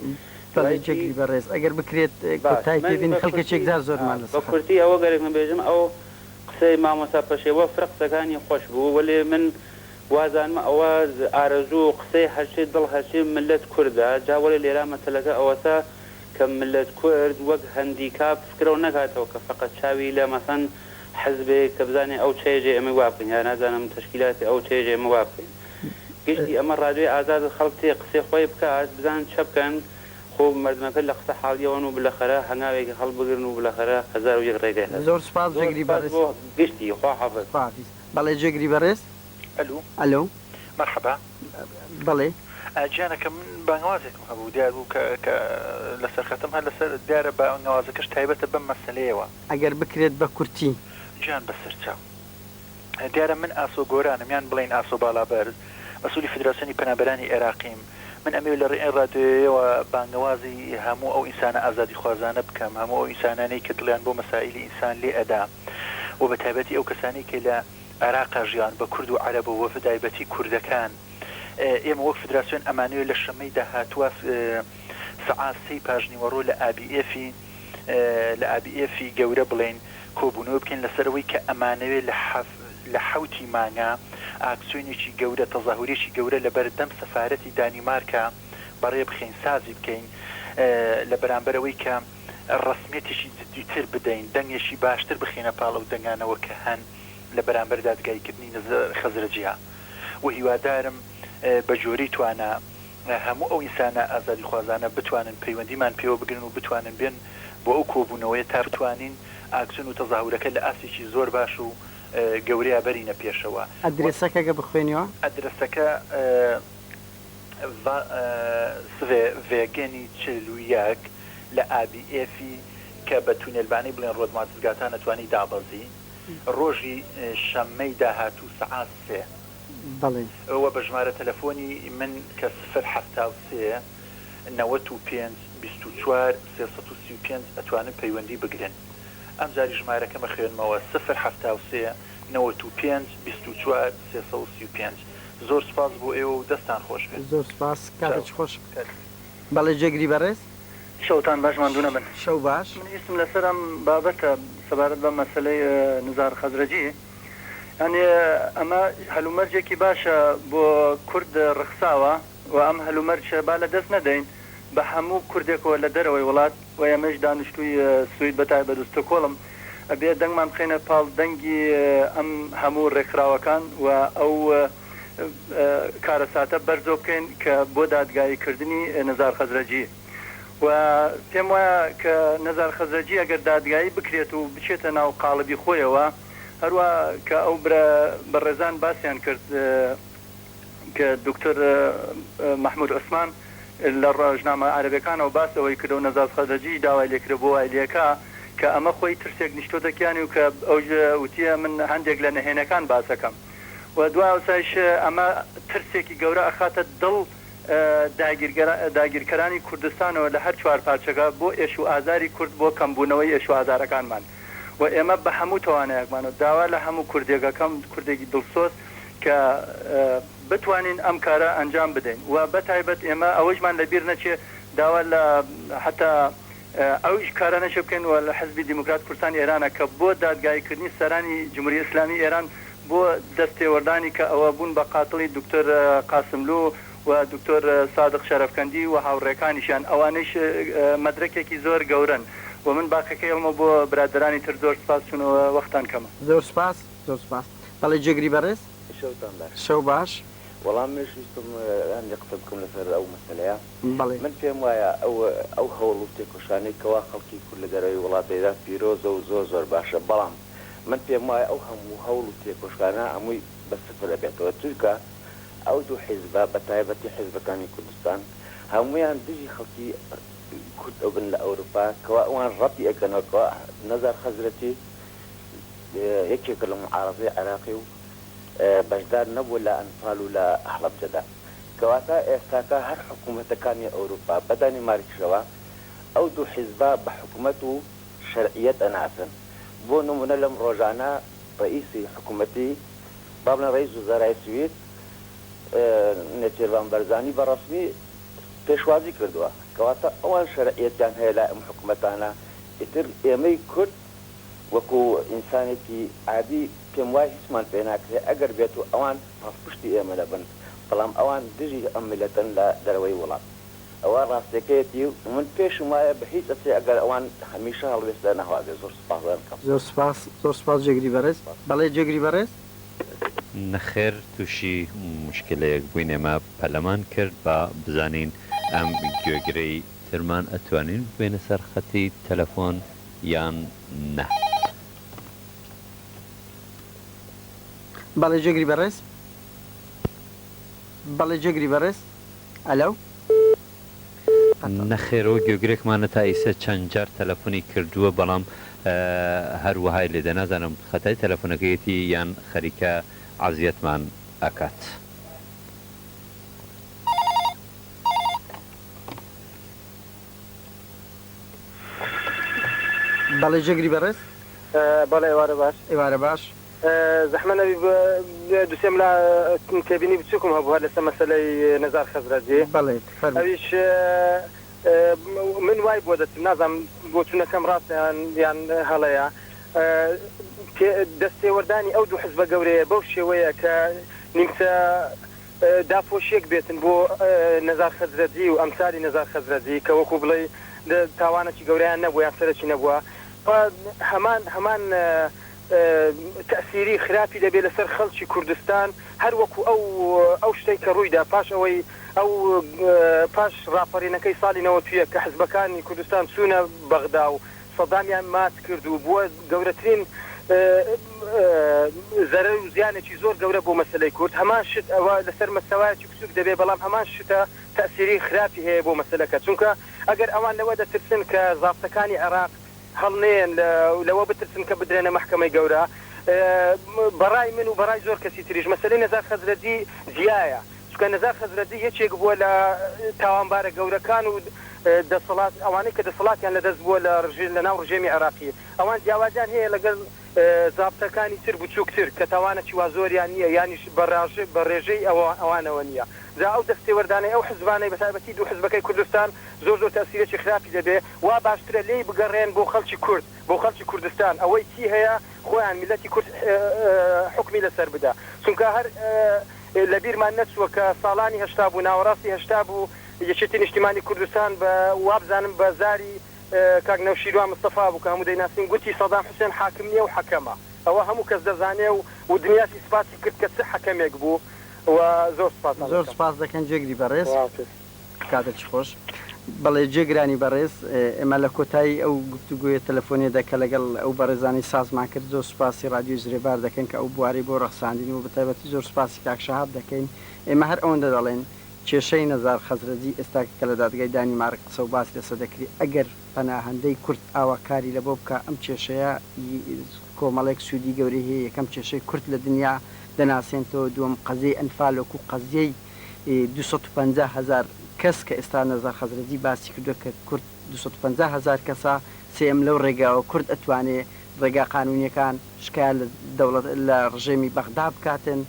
بەڵێ دوای چی؟ جێگری بەڕێز ئەگەر بکرێت باش کۆتای پێ من بێنی بە خەڵکێکی کورتی یەکجار زۆرمان بە لەسەر خەتە. کورتی ئەوە گەرەکمە بێژم ئەو قسەی مامۆستا پەشێوە فرە قسەکانی خۆش بوو وەلێ من وازانم ئەوە ئارەزوو و قسەی هەرچێ دڵ هەرچێ مللەت کوردە جا وەلێ لێرا مەسەلەکە ئەوەسە کە مللەت کورد وەک هەندیکاپ فکرەو نەکاتەوە کە فەقەت چاوی لە مەسەن حزبێک کە بزانێ ئەو چێژێ ئێمە وا بکەین یا نازانم تەشکیلاتی ئەو چێژێ ئێمە وا بکەین گشتی ئەمە ڕادیۆی ئازاد خەڵک تێ قسەی خۆی بکات بزانن چە بکەن خۆ مەردمەکە لە قسە حاڵیەوەن و بلەخەرە هەنگاوێکی هەڵبگرن و بلەخەرە 1001 ڕێگەی هەس زۆر سوپاس زۆر جێگری سوپاس بەڕێز. بۆ گشتی خواحافز. خواحافیز. بەڵێ جێگری بەڕێز. ئەلو. ئەلۆ. مەرحەبا. بەڵێ. گیانەکەم من بانگەوازێکم هەبوو دیار بوو کە کە لەسەر خەتم هەر لەسەر دیارە بانگەوازەکەش تایبەتە بەم مەسەلەیەوە. ئەگەر بکرێت بە کورتی. گیان بەسەرچاو. دیارە من ئاسۆ گۆرانم یان بڵێین ئاسۆ بالابەرز، مەسئولی فیدراسیۆنی پەنابەرانی ئێراقیم. من ئەمەوێ لە ڕێی ڕادیۆیەوە بانگەوازی هەموو ئەو ئینسانە ئازادیخوازانە بکەم، هەموو ئەو ئینسانانەی کە دڵیان بۆ مەسائیلی ئینسان لێ ئەدا و بە تایبەتی ئەو کەسانەی کە لە عێراقا ژیاون بە کورد و عەرەبەوە و بەتایبەتی کوردەکان. ئێمە وەک فیدراسیۆن ئەمانەوێ لە شەممەی داهاتووا سەعات سێی پاشنیوەڕۆ لە ئابی ئێفی لە ئابی ئێفی گەورە بڵێین کۆبوونەوە بکەین لەسەر ئەوەی کە ئەمانەوێ لە حەف لە حەوتی مانگا ئاکسیۆنێکی گەورە تەزاهورێکی گەورە لە بەر دەم سەفارەتی دانیمارکا بەڕێ بخەین سازی بکەین لە بەرامبەر ئەوەی کە ڕەسمیەتێکی جدیتر بدەین دەنگێکی باشتر بخەینە پاڵ ئەو دەنگانەوە کە هەن لە بەرامبەر دادگاییکردنی نزار خەزرەجیا و هیوادارم بە جۆرەی توانا هەموو ئەو ئینسانە ئازادیخوازانە بتوانن پەیوەندیمان پێوە بگرن و بتوانن بێن بۆ ئەو کۆبوونەوەیە تا بتوانین ئاکسیۆن و تەزاهورەکە لە ئاستێکی زۆر باش و گەورەیا بەرینە پێشەوە و ئەدرەسەکە گە بخوێنیوە؟ ئەدرەسەکە سڤێ ڤێگەنی 41 لە ئابی ئێفی کە بە تونێلبانەی بڵێن ڕۆدماتسگاتان ئەتوانی دابەزی ڕۆژی شەممەی داهاتوو سەعات سێ. بەڵێ. وە بە ژمارە تەلەفۆنی من کە سفر 73 95 24 335 ئەتوانن پەیوەندی بگرن ئەمجاری ژمارەکەم ئەخوێنمەوە سفر 73 95 24 335 زۆر سوپاس بۆ ئێوە و دەستان خۆش بێت. زۆر سوپاس چاو. کاتێکی خۆش. بەڵێ جێگری بەڕێز. شەوتان باش ماندوو نەبن. شەو باش. من ویستم لەسەر ئەم بابەتە سەبارەت بە مەسەلەی نزار خەزرەجی یانی ئەمە هەلومەرجێکی باشە بۆ کورد ڕەخساوە و ئەم هەلومەرجە با لە دەست نەدەین بە هەموو کوردێکەوە لە دەرەوەی وڵات و ئێمەیش دانیشتووی سوید بە تایبەت و ستۆکۆڵم ئەبێ دەنگمان بخەینە پاڵ دەنگی ئەم هەموو ڕێکخراوەکان و ئەو کارەساتە بەرزەو بکەین کە بۆ دادگایی کردنی نزار خەزرەجی و پێم وایە کە نزار خەزرەجی ئەگەر دادگایی بکرێت و بچێتە ناو قاڵبی خۆیەوە. هەروا کە ئەو برا بەڕێزان باسیان کرد کە دکتۆر مەحمود عوسمان لە ڕۆژنامە عەرەبەکانەوە باس ئەوەی کردو نەزاز خەزرەجیش داوای لێکرد بۆ وای لێکا کە ئەمە خۆی ترسێک نیشتۆتە کیانی و کە ئەوش وتیە من هەندێک لە نەهێنەکان باسەکەم و دوای ئەوسایش ئەمە ترسێکی گەورە ئەخاتە دڵ داگیرکەرانی کوردستانەوە لە هەر چوارپارچەکە بۆ ئێش و ئازاری کورد بۆ کەمبوونەوەی ئێش و ئازارەکانمان و ئێمە بە هەموو توانایەکمانەوە داوا لە هەموو کوردێک ئەکەم کوردێکی دڵسۆز کە بتوانین ئەم کارە ئەنجام بدەین و بە تایبەت ئێمە ئەوەیشمان لە بیر نەچێ داوا لە حەتا ئەو کارانەش بکەین و لە حزبی دیموکرات کوردستانی ئێرانە کە بۆ دادگایی کردنی سەرانی جمهوری ئیسلامی ئێران بۆ دەست تێوەردانی کە ئەوە بوون بە قاتڵی دکتۆر قاسملوو و دکتۆر سادق شەرەفکەندی و هاوڕێکانیشیان ئەوانەیش مەدرەکێکی زۆر گەورەن و من باقیەکەی ئەڵمەوە بۆ برادەرانی تر زۆر سپاس چونەوە وەختان کەمە. زۆر سپاس زۆر سپاس بەڵێ جێگری بەڕێز. شەوتان باش. شەو باش. وەڵا منیش ویستم هەندێک قسە بکەم لەسەر ئەو مەسەلەیە. بەڵێ. من پێم وایە ئەو ئەو هەوڵ و تێکۆشانەی کەوا خەڵکی کورد لە دەرەوەی وڵات دەیدات پیرۆزە و زۆر زۆر باشە بەڵام من پێم وایە ئەو هەموو هەوڵ و تێکۆشانە هەمووی بە سفر ئەبێتەوە چونکە ئەو دوو حیزبە بە تایبەتی حیزبەکانی کوردستان هەموویان دژی خەڵکی کورد ئەبن لە ئەوروپا کەوا ئەوان ڕەتی ئەکەنەوە کەوا نەزار خەزرەتی یەکێکە لە موعارەزەی عێراقی و بەشدار نەبووە لە ئەنفال و لە هەڵەبجەدا. کەواتە ئێستاکە هەر حکومەتەکانی ئەوروپا بە دانیمارکیشەوە ئەو دوو حیزبە بە حکومەت و شەرعیەت ئەناسن. بۆ نمونە لەم ڕۆژانە ڕەئیسی حکومەتی با بڵێن ڕەئیس وزەرای سوید نێچیرڤان بەرزانی بە ڕەسمی پێشوازی کردووە. کەواتە ئەوان شەرعیەتیان هەیە لای ئەم حکومەتانە. ئیتر ئێمەی کورد وەکو ئینسانێکی عادی پێم وایە هیچمان پێ ناکرێ ئەگەر بێتو ئەوان پاڵپشتی ئێمە نەبن بەڵام ئەوان دژی ئەم میللەتەن لە دەرەوەی وڵات ئەوە ڕاستیەکەیەتی و من پێشم وایە بە هیچ ئەچێ ئەگەر ئەوان هەمیشە هەڵوێستیان ئەوها بێ زۆر سوپاستان ئەکەم. زۆر سوپاس زۆر سوپاس جێگری بەڕێز. بەڵێ جێگری بەڕێز. نەخێر توشی موشکیلەیەک بوین ئێمە پەلەمان کرد با بزانین ئەم گوێگرەی ترمان ئەتوانین ببەینە سەر خەتی تەلەفۆن یان نا. بەڵێ جێگری بەڕێز. بەڵێ جێگری بەڕێز. ئەلەو. قەتع. نەخێر ئەوە گوێگرێکمانە تا ئیسە چەند جار تەلەفۆنی کردووە بەڵام هەر وەهای لێدە نازانم خەتای تەلەفۆنەکەیەتی یان خەریکە عەزیەتمان ئەکات. بەڵێ جێگری بەڕێز. بەڵێ ئێوارە باش. ئێوارە باش. زەحمەت نەبی دوسێم لا تێبینی بچوکم هەبوو هەر لەسەر مەسەلەی نەزار خەزرەجی. بەڵێ فەرموو. ئەویش من وای بۆ دەچم نازانم بۆچونەکەم ڕاستە یان یان هەڵەیە دەستێوەردانی ئەو دوو حزبە گەورەیە بەو شێوەیە کە نیمچە داپۆشیەک بێتن بۆ نەزار خەزرەجی و ئەمسالی نەزار خەزرەجی کە وەکو بڵێی تاوانەکی گەورەیان نەبووە یان سەرەکی نەبووە هەمان هەمان تەئسیری خراپی دەبێ لەسەر خەڵکی کوردستان هەر وەکو ئەو ئەو شتەی کە ڕوویدا پاش ئەوەی ئەو پاش ڕاپەرینەکەی ساڵی 91 کە حزبەکانی کوردستان چوونە بەغدا و سەدامیان مات کرد و بووە گەورەترین زەرەر و زیانێکی زۆر گەورە بۆ مەسەلەی کورد، هەمان شت ئەوە لەسەر مەستەوایەکی بچووک دەبێت، بەڵام هەمان شتە تەئسیری خراپی هەیە بۆ مەسەلەکە، چونکە ئەگەر ئەوان لەوە دەترسن کە زابتەکانی عێراق هەڵنێن لەوە بترسن کە بدرێنە مەحکەمەی گەورە، بەڕای من و بەڕای زۆر کەسی تریش مەسەلەی نەزار خەزرەجی جیایە، چونکە نەزار خەزرەجی یەکێک بووە لە تاوانبارە گەورەکان و دەسەڵات ئەوانەی کە دەسەڵاتیان لەدەست بووە لە لە ناو ڕژێمی عێراقی ئەوان جیاوازیان هەیە لەگەڵ زابتەکانی تر بچووکتر کە تاوانەکی وا زۆریان نییە یانیش بە بە ڕێژەی ئەوانەوە نییە جا ئەو دەستێوەردانەی ئەو حزبانەی بە تایبەتی دوو حزبەکەی کوردستان زۆر زۆر تەئسیرێکی خراپی دەبێ وا باشترە لێی بگەڕێن بۆ خەڵکی کورد بۆ خەڵکی کوردستان ئەوەی چی هەیە خۆیان میللەتی کورد حوکمی لەسەر بدا چونکە هەر لە بیرمان نەچووە کە ساڵانی هەشتا بوو ناوەڕاستی هەشتا بوو یەکێتی نیشتیمانی کوردستان بە وابزانم بە زاری کاک نەوشیروان مستەفا بوو کە هەموو دەیناسین گوتی سەدام حوسێن حاکم نیە و حەکەمە ئەوە هەموو کەس دەزانێ و و دنیاش ئیسپاتی کرد کە چ حەکەمێک بوو و زۆر سوپاستان زۆر دەکەم. سوپاس دەکەن جێگری بەڕێز. خواحافیز. کاتێکی خۆش. بەڵێ جێگرانی بەڕێز، ئێمە لە کۆتایی ئەو گفتوگۆیە تەلەفۆنیەدا کە لەگەڵ ئەو بەڕێزانەی سازمان کرد زۆر سوپاسی ڕادیۆی زرێبار دەکەین کە ئەو بوارەی بۆ ڕەخساندین و بەتایبەتی زۆر سوپاسی کاک شەهاب دەکەین. ئێمە هەر ئەوەندە دەڵێین کێشەی نەزار خەزرەجی ئێستاکە کە لە دادگای دانیمارک قسە و باس لەسە دەکری ئەگەر پەناهەندەی کورد ئاوا کاری لەبۆ بکا ئەم کێشەیە کۆمەڵێک سوودی گەورەی هەیە یەکەم کێشەی کورد لە دنیا دەناسێنتەوە دووەم قەزیەی ئەنفال وەکوو قەزیەی 250 هەزار کەس کە ئێستا نەزار خەزرەجی باسی کردووە کە کورد 250 هەزار کەسە، سێیەم لەو ڕێگاوە کورد ئەتوانێ ڕێگا قانوونیەکان شکایەت لە دەوڵەت لە ڕژێمی بەغدا بکاتن،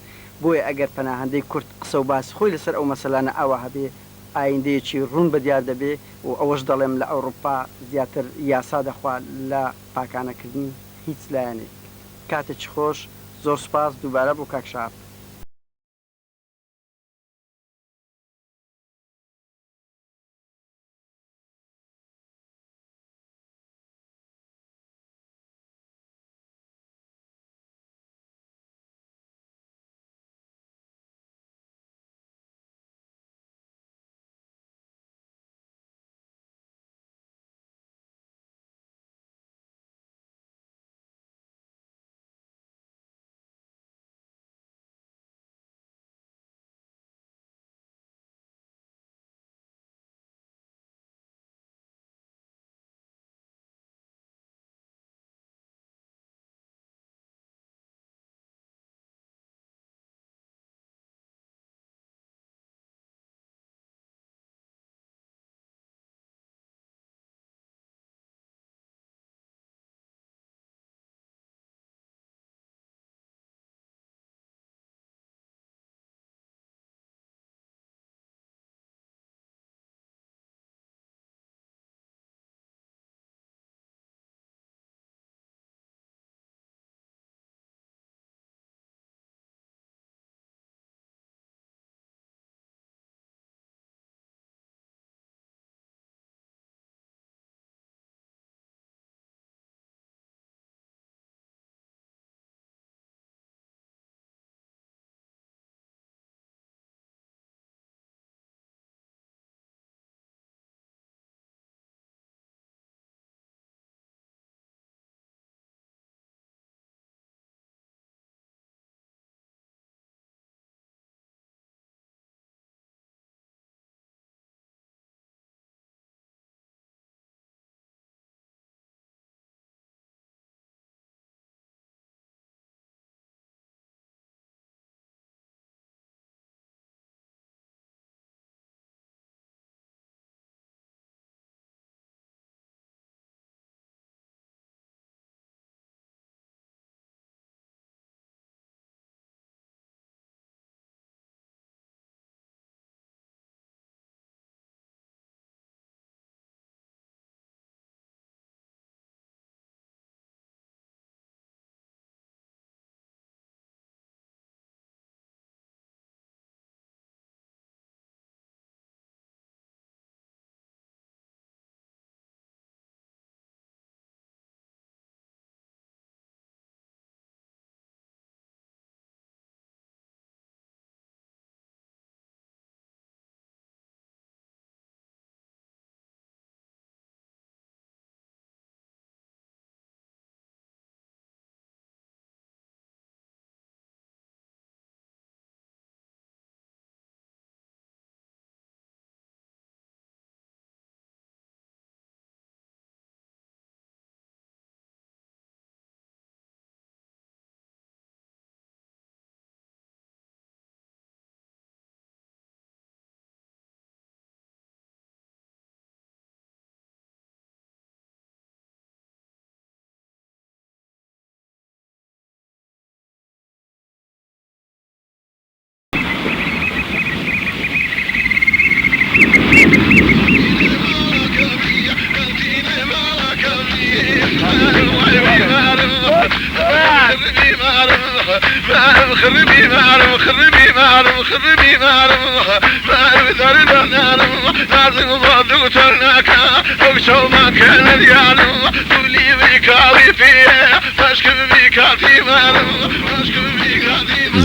بۆیە ئەگەر پەناهەندەی کورد قسە و باسی خۆی لەسەر ئەو مەسەلانە ئاوا هەبێ ئایندەیەکی ڕوون بەدیار دەبێ و ئەوەش دەڵێم لە ئەوڕوپا زیاتر یاسا دەخوا لە پاکانەکردنی هیچ لایەنێک. کاتێکی خۆش، زۆر سوپاس دووبارە بۆ کاک شەهاب.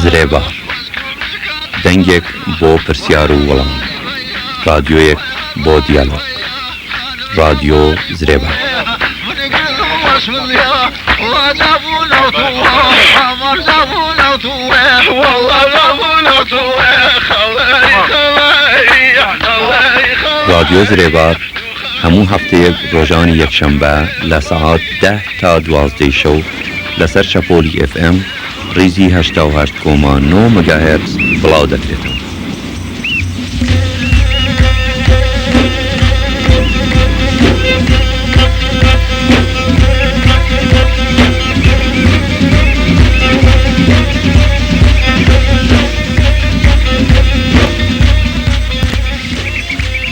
زرێبار، دەنگێک بۆ پرسیار و وەڵام، ڕادیۆیەک بۆ دیالۆگ. ڕادیۆ زرێبار. ڕادیۆ زرێبار هەموو هەفتەیەک ڕۆژانی یەکشەمبە لە سەعات دە تا دوازدەی شەو لەسەر شەپۆلی ئێف ئێم ڕیزی 88 کۆما نۆ مگاهێرتز بڵاو دەکرێتەوە.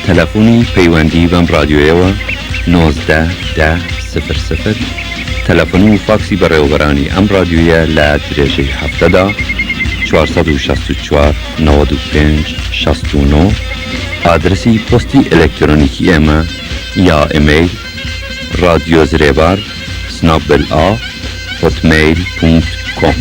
تەلەفۆنی پەیوەندی بەم ڕادیۆیەوە، 19 دە سفر سفر، تەلەفۆن و فاکسی بەڕێوەبەرانی ئەم ڕادیۆیە لە درێژەی هەفتەدا، 464 95 69، ئادرەسی پۆستی ئەلکترۆنیکی ئێمە یا ئیمەیل، ڕادیۆ زرێبار، سنابل ئا، هۆتمەیل پونکت کۆم.